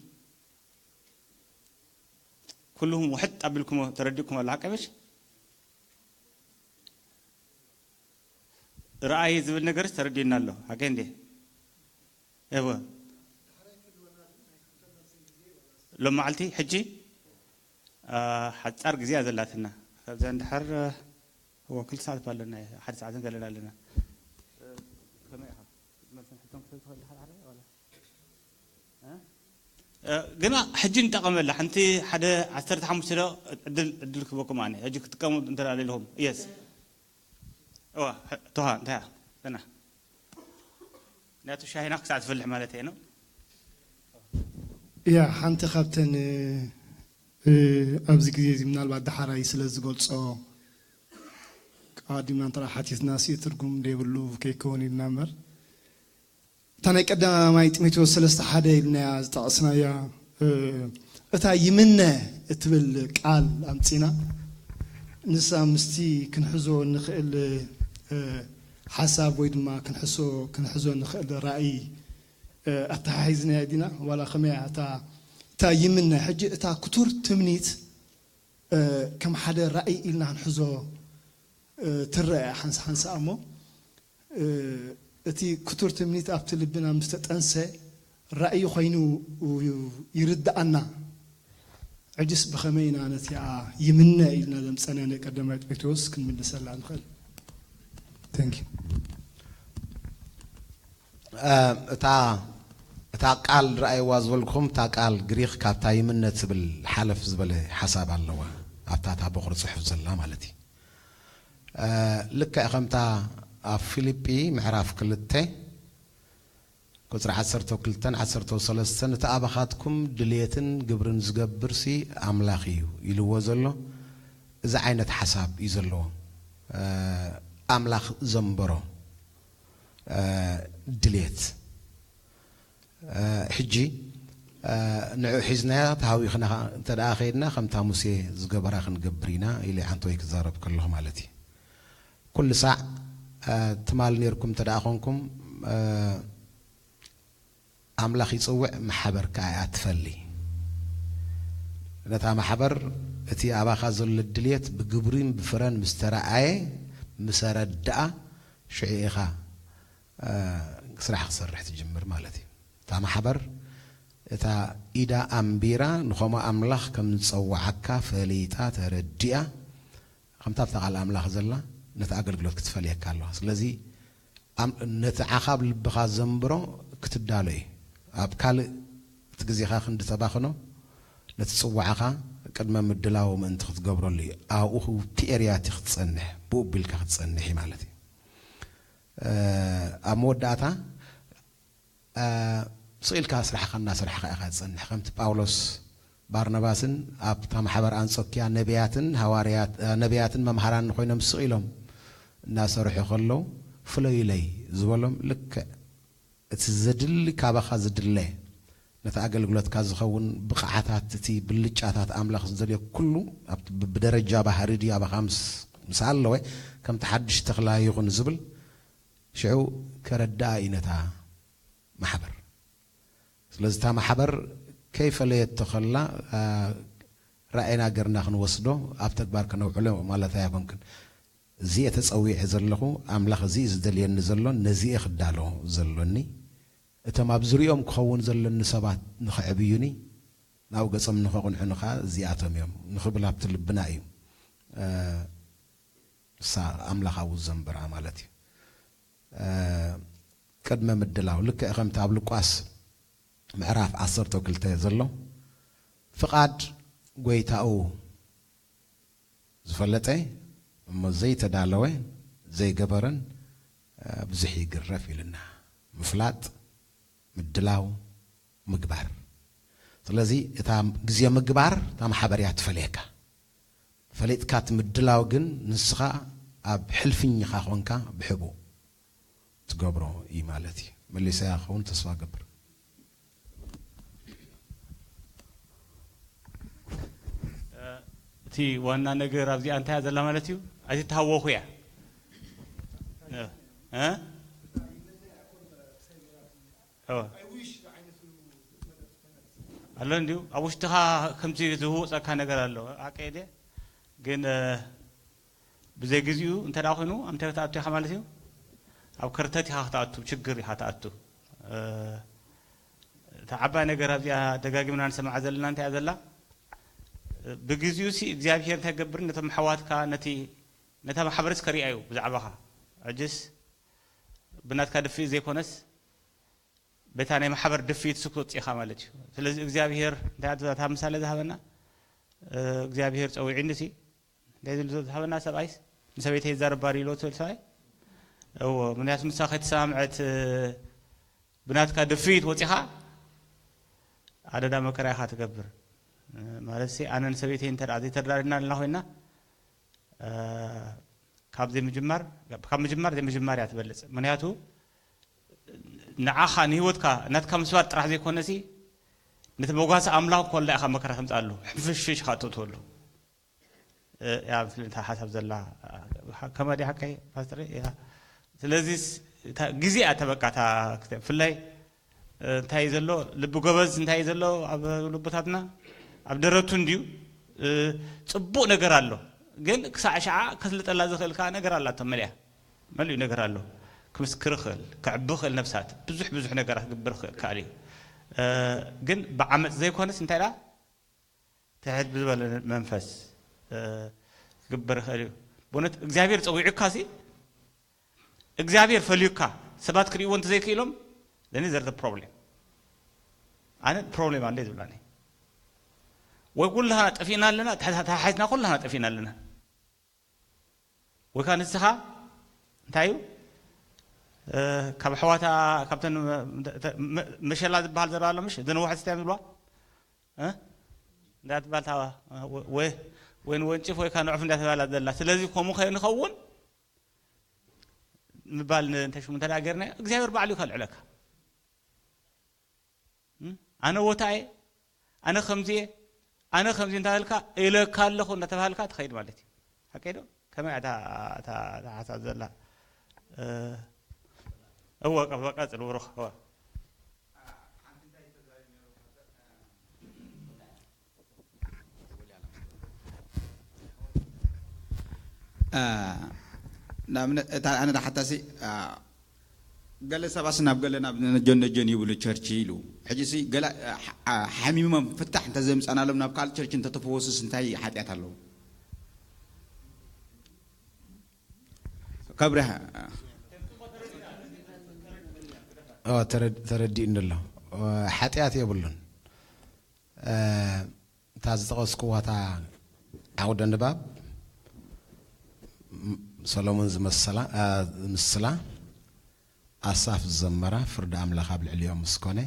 ኩልኹም ውሕጥ ኣቢልኩሞ ተረዲእኩም ኣሎ፣ ሓቀበሽ? ራእይ ዝብል ነገርስ ተረዲእና ኣሎ፣ ሓቀይ እንዴ? እወ። ሎም መዓልቲ፣ ሕጂ፣ አ፣ ሓጻር ግዜ እያ ዘላትና። ካብዛ እንድሓር፣ እወ፣ ክልተ ሰዓት እኳ ኣለና፣ ሓደ ሰዓትን ገለን ኣለና። ከመይ ኢኻ? መልስን ሕቶን ክትህብ ትኽእል ዲኻ ድሓር ዋላ? እ? እ፣ ግና ሕጂ ንጠቐመላ። ሓንቲ ሓደ ዓሰርተ ሓሙሽተ ዶ ዕድል፣ ዕድል ክህበኩም ኣነ። ሕጂ ክትጥቀሙ እንተ ደኣ ኢልኹም። የስ። እዋ፣ ቶሃ፣ እንታይ እያ? ደህና። ናቱ ሻሂና ክሳዕ ትፈልሕ ማለት እየ ነው። እያ፣ ሓንቲ ካብተን፣ እ፣ ኣብዚ ግዜ እዚ ምናልባት ደሓራይ ስለ ዝገልጾ፣ ቀዲምና እንተ ሓቲትና ሲ ትርጉም ዘይብሉ ከይከውን ኢልና እምበር፣ እታ ናይ ቀዳማይ ጢሞቴዎስ ሰለስተ ሓደ ኢልናያ ዝጠቐስናያ፣ እ፣ እታ ይምነ እትብል ቃል ኣምጺና፣ ንሳ ምስቲ ክንሕዞ እንኽእል፣ እ፣ ሓሳብ ወይ ድማ ክንሕሶ፣ ክንሕዞ እንኽእል ራእይ፣ እ፣ ኣተሓሒዝናያ ዲና? ዋላ ከመይ እያ እታ፣ እታ ይምነ? ሕጂ እታ ክቱር ትምኒት፣ እ፣ ከም ሓደ ራእይ ኢልና ክንሕዞ፣ እ፣ ትረአ ሓንሳ ሓንሳ እሞ፣ እ፣ እቲ ክቱር ትምኒት ኣብቲ ልብና ምስ ተጠንሰ ራእይ ኮይኑ ይርድኣና። ሕጅስ ብኸመይ ኢና ነቲኣ ይምነ ኢልና ዘምጸናያ ናይ ቀዳማይ ጢሞቴዎስ ክንምልሰላ ንኽእል? እታ ቃል ረኣይዋ ዝበልኩም፣ እታ ቃል ግሪኽ ካብታ ይምነ ትብል ሓለፍ ዝበለ ሓሳብ ኣለዋ፣ ኣብታ እታ በቑሪ ጽሑፍ ዘላ ማለት እዩ። ልክዕ ከምታ ኣብ ፊልጲ ምዕራፍ ክልተ ቁጽሪ ዓሰርተ ክልተን ዓሰርተ ሰለስተን፣ እቲ ኣባኻትኩም ድልየትን ግብርን ዝገብርሲ ኣምላኽ እዩ ኢልዎ ዘሎ፣ እዚ ዓይነት ሓሳብ እዩ ዘለዎ። ኣምላኽ ዘንበሮ ድልየት። ሕጂ ንዑ ሒዝናያ ተሃዊኽና እንተ ደኣ ከይድና፣ ከምታ ሙሴ ዝገበራ ክንገብር ኢና ኢለ ዓንተወይ ክዛረብ ከለኹ ማለት እዩ። ኩሉ ሳዕ ትማል ነርኩም እንተ ደኣ ኾንኩም፣ ኣምላኽ ይጽውዕ፣ ማሕበር ከኣ እያ ትፈሊ። ነታ ማሕበር እቲ ኣባኻ ዘሎ ድልየት ብግብሪን ብፍረን ምስ ተረኣየ፣ ምስ ኣረድኣ፣ ሽዑ ኢኻ ስራሕ ክሰርሕ ትጅምር ማለት እዩ። እታ ማሕበር እታ ኢዳ ኣንቢራ ንኸምኡ ኣምላኽ ከም ዝጸዋዓካ ፈሊጣ ተረዲኣ፣ ከምታ ኣብታ ቃል ኣምላኽ ዘላ ነቲ ኣገልግሎት ክትፈልየካ ኣለዋ። ስለዚ ነቲ ዓኻ ኣብ ልብኻ ዘንብሮ ክትዳሎ እዩ። ኣብ ካልእ እቲ ግዜኻ ክንዲ ተባኽኖ ነቲ ጽዋዕኻ ቅድመ ምድላው ምእንቲ ክትገብረሉ እዩ። ኣብኡ እቲ ኤርያ እቲ ክትጸንሕ፣ ብኡ ቢልካ ክትጸንሕ እዩ ማለት እዩ። ኣብ መወዳእታ ስቕ ኢልካ ስራሕኻ እናሰራሕኻ ኢኻ ትጸንሕ። ከምቲ ጳውሎስ ባርናባስን ኣብታ ማሕበር ኣንጾኪያ ነቢያትን ሃዋርያት፣ ነቢያትን መምሃራን ኮይኖም ስቕ ኢሎም እናሰርሑ ከለዉ፣ ፍለዩለይ ዝበሎም ልክዕ እቲ ዘድሊ ካባኻ ዝድለ ነቲ ኣገልግሎትካ ዝኸውን ብቕዓታት፣ እቲ ብልጫታት ኣምላኽ ዝደልዮ ኩሉ ኣብቲ ብ-፣ ብደረጃ ባህሪ ድዩ ኣባኻ ምስ፣ ምስ ኣለወ፣ ከምቲ ሓድሽ ተኽላ ይኹን ዝብል ሽዑ ከረድኣ እዩ ነታ ማሕበር። ስለዚ እታ ማሕበር ከይፈለየቶ ከላ፣ ራእይና ገርና ክንወስዶ ኣብ ተግባር ከነውዕሎ ማለት ኣይኮንክን። እዚ እየ ተጸዊዐ ዘለኹ፣ ኣምላኽ እዚ እዩ ዝደልየኒ ዘሎ፣ ነዚ እየ ክዳሎ ዘሎኒ። እቶም ኣብ ዙሪኦም ክኸውን ዘለኒ ሰባት ንኽዕብዩኒ፣ ናብ ገጾም ንኸቕንዑኒ ኸኣ እዚኣቶም እዮም ንኽብል ኣብቲ ልብና እዩ። እሳ ኣምላኻዊ ዘንብራ ማለት እዩ። ቅድመ ምድላው፣ ልክዕ ከምቲ ኣብ ሉቃስ ምዕራፍ ዓሰርተ ክልተ ዘሎ፣ ፍቓድ ጐይታኡ ዝፈለጠ እሞ ዘይተዳለወ ዘይገበረን ብዙሕ ይግረፍ ኢልና። ምፍላጥ፣ ምድላው፣ ምግባር። ስለዚ እታ ግዜ ምግባር እታ ማሕበር እያ ትፈልየካ። ፈሊጥካ እቲ ምድላው ግን ንስኻ ኣብ ሕልፍኝኻ ኾንካ ብሕቡእ ትገብሮ እዩ ማለት እዩ። መሊሰያ ክኸውን ተስፋ እገብር። እቲ ዋና ነገር ኣብዚኣ እንታይ እያ ዘላ ማለት እዩ? ኣይትተሃወኹ እያ። እ? እ? እወ። ኣሎ እንዲሁ ኣብ ውሽጥኻ ከምዚ ዝህውፀካ ነገር ኣሎ። ሓቀይ ድየ? ግን ብዘይ ግዚኡ እንተ ደኣ ኮይኑ ኣብ እንታይ ክትኣቱ ኢኻ ማለት እዩ? ኣብ ከርተት ኢኻ ክትኣቱ፣ ችግር ኢኻ ትኣቱ። እታ ዓባይ ነገር ኣብዚኣ ደጋጊምና ንሰምዓ ዘለና እንታይ እያ ዘላ? ብግዚኡ ሲ እግዚኣብሄር እንታይ ክገብር ነቶም ኣሕዋትካ ነቲ ነታ ማሕበርስ ከሪኣ እዩ ብዛዕባኻ። ሕጅስ ብናትካ ድፍኢት ዘይኮነስ በታ ናይ ማሕበር ድፍኢት ሱ ክትወጽእ ኢኻ ማለት እዩ። ስለዚ እግዚኣብሄር እንታይ እያ እታ ምሳሌ ዝሃበና? እግዚኣብሄር ጸዊዑኒ ሲ እንታይ ዝብል ዝሃበና ሰብኣይስ ንሰበይተይ ይዛረብ ባር ኢልዎ ትብል ሰብኣይ እዎ ምክንያቱ ምሳ ከይተሰማምዐት ብናትካ ድፍኢት ወጺኻ ኣደዳ መከራ ኢኻ ትገብር። ማለት ሲ ኣነ ንሰበይተይ እንተ ዘይተደራሪና ኣለና ኮይና ካብ ዘይምጅማር ካብ ምጅማር ዘይምጅማር እያ ትበልጽ። ምክንያቱ ንዓኻ ንህይወትካ ናትካ ምስባር ጥራሕ ዘይኮነሲ ነቲ መጓሰ ኣምላኽ ኮላ ኢኻ መከራ ተምጻሉ ሕንፍሽፍሽ ኢኻ ትእትወሉ። ያ ምስልንታ ሓሳብ ዘላ ከመዲ ሓቀይ ፓስተር ያ ስለዚ ግዜ እያ ተበቃታ ብፍላይ እንታይ እዩ ዘሎ ልቢ ጎበዝ እንታይ እዩ ዘሎ ኣብ ልቦታትና ኣብ ደረቱ እንድዩ ጽቡቕ ነገር ኣሎ ግን ክሳዕ ሸዓ ከስልጠላ ዝኽእል ከዓ ነገር ኣላቶ መሊኣ መሊኡ ነገር ኣሎ ክምስክር ይኽእል ክዕቢ ይኽእል ነብሳት ብዙሕ ብዙሕ ነገራት ክግብር ይኽእል ከኣል እዩ ግን ብዓመፅ ዘይኮነስ እንታይ ዳ ትሕት ብዝበለ መንፈስ ክግበር ይኽእል እዩ ብእውነት እግዚኣብሔር ፀዊዑካ ሲ እግዚኣብሔር ፈልዩካ ሰባት ክርእይዎ እንተዘይክኢሎም፣ then there is problem። ኣነ problem ኣለ ዝብላኒ። ወይ ኩልና ጠፊእና ኣለና፣ ተሓሒዝና ኩልና ጠፊእና ኣለና። ወይ ከዓ ንስኻ እንታይ እዩ፣ ካብ ኣሕዋታ፣ ካብተን መሸላ ዝበሃል ዘረባ ኣሎ፣ ምሽ እዘን ዋሕዚ እንታይ ዝብልዋ እንዳትባል፣ ወይ ንወንጭፍ ወይ ከዓ ንዕፍ እንዳተባላ ዘላ። ስለዚ ከምኡ ከይንኸውን ምባል እንተሽሙ እንተ ጌርና፣ እግዚኣብሔር ባዕሉ እዩ ከልዕለካ። ኣነ ወታየ፣ ኣነ ከምዚየ፣ ኣነ ከምዚ እንዳበልካ ኢለካ ኣለኹ እንዳተባሃልካ ትኸይድ ማለት እዩ። ሓቀይ ዶ? ከመይ እታ ሓሳብ ዘላ? እወ ቀጽል ብሩኽ። ንኣብነት እታ ኣነ ሓታሲ ገለ ሰባስ ናብ ገለ ናብ ነጆን ነጆን ይብሉ ቸርች ኢሉ ሕጂ ሲ ገለ ሓሚሞም ፍታሕ እንተ ዘምጻናሎም ናብ ካልእ ቸርች እንተ ተፈወሱስ እንታይ ሓጢኣት ኣለዎ? ከብርህ ተረዲእኒ ኣሎ። ሓጢኣት የብሉን። እታ ዝጠቐስክዋ እታ ዓውደ ንባብ ሰሎሞን ዝምስላ ኣሳፍ ዝዘመራ ፍርዲ ኣምላኽ ኣብ ልዕሊኦም ምስ ኮነ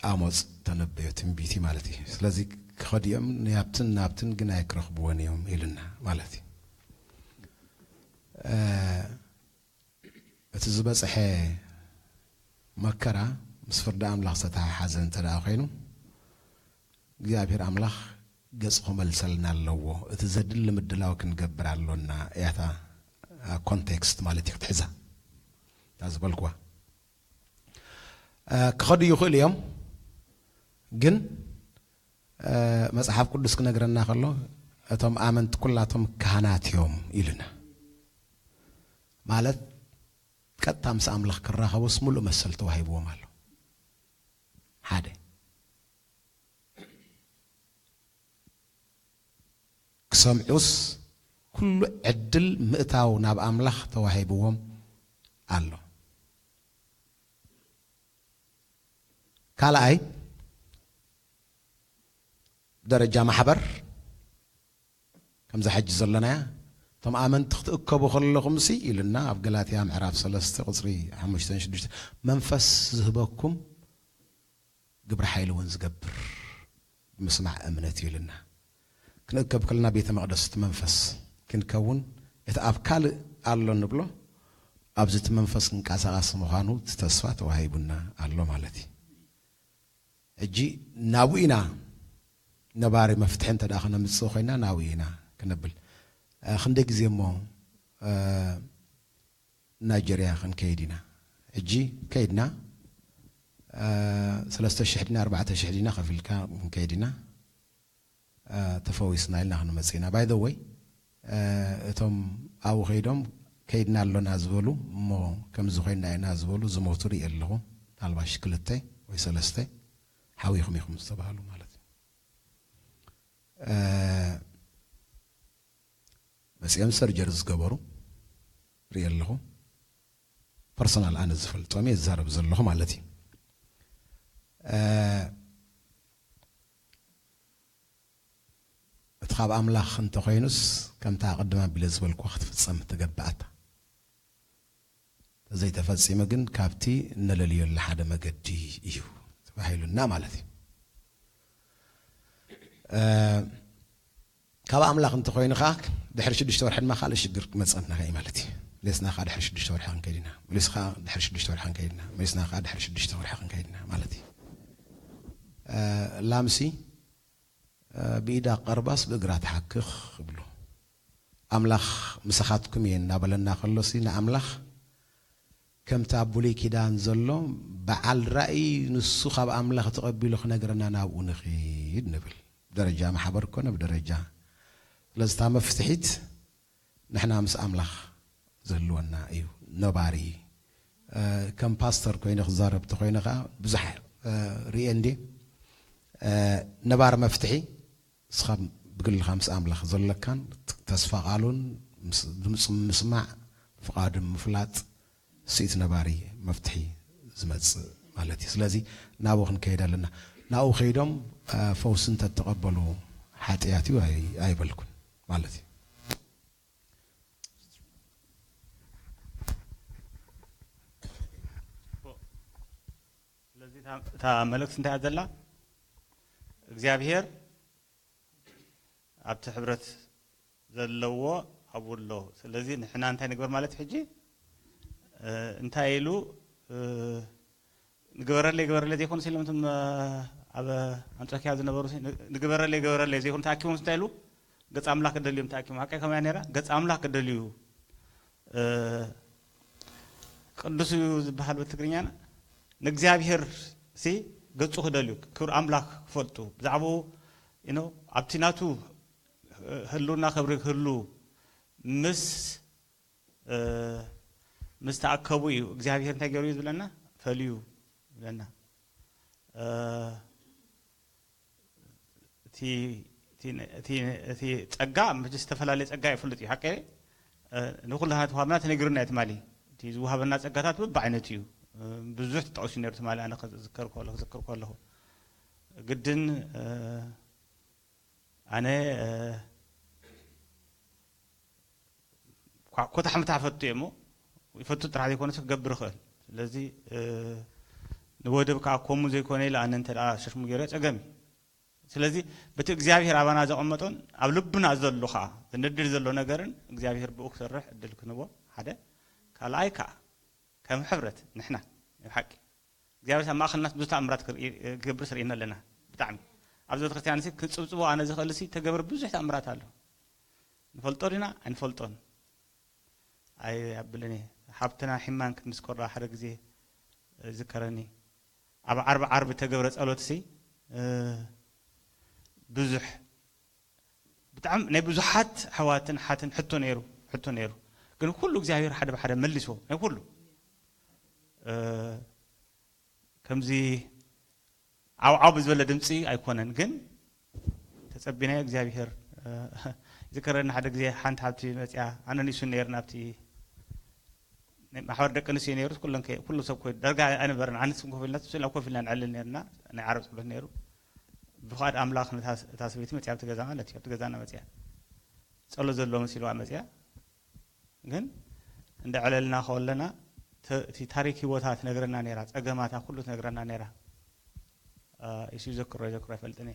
ኣሞጽ ተነበዮ ትንቢቲ ማለት እዩ። ስለዚ ክኸዱ እዮም ናብትን ናብትን ግን ኣይክረኽብዎን እዮም ኢሉና ማለት እዩ። እቲ ዝበፅሐ መከራ ምስ ፍርዲ ኣምላኽ ዝተተሓሓዘ እንተ ደኣ ኮይኑ እግዚኣብሔር ኣምላኽ ገፁ ክመልሰልና ኣለዎ። እቲ ዘድሊ ምድላው ክንገብር ኣሎና እያታ ኮንቴክስት ማለት እዩ ክትሕዛ እታ ዝበልኩዋ። ክኸዱ ይኽእሉ እዮም፣ ግን መጽሓፍ ቅዱስ ክነግረና ከሎ እቶም ኣመንቲ ኩላቶም ካህናት እዮም ኢሉና። ማለት ቀጥታ ምስ ኣምላኽ ክራኸቡስ ሙሉእ መሰል ተዋሂብዎም ኣሎ። ሓደ ክሰምዑስ ኩሉ ዕድል ምእታው ናብ ኣምላኽ ተዋሂብዎም ኣሎ። ካልኣይ ደረጃ ማሕበር ከምዛ ሕጂ ዘለናያ እቶም ኣመንቲ ክትእከቡ ከለኹምሲ ኢልና ኣብ ገላትያ ምዕራፍ ሰለስተ ቁፅሪ ሓሙሽተን ሽዱሽተ መንፈስ ዝህበኩም ግብረ ሓይሊ እውን ዝገብር ብምስማዕ እምነት እዩ ኢልና። ክንእከብ ከለና ቤተ መቕደስ እቲ መንፈስ ክንከውን እቲ ኣብ ካልእ ኣሎ ንብሎ ኣብዚ እቲ መንፈስ ክንቀሳቐስ ምዃኑ እቲ ተስፋ ተዋሂቡና ኣሎ ማለት እዩ። ሕጂ ናብኡ ኢና ነባሪ መፍትሒ እንተ ደኣ ክነምጽእ ኮይና ናብኡ ኢና ክነብል። ክንደይ ግዜ እሞ ናይጀርያ ክንከይድ ኢና። ሕጂ ከይድና ሰለስተ ሽሕ ዲና ኣርባዕተ ሽሕ ዲና ከፊልካ ክንከይድ ኢና። ተፈዊስና ኢልና ክንመጽእ ኢና። By the way እቶም ኣብኡ ከይዶም ከይድና ኣሎና ዝበሉ እሞ ከምዚ ኮይና ኢና ዝበሉ ዝሞቱ ርኢ ኣለኹ። ምናልባሽ ክልተ ወይ ሰለስተ ሓዊኹም ኢኹም ዝተባህሉ ማለት እዩ። መጺኦም ሰርጀሪ ዝገበሩ ርኢ ኣለኹ። ፐርሰናል ኣነ ዝፈልጦም እየ ዝዛረብ ዘለኹ ማለት እዩ። እቲ ካብ ኣምላኽ እንተኾይኑስ ከምታ ቅድም ኣቢለ ዝበልኩዋ ክትፍጸም እተገብኣታ ተዘይተፈጺመ ግን ካብቲ እነለልየሉ ሓደ መገዲ እዩ ተባሂሉና ማለት እዩ። ካብ ኣምላኽ እንተኾይኑ ኸዓ ድሕሪ ሽዱሽተ ወርሒ ድማ ካልእ ሽግር ክመፀና እዩ ማለት እዩ። መሊስና ኸዓ ድሕሪ ሽዱሽተ ወርሒ ክንከይድ ኢና። መሊስኻ ድሕሪ ሽዱሽተ ወርሒ ክንከይድ ኢና። መሊስና ኸዓ ድሕሪ ሽዱሽተ ወርሒ ክንከይድ ኢና ማለት እዩ። ላምሲ ብኢዳ ቀርባስ ብእግራ ትሓክኽ ይብሉ። ኣምላኽ ምሳኻትኩም እየ እናበለና ከሎሲ ንኣምላኽ ከምቲ ኣብ ብሉይ ኪዳን ዘሎ በዓል ራእይ ንሱ ካብ ኣምላኽ ተቐቢሉ ክነግረና ናብኡ ንኺድ ንብል። ብደረጃ ማሕበር ኮነ ብደረጃ ስለዚ እታ መፍትሒት ንሕና ምስ ኣምላኽ ዝህልወና እዩ። ነባሪ ከም ፓስተር ኮይነ ክዛረብ ተኮይነ ከዓ ብዙሕ ርየ እንዴ ነባር መፍትሒ እስኻ ብግልኻ ምስ ኣምላኽ ዘለካን ተስፋ ቃሉን ምስ- ድምፁ ምስማዕ፣ ፍቓዱ ምፍላጥ፣ ስኢት ነባሪ መፍትሒ ዝመፅእ ማለት እዩ። ስለዚ ናብኡ ክንከይድ ኣለና። ናብኡ ከይዶም አ፣ ፈውሲ እንተተቐበሉ ሓጥያት እዩ ኣይ- ኣይበልኩን ማለት እዩ። ስለዚ እታ- እታ መልእክቲ እንታይ እያ ዘላ? እግዚኣብሔር ኣብቲ ሕብረት ዘለዎ ኣብኡ ኣሎ። ስለዚ ንሕና እንታይ ንግበር ማለት ሕጂ እንታይ ኢሉ ንግበረለይ ግበረለይ ዘይኮኑ ሲሎም እቶም ኣብ ኣንጾኪያ ዝነበሩ ንግበረለይ ግበረለይ ዘይኮኑ ተኣኪቦም እንታይ ኢሉ ገጽ ኣምላኽ ክደልዮም ተኣኪቦም። ሓቀይ ከመያ ነራ ገጽ ኣምላኽ ክደልዩ ቅዱስ እዩ ዝበሃል ብትግርኛና ንእግዚኣብሔር ሲ ገጹ ክደልዩ ክብሪ ኣምላኽ ክፈልጡ ብዛዕባኡ you know ኣብቲ ናቱ ህሉና ክብሪ ክህሉ ምስ ምስ ተኣከቡ እዩ እግዚኣብሔር እንታይ ገይሩ እዩ ዝብለና ፈልዩ ይብለና እቲ ጸጋ ምስ ዝተፈላለየ ጸጋ ይፍልጥ እዩ ሓቀ ንኩላትና ተዋሃብና ተነጊሩና እዩ ትማሊ እቲ ዝወሃበና ጸጋታት በብዓይነቱ እዩ ብዙሕ ተጠቂሱ ነሩ ትማሊ ኣነ ክዝከር ከሎ ክዝክር ከለኹ ግድን ኣነ ኮታሕምታ ፈቱ እየ እሞ ይፈቱ ጥራሕ ዘይኮነስ ክገብር ይኽእል ስለዚ ንወደብ ከዓ ኮሙ ዘይኮነ ኢለ ኣነ እንተ ሸሽሙ ገይረ ፀገም እዩ ስለዚ በቲ እግዚኣብሔር ኣባና ዘቐመጦን ኣብ ልብና ዘሎ ከዓ ዝነድድ ዘሎ ነገርን እግዚኣብሔር ብኡ ክሰርሕ እድል ክንቦ ሓደ ካልኣይ ከዓ ከም ሕብረት ንሕና ሓቂ እግዚኣብሔር ኣብ ማእኸልና ብዙ ተኣምራት ክገብር ስርኢና ኣለና ብጣዕሚ ኣብዚ ቤተክርስትያን ሲ ክፅብፅቦ ኣነ ዝኽእል ሲ ተገብር ብዙሕ ተኣምራት ኣሎ ንፈልጦ ዲና ኣይንፈልጦን ኣይኣብልን እየ ሓብትና ሒማን ክንድስኮራ ሓደ ግዜ ዝከረኒ ኣብ ዓርቢ ዓርቢ ተገብረ ጸሎት ሲ ብዙሕ ብጣዕሚ ናይ ብዙሓት ኣሕዋትን ሓትን ሕቶ ነይሩ ሕቶ ነይሩ ግን ኩሉ እግዚኣብሔር ሓደ ብሓደ መሊስዎ ናይ ኩሉ ከምዚ ዓው ዓው ብዝበለ ድምፂ ኣይኮነን ግን ተፀቢናዮ እግዚኣብሔር ዝከረኒ ሓደ ግዜ ሓንቲ ሓብቲ መፅያ ኣነ ንሱ ነይር ናብቲ ማሕበር ደቂ ኣንስትዮ ነይሩ ኩለን ኩሉ ሰብ ኮይ ደርጋ ኣይነበረን ኣንስ ኮፍ ኢልና ስላ ኮፍ ኢልና ንዕልል ነርና ናይ ዓረብ ፀሎት ነይሩ ብፍቓድ ኣምላኽ እታ ሰበይቲ መፅያ ኣብቲ ገዛ ማለት እዩ ኣብቲ ገዛና መፅያ ጸሎት ዘለዎ መሲልዋ መፅያ ግን እንዳ ዕለልና ከለና እቲ ታሪክ ህይወታ ትነግረና ነራ ጸገማታ ኩሉ ትነግረና ነራ ኢሱ ይዘክሮ ይዘክሮ ይፈልጥኒ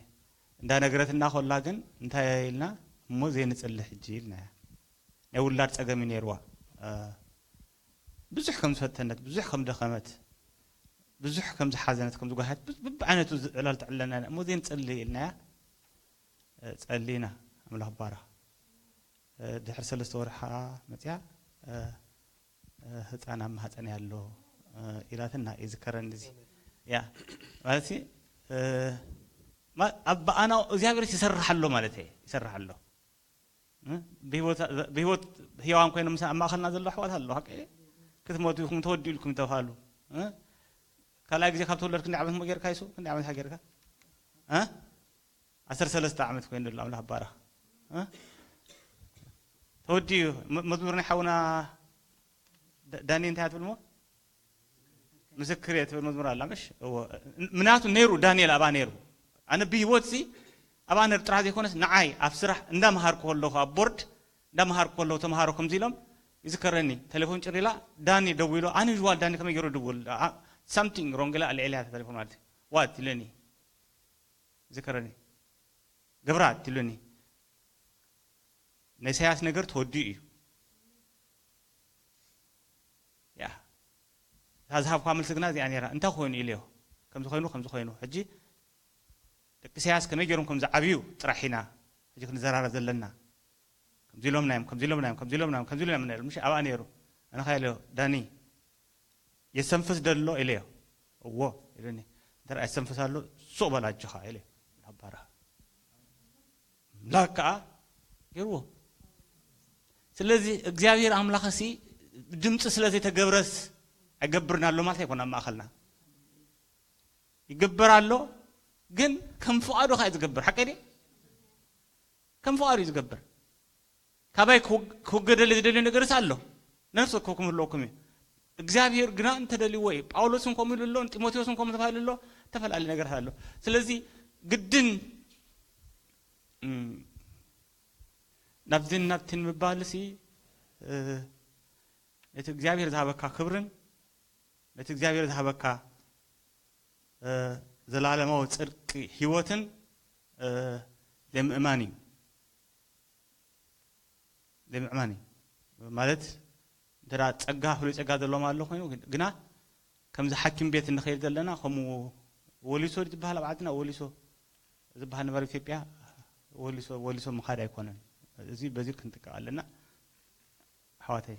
እንዳ ነገረትና ከላ ግን እንታይ ኢልና እሞ ዘይንጽሊ ሕጂ ኢልና ናይ ውላድ ጸገም ነርዋ ብዙሕ ከም ዝፈተነት ብዙሕ ከም ደኸመት ብዙሕ ከም ዝሓዘነት ከም ዝጓሃት ብብዓይነቱ ዕላል ትዕለና እሞ ዘይንጽሊ ኢልናያ ጸሊና ኣምላኽ ባራ ድሕሪ ሰለስተ ወርሒ ከዓ መፅያ ህፃን ኣብ ማህፀን ኣሎ ኢላትና ይዝከረኒ እዚ ያ ማለት ኣብ ብኣና እግዚኣብሔር ይሰርሕ ኣሎ ማለት ይሰርሕ ኣሎ ብህይወት ህያዋን ኮይኖም ኣብ ማእኸልና ዘሎ ኣሕዋት ኣሎ ሓቂ ክትሞቱ ኢኹም ተወዲኡ ኢልኩም ተባሃሉ ካልኣይ ግዜ ካብ ተወለድ ክንዲ ዓመት ሞ ጌርካ ይሱ ክንዲ ዓመት ሃ ጌርካ ዓሰርተ ሰለስተ ዓመት ኮይኑ ኣሎ ኣምላኽ ባረኽ ተወዲኡ መዝሙር ናይ ሓውና ዳኒ እንታይ ትብል ሞ ምስክር እየ ትብል መዝሙር ኣላ ምሽ ምናቱ ነይሩ ዳንኤል ኣብኣ ነይሩ ኣነ ብሂወት ሲ ኣብኣ ነር ጥራሕ ዘይኮነስ ንዓይ ኣብ ስራሕ እንዳመሃርኩ ከለኹ ኣብ ቦርድ እንዳመሃርኩ ከለኹ ተምሃሮ ከምዚ ኢሎም ይዝከረኒ ቴሌፎን ጭሪላ ዳኒ ደዊሉ ኣን ዩዥዋል ዳኒ ከመይ ገይሩ ድውል ሳምቲንግ ሮንግ ኢላ ኣልዒልያ ቴሌፎን ማለት ዋት ኢለኒ ዝከረኒ ገብራ ትብለኒ ናይ ኢሳያስ ነገር ተወዲኡ እዩ ያ እታ ዝሃብኳ መልሲ ግና እዚኣ ነራ እንታይ ኮይኑ ኢለዮ ከምዚ ኮይኑ ከምዚ ኮይኑ ሕጂ ደቂ ኢሳያስ ከመይ ገይሮም ከም ዝዓብዩ ጥራሕ ኢና ሕጂ ክንዘራረብ ዘለና ከምዚ ኢሎም ናዮም ከምዚ ኢሎም ናዮም ከምዚ ኢሎም ናዮም ከምዚ ኢሎም ናዮም ምሽ ኣብኣ ነይሩ ኣነ ከ ኢለዮ ዳኒ የሰንፍስ ደሎ ኢለዮ እዎ ኢሉኒ እንተ የሰንፍስ ኣሎ ሱቕ በል ኣጆኻ ኢለ ኣባራ ኣምላኽ ከዓ ገይርዎ ስለዚ እግዚኣብሔር ኣምላኽ ሲ ድምፂ ስለ ዘይተገብረስ ኣይገብርን ኣሎ ማለት ኣይኮነ ኣብ ማእኸልና ይገብር ኣሎ ግን ከም ፍቓዱ ከዓ ዝገብር ሓቀ ከም ፍቓዱ እዩ ዝገብር። ካባይ ክውገደለይ ዝደልዮ ነገርስ ኣሎ። ነፍሲ ወከፍኩም ኣለኩም እዩ። እግዚኣብሔር ግና እንተደልይዎ እዩ። ጳውሎስን ከምኡ ኢሉ ኣሎ፣ ጢሞቴዎስን ከምኡ ተባሂሉ ኣሎ። ዝተፈላለዩ ነገራት ኣሎ። ስለዚ ግድን ናብዚን ናብቲን ምባልሲ ነቲ እግዚኣብሔር ዝሃበካ ክብርን ነቲ እግዚኣብሔር ዝሃበካ ዘላለማዊ ጽድቂ ህይወትን ዘይምእማን እዩ። ዘይምእማን እዩ ማለት እንተ ጸጋ ፍሉይ ጸጋ ዘለዎም ኣሎ ኮይኑ ግና ከምዚ ሓኪም ቤት እንኸይድ ዘለና ከምኡ ወሊሶ ዝበሃል ኣብ ዓድና ወሊሶ ዝበሃል ነበር ኢትዮጵያ ወሊሶ ወሊሶ ምኻድ ኣይኮነን። እዚ በዚ ክንጥቀቕ ኣለና። ኣሕዋተይ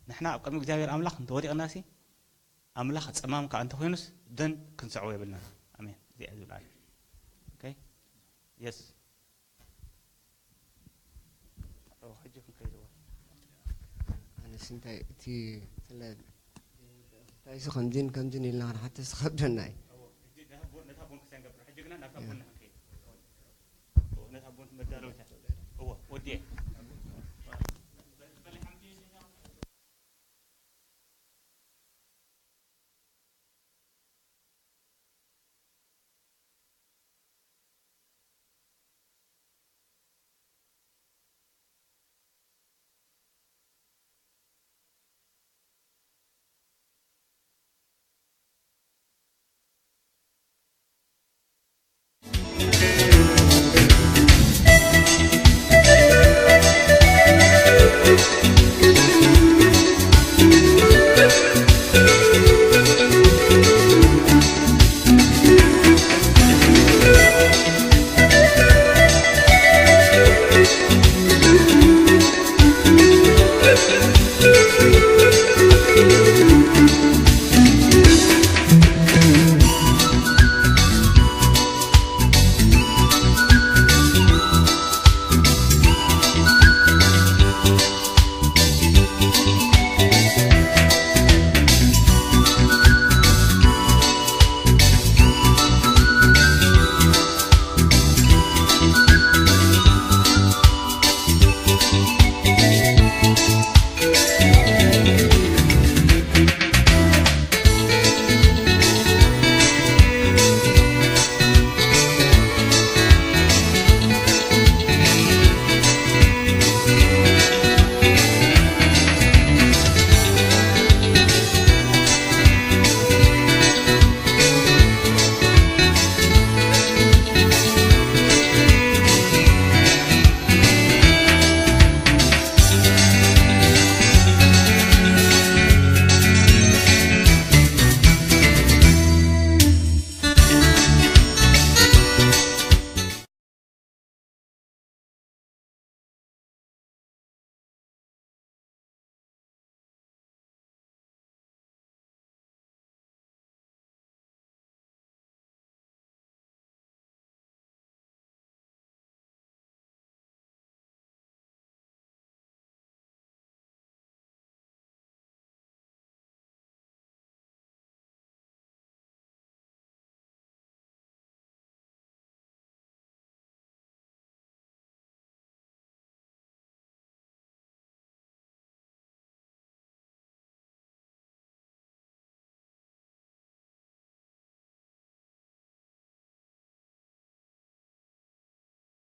ንሕና ኣብ ቅድሚ እግዚኣብሔር ኣምላኽ እንተወዲቕናሲ ኣምላኽ ጸማም ከዓ እንተኾይኑስ ደን ክንስዕቦ የብልናን። ኣሜን። እዚኣ ዝብል ኣለ። ኦኬ የስ ሕጂ ክንከይድዎ ኣነስ እንታይ እቲ ስለ እንታይ ሱ ከምዚን ከምዚን ኢልና ክንሓተስ ዝኸብደና እዩ። ነታ ቦን ክሳይ ንገብር ሕጂ ግና ናብታ ቦን ንክንከይድ ነታ ቦን መዳለውታ ወዲየ